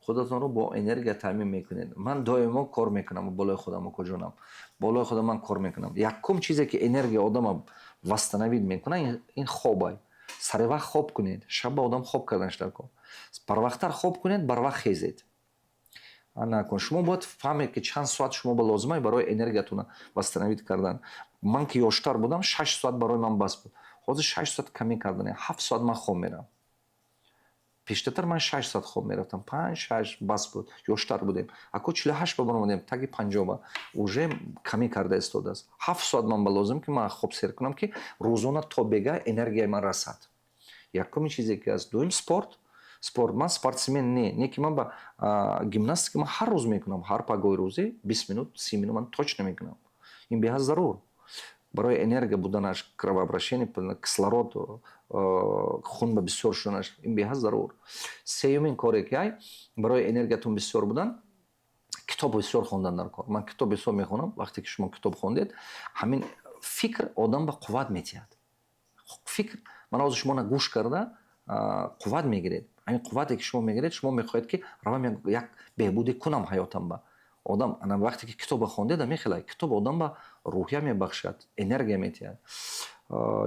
худатонро бо энергия таъмин мекунед? Ман доимо кор мекунам болои худам, укоҷонам, болои худам ман кор мекунам. Якум чизе ки энергия одама восстановить мекунад, ин хобай. Сари вақт хоб кунед. Шаба одам хоб карданаш дар кор. Барвақттар хоб кунед, барвақт хезед. Накун, шумо бояд фаҳмед, ки чанд соат шумо ба лозимай барои энергиятона восстановить кардан. Ман ки ёштар будам, 6 соат барои ман бас буд. Ҳозир 6 соат камӣ кардане, 7 соат ман хоб мерам. Пештартар ман 6 соат хоб мерафтам, панҷ, шаш бас буд, ёштар будем. Ако 48 ба баромадем, таги 50-ба, уже камӣ карда истодааст. 7 соат ман ба лозим, ки ман хоб сер кунам, ки рӯзона то бега энергияи ман расад. Якуми чизе ки аст. Дуюм, спорт. Спорт, ман спортсмен не, не ки ман ба гимнастика ман ҳар рӯз мекунам. Ҳар пагоҳи рӯзӣ 20 минут, 30 минут ман точно мекунам. Ин беҳад зарур барои энергия буданаш, кровообращение, кислород хун ба бисёр шуданаш, ин беҳад зарур. Сеюмин коре ки ай барои энергиятон бисёр будан, китоб бисёр хондан дар кор. Ман китоб бисёр мехонам. Вақте ки шумо китоб хондед, ҳамин фикр одам ба қувват метиҳад. Фикр, ман ҳозир шуморо гӯш карда қувват мегиред. Ҳамин қуввате ки шумо мегиред, шумо мехоҳед, ки равам, як беҳбудӣ кунам ҳаётам ба. Одам ана вақте ки китоба хондед, мехелай, китоб одам ба рӯҳия мебахшад, энергия метиҳад.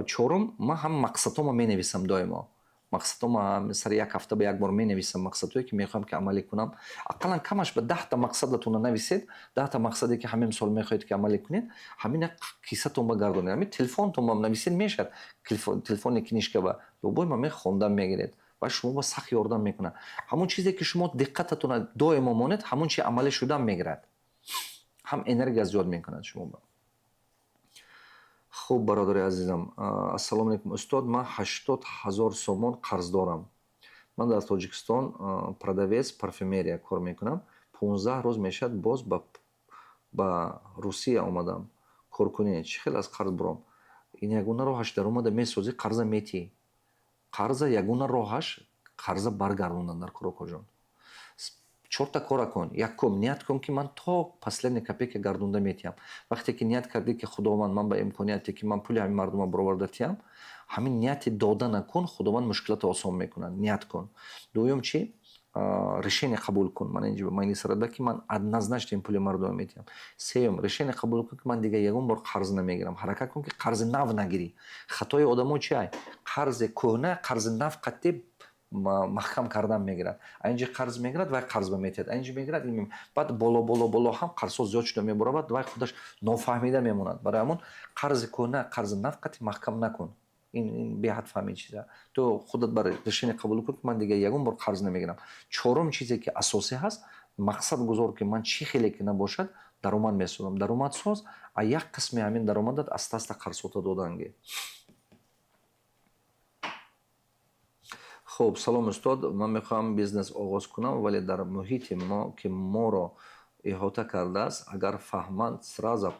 Чорум, ман ҳам мақсадҳома менависам доимо. Мақсадҳома сари як ҳафта ба як бор менависам, мақсадҳое ки мехоҳам, ки амалӣ кунам. Ақаллан камаш ба 10-та мақсадатонро нависед. 10-та мақсаде ки ҳамин сол мехоҳед, ки амалӣ кунед, ҳамина кисатон ба гардонед, ҳамин телефонтон ба нависед мешавад, телефонный книжка ба любой момент хондан мегиред ва шумо ба сахт ёрдам мекунад. Ҳамон чизе ки шумо диққататонро доимо монед, ҳамон чи амалӣ шудан мегирад, ҳам энергия зиёд мекунад шумо ба. Хуб, бародари азизам, ассалому алайкум, устод, ман 80 000 сомон қарз дорам. Ман дар Тоҷикистон продавец парфюмерия кор мекунам. 15 рӯз мешавад, боз ба Русия омадам коркунӣ. Чӣ хел аз қарз буром? Ин ягона роҳаш, даромада месозӣ, қарза метиҳӣ. Қарза ягона роҳаш қарза баргардондан дар кор. Окоҷон, чорта кора кун. Якум, ният кун, ки ман то последний копейка гардонда метиҳам. Вақте ки ният кардӣ, ки Худованд, ман ба имконияте, ки ман пули ҳамин мардума бароварда тиҳам, ҳамин нияти додана кун, Худованд мушкилотро осон мекунад. Ният кун. Дуюм чӣ? Решение қабул кун, ман инҷо майни сарада, ки ман однозначно ин пули мардума медиҳам. Сеюм, решение қабул кун, ки ман дигар ягон бор қарз намегирам. Ҳаракат кун, ки қарзи нав нагирӣ. Хатои одамо чи? Қарзи кӯҳна қарзи нав қатъи маҳкам кардан мегирад. Аинҷи қарз мегирад, вай қарз ба метиҳад, аинҷи мегирад, баъд боло, боло, боло ҳам қарзҳо зиёд шуда мебаробад, вай худаш нофаҳмида мемонад. Барои ҳамон қарзи кӯҳна қарзи нав қатъи маҳкам накун. Ин беҳад фаҳми чиза. Ту худат бар решение қабул кун, ки ман дигар ягон бор қарз намегирам. Чорум, чизе ки асосӣ ҳаст, мақсад гузор, ки ман чӣ хеле ки набошад, даромад месозам. Даромад соз, а як қисми ҳамин даромадат аста аста қарзҳота доданге. Хуб, салом, устод, ман мехоҳам бизнес оғоз кунам, вале дар муҳити мо, ки моро иҳота кардааст, агар фаҳманд, сразу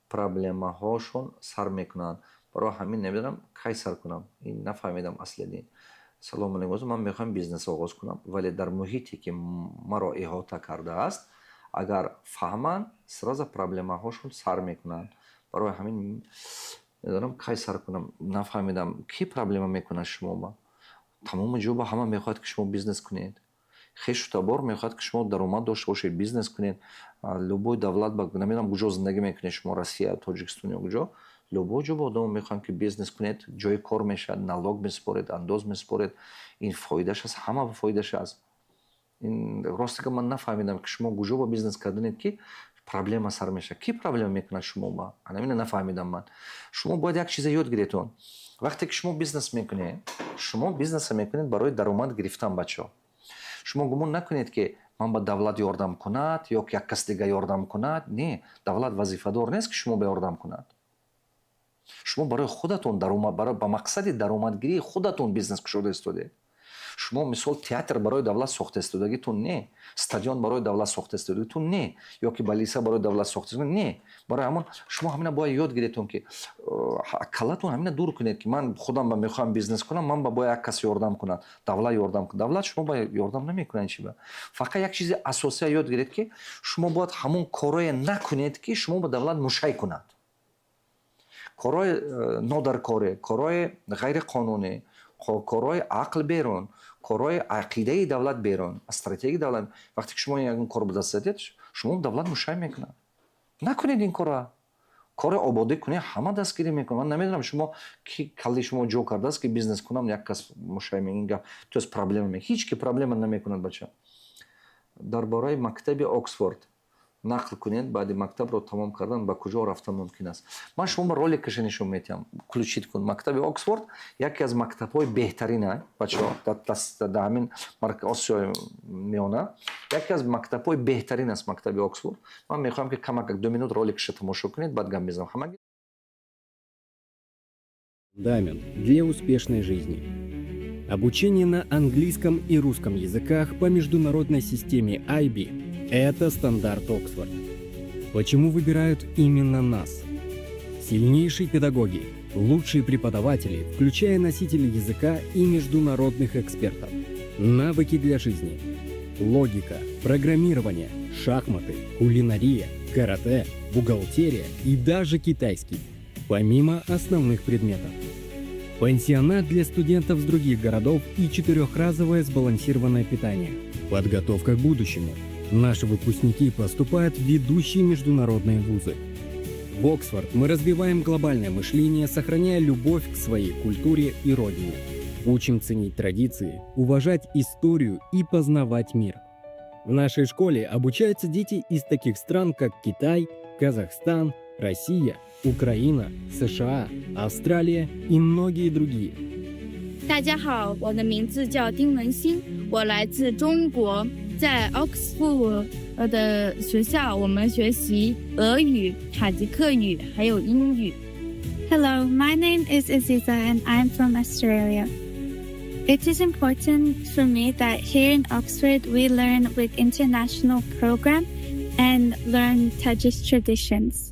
проблемаҳошон сар мекунанд. Барои ҳамин намедонам, кай сар кунам. Ин нафаҳмидам, Аслиддин. Салому алейкум, ман мехоҳам бизнес оғоз кунам, вале дар муҳите, ки маро иҳота кардааст, агар фаҳманд, сразу проблемаҳошон сар мекунанд. Барои ҳамин медонам, кай сар кунам. Нафаҳмидам, кӣ проблема мекунад шумоба? Тамоми ҷоба ҳама мехоҳад, ки шумо бизнес кунед. Хешу табор мехоҳад, ки шумо даромад дошта бошед, бизнес кунед. Любой давлат, намедонам, куҷо зиндагӣ мекунед шумо, Россия, Тоҷикистон ё куҷо, любой ҷо ба одамо мехоҳанд, ки бизнес кунед, ҷои кор мешавад, налог месупоред, андоз месупоред. Ин фоидааш аст, ҳама фоидааш аст. Ин росте ки ман нафаҳмидам, ки шумо куҷо ба бизнес карданед, ки проблема сар мешавад. Кӣ проблема мекунад шумо ба? Анамина нафаҳмидам ман. Шумо бояд як чиза ёд гиретон. Вақте ки шумо бизнес мекунед, шумо бизнеса мекунед барои даромад гирифтан, бачаҳо. Шумо гумон накунед, ки ман ба давлат ёрдам кунад ё ки як кас дига ёрдам кунад. Не, давлат вазифадор нест, ки шумо ба ёрдам кунад. Шумо барои худатон ба мақсади даромадгирии худатон бизнес кушода истодед. Шумо, мисол, театр барои давлат сохта истодагитон не, стадион барои давлат сохта истодагитон не, ё ки балиса барои давлат сохта не. Барои ҳамон шумо ҳамина бояд ёд гиретон, ки каллатон ҳамина дур кунед, ки ман худам ба мехоҳам бизнес кунам, ман ба бояд як кас ёрдам кунад, давлат ёрдам кунад. Давлат шумо ба ёрдам намекунад. Чиба фақат як чизи асосия ёд гиред, ки шумо бояд ҳамон корое накунед, ки шумо ба давлат мушай кунад. Корҳои нодаркорӣ, корҳои ғайриқонунӣ, корҳои ақл берун, корҳои ақидаи давлат берун, стратегияи давлат. Вақте ки шумо ягон кор ба даст задед, шумо давлат мушай мекунад. Накунед ин корро. Кори ободӣ кунед, ҳама дастгирӣ мекунад. Ман намедонам, шумо ки калли шумо ҷо кардааст, ки бизнес кунам, як кас мушай, ин гап, то есть проблема. Ҳеҷ ки проблема намекунад, бача. Дар бораи мактаби Оксфорд нақл кунед, баъди мактабро тамом кардан ба куҷо рафтан мумкин аст? Ман шумо ба роликаша нишон метиҳам, включить кун. Мактаби Оксфорд яке аз мактабҳои беҳтарина, бачаҳо, дар ҳамин Осиёи Миёна яке аз мактабҳои беҳтарин аст мактаби Оксфорд. Ман мехоҳам, ки камак 2 минут роликаша тамошо кунед, баъд гап мезанам ҳамаги. Фундамент для успешной жизни. Обучение на английском и русском языках по международной системе IB – это стандарт Оксфорд. Почему выбирают именно нас? Сильнейшие педагоги, лучшие преподаватели, включая носителей языка и международных экспертов. Навыки для жизни. Логика, программирование, шахматы, кулинария, карате, бухгалтерия и даже китайский. Помимо основных предметов. Пансионат для студентов с других городов и четырехразовое сбалансированное питание. Подготовка к будущему. Наши выпускники поступают в ведущие международные вузы. В Оксфорд мы развиваем глобальное мышление, сохраняя любовь к своей культуре и родине. Учим ценить традиции, уважать историю и познавать мир. В нашей школе обучаются дети из таких стран, как Китай, Казахстан, Россия, Украина, США, Австралия и многие другие. 大家好，我的名字叫丁文欣，我来自中国，在奥克斯福的学校，我们学习俄语、塔吉克语还有英语。 Hello, my name is Aziza and I'm from Australia. It is important for me that here in Oxford we learn with international program and learn Tajik traditions.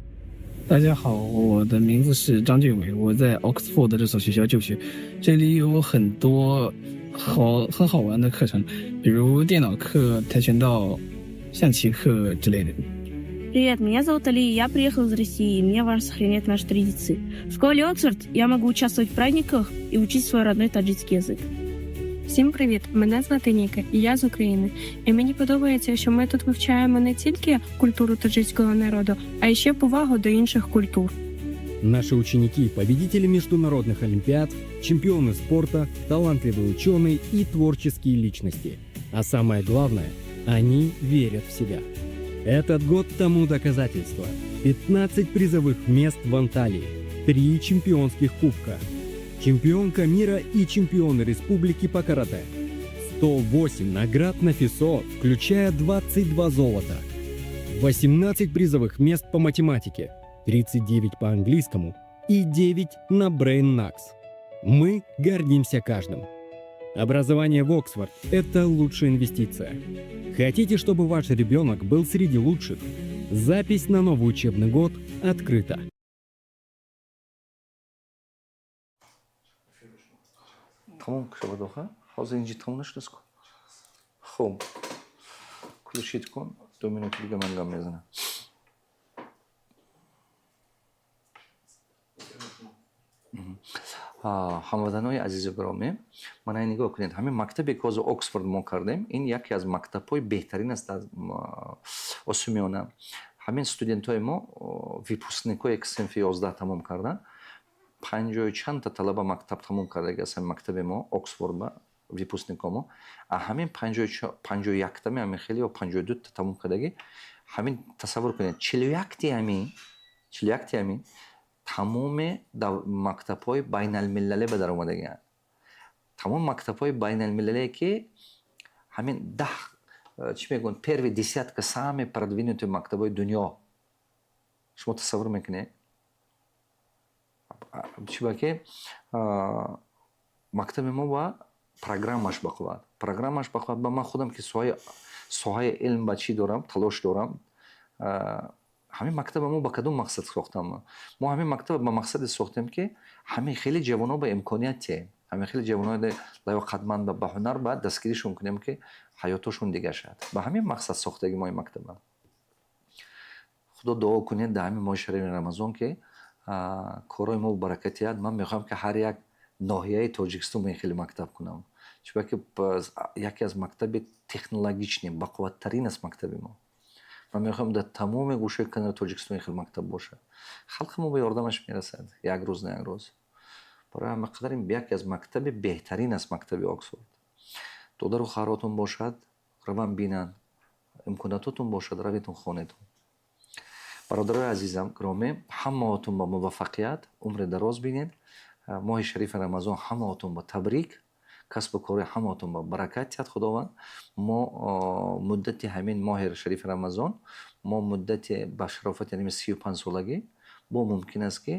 大家好，我的名字是张俊伟，我在 Oxford 这所学校就学，这里有很多很好玩的课程，比如电脑课、跆拳道、象棋课之类的。 Привет, меня зовут Али, я приехал из России, и мне важно сохранять наши традиции. В школе Оксфорд я могу участвовать в праздниках и учить свой родной таджикский язык. Всім привіт! Мене звати Ніка, і я з України. І мені подобається, що ми тут вивчаємо не тільки культуру таджикського народу, а й ще повагу до інших культур. Наши ученики – победители международных олимпиад, чемпионы спорта, талантливые ученые и творческие личности. А самое главное – они верят в себя. Этот год тому доказательство. 15 призовых мест в Анталии, 3 чемпионских кубка, чемпионка мира и чемпионы республики по карате, 108 наград на ФИСО, включая 22 золота, 18 призовых мест по математике, 39 по английскому и 9 на BrainMax. Мы гордимся каждым. Образование в Оксфорд – это лучшая инвестиция. Хотите, чтобы ваш ребенок был среди лучших? Запись на новый учебный год открыта. Тамом шавад охир, ҳозир инҷи тамом нашудааст ку. Хуб, включить кун, 2 минути дига ман гап мезанам. Ҳамватанои азизу гиромӣ, мана нигоҳ кунед, ҳамин мактабе, ки ҳозир Оксфорд мо кардем, ин яке аз мактабҳои беҳтарин аст аз Осиёи Миёна. Ҳамин студентҳои мо, выпускникҳое, ки синфи 11 тамом карданд, панҷоҳу чандта талаба мактаб тамом кардаги аст ҳамин мактаби мо Оксфорд ба выпускникҳо мо. А ҳамин 51-тами, ҳамин хеле ё 52-та тамом кардагӣ, ҳамин тасаввур кунед, 41-ти ҳамин, 41-ти ҳамин тамоми мактабҳои байналмилалӣ ба даромадагианд. Тамоми мактабҳои байналмилалие, ки ҳамин 10, чӣ мегӯянд, первый десятка самые продвинутые мактабҳои дунё. Шумо тасаввур мекунед, чӣ ки мактаби мо ба программаш бақувват, программаш бақувват. Ба ман худам, ки соҳаи илм ба чӣ дорам, талош дорам. Ҳамин мактаба мо ба кадом мақсад сохтам? Мо ҳамин мактаба ба мақсаде сохтем, ки ҳамин хеле ҷавонҳо ба имконият тиҳем, ҳамин хеле ҷавонҳои лаёқатманд ба ҳунар ба дастгиришон кунем, ки ҳаётошон дигар шавад. Ба ҳамин мақсад сохтаги мо ин мактаба. Худо дуо кунед дар ҳамин моҳи шарифи Рамазон, ки корҳои мо баракат диҳад. Ман мехоҳам, ки ҳар як ноҳияи Тоҷикистон ин хеле мактаб кунам, чунки яке аз мактаби технологичный, бақувваттарин аст мактаби мо. Ман мехоҳам, дар тамоми гӯшаи канори Тоҷикистон ин хел мактаб бошад. Халқи мо ба ёрдамаш мерасад як рӯз на як рӯз. Барои ҳама қадар ин яке аз мактаби беҳтарин аст, мактаби Оксфорд. Додару хоҳаротон бошад, раван бинанд, имкониятотон бошад, равитон, хонетон. Бародарои азизам гиромӣ, ҳамаотон ба муваффақият, умри дароз бинед. Моҳи шарифи Рамазон ҳамаотон ба табрик, касбу кори ҳамаотон ба баракат диҳад Худованд. Мо муддати ҳамин моҳи шарифи Рамазон, мо муддати ба шарофати ҳамин 35-солагӣ бо мумкин аст, ки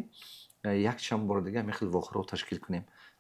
якчанд бори дига ҳамин хел вохӯриҳо ташкил кунем.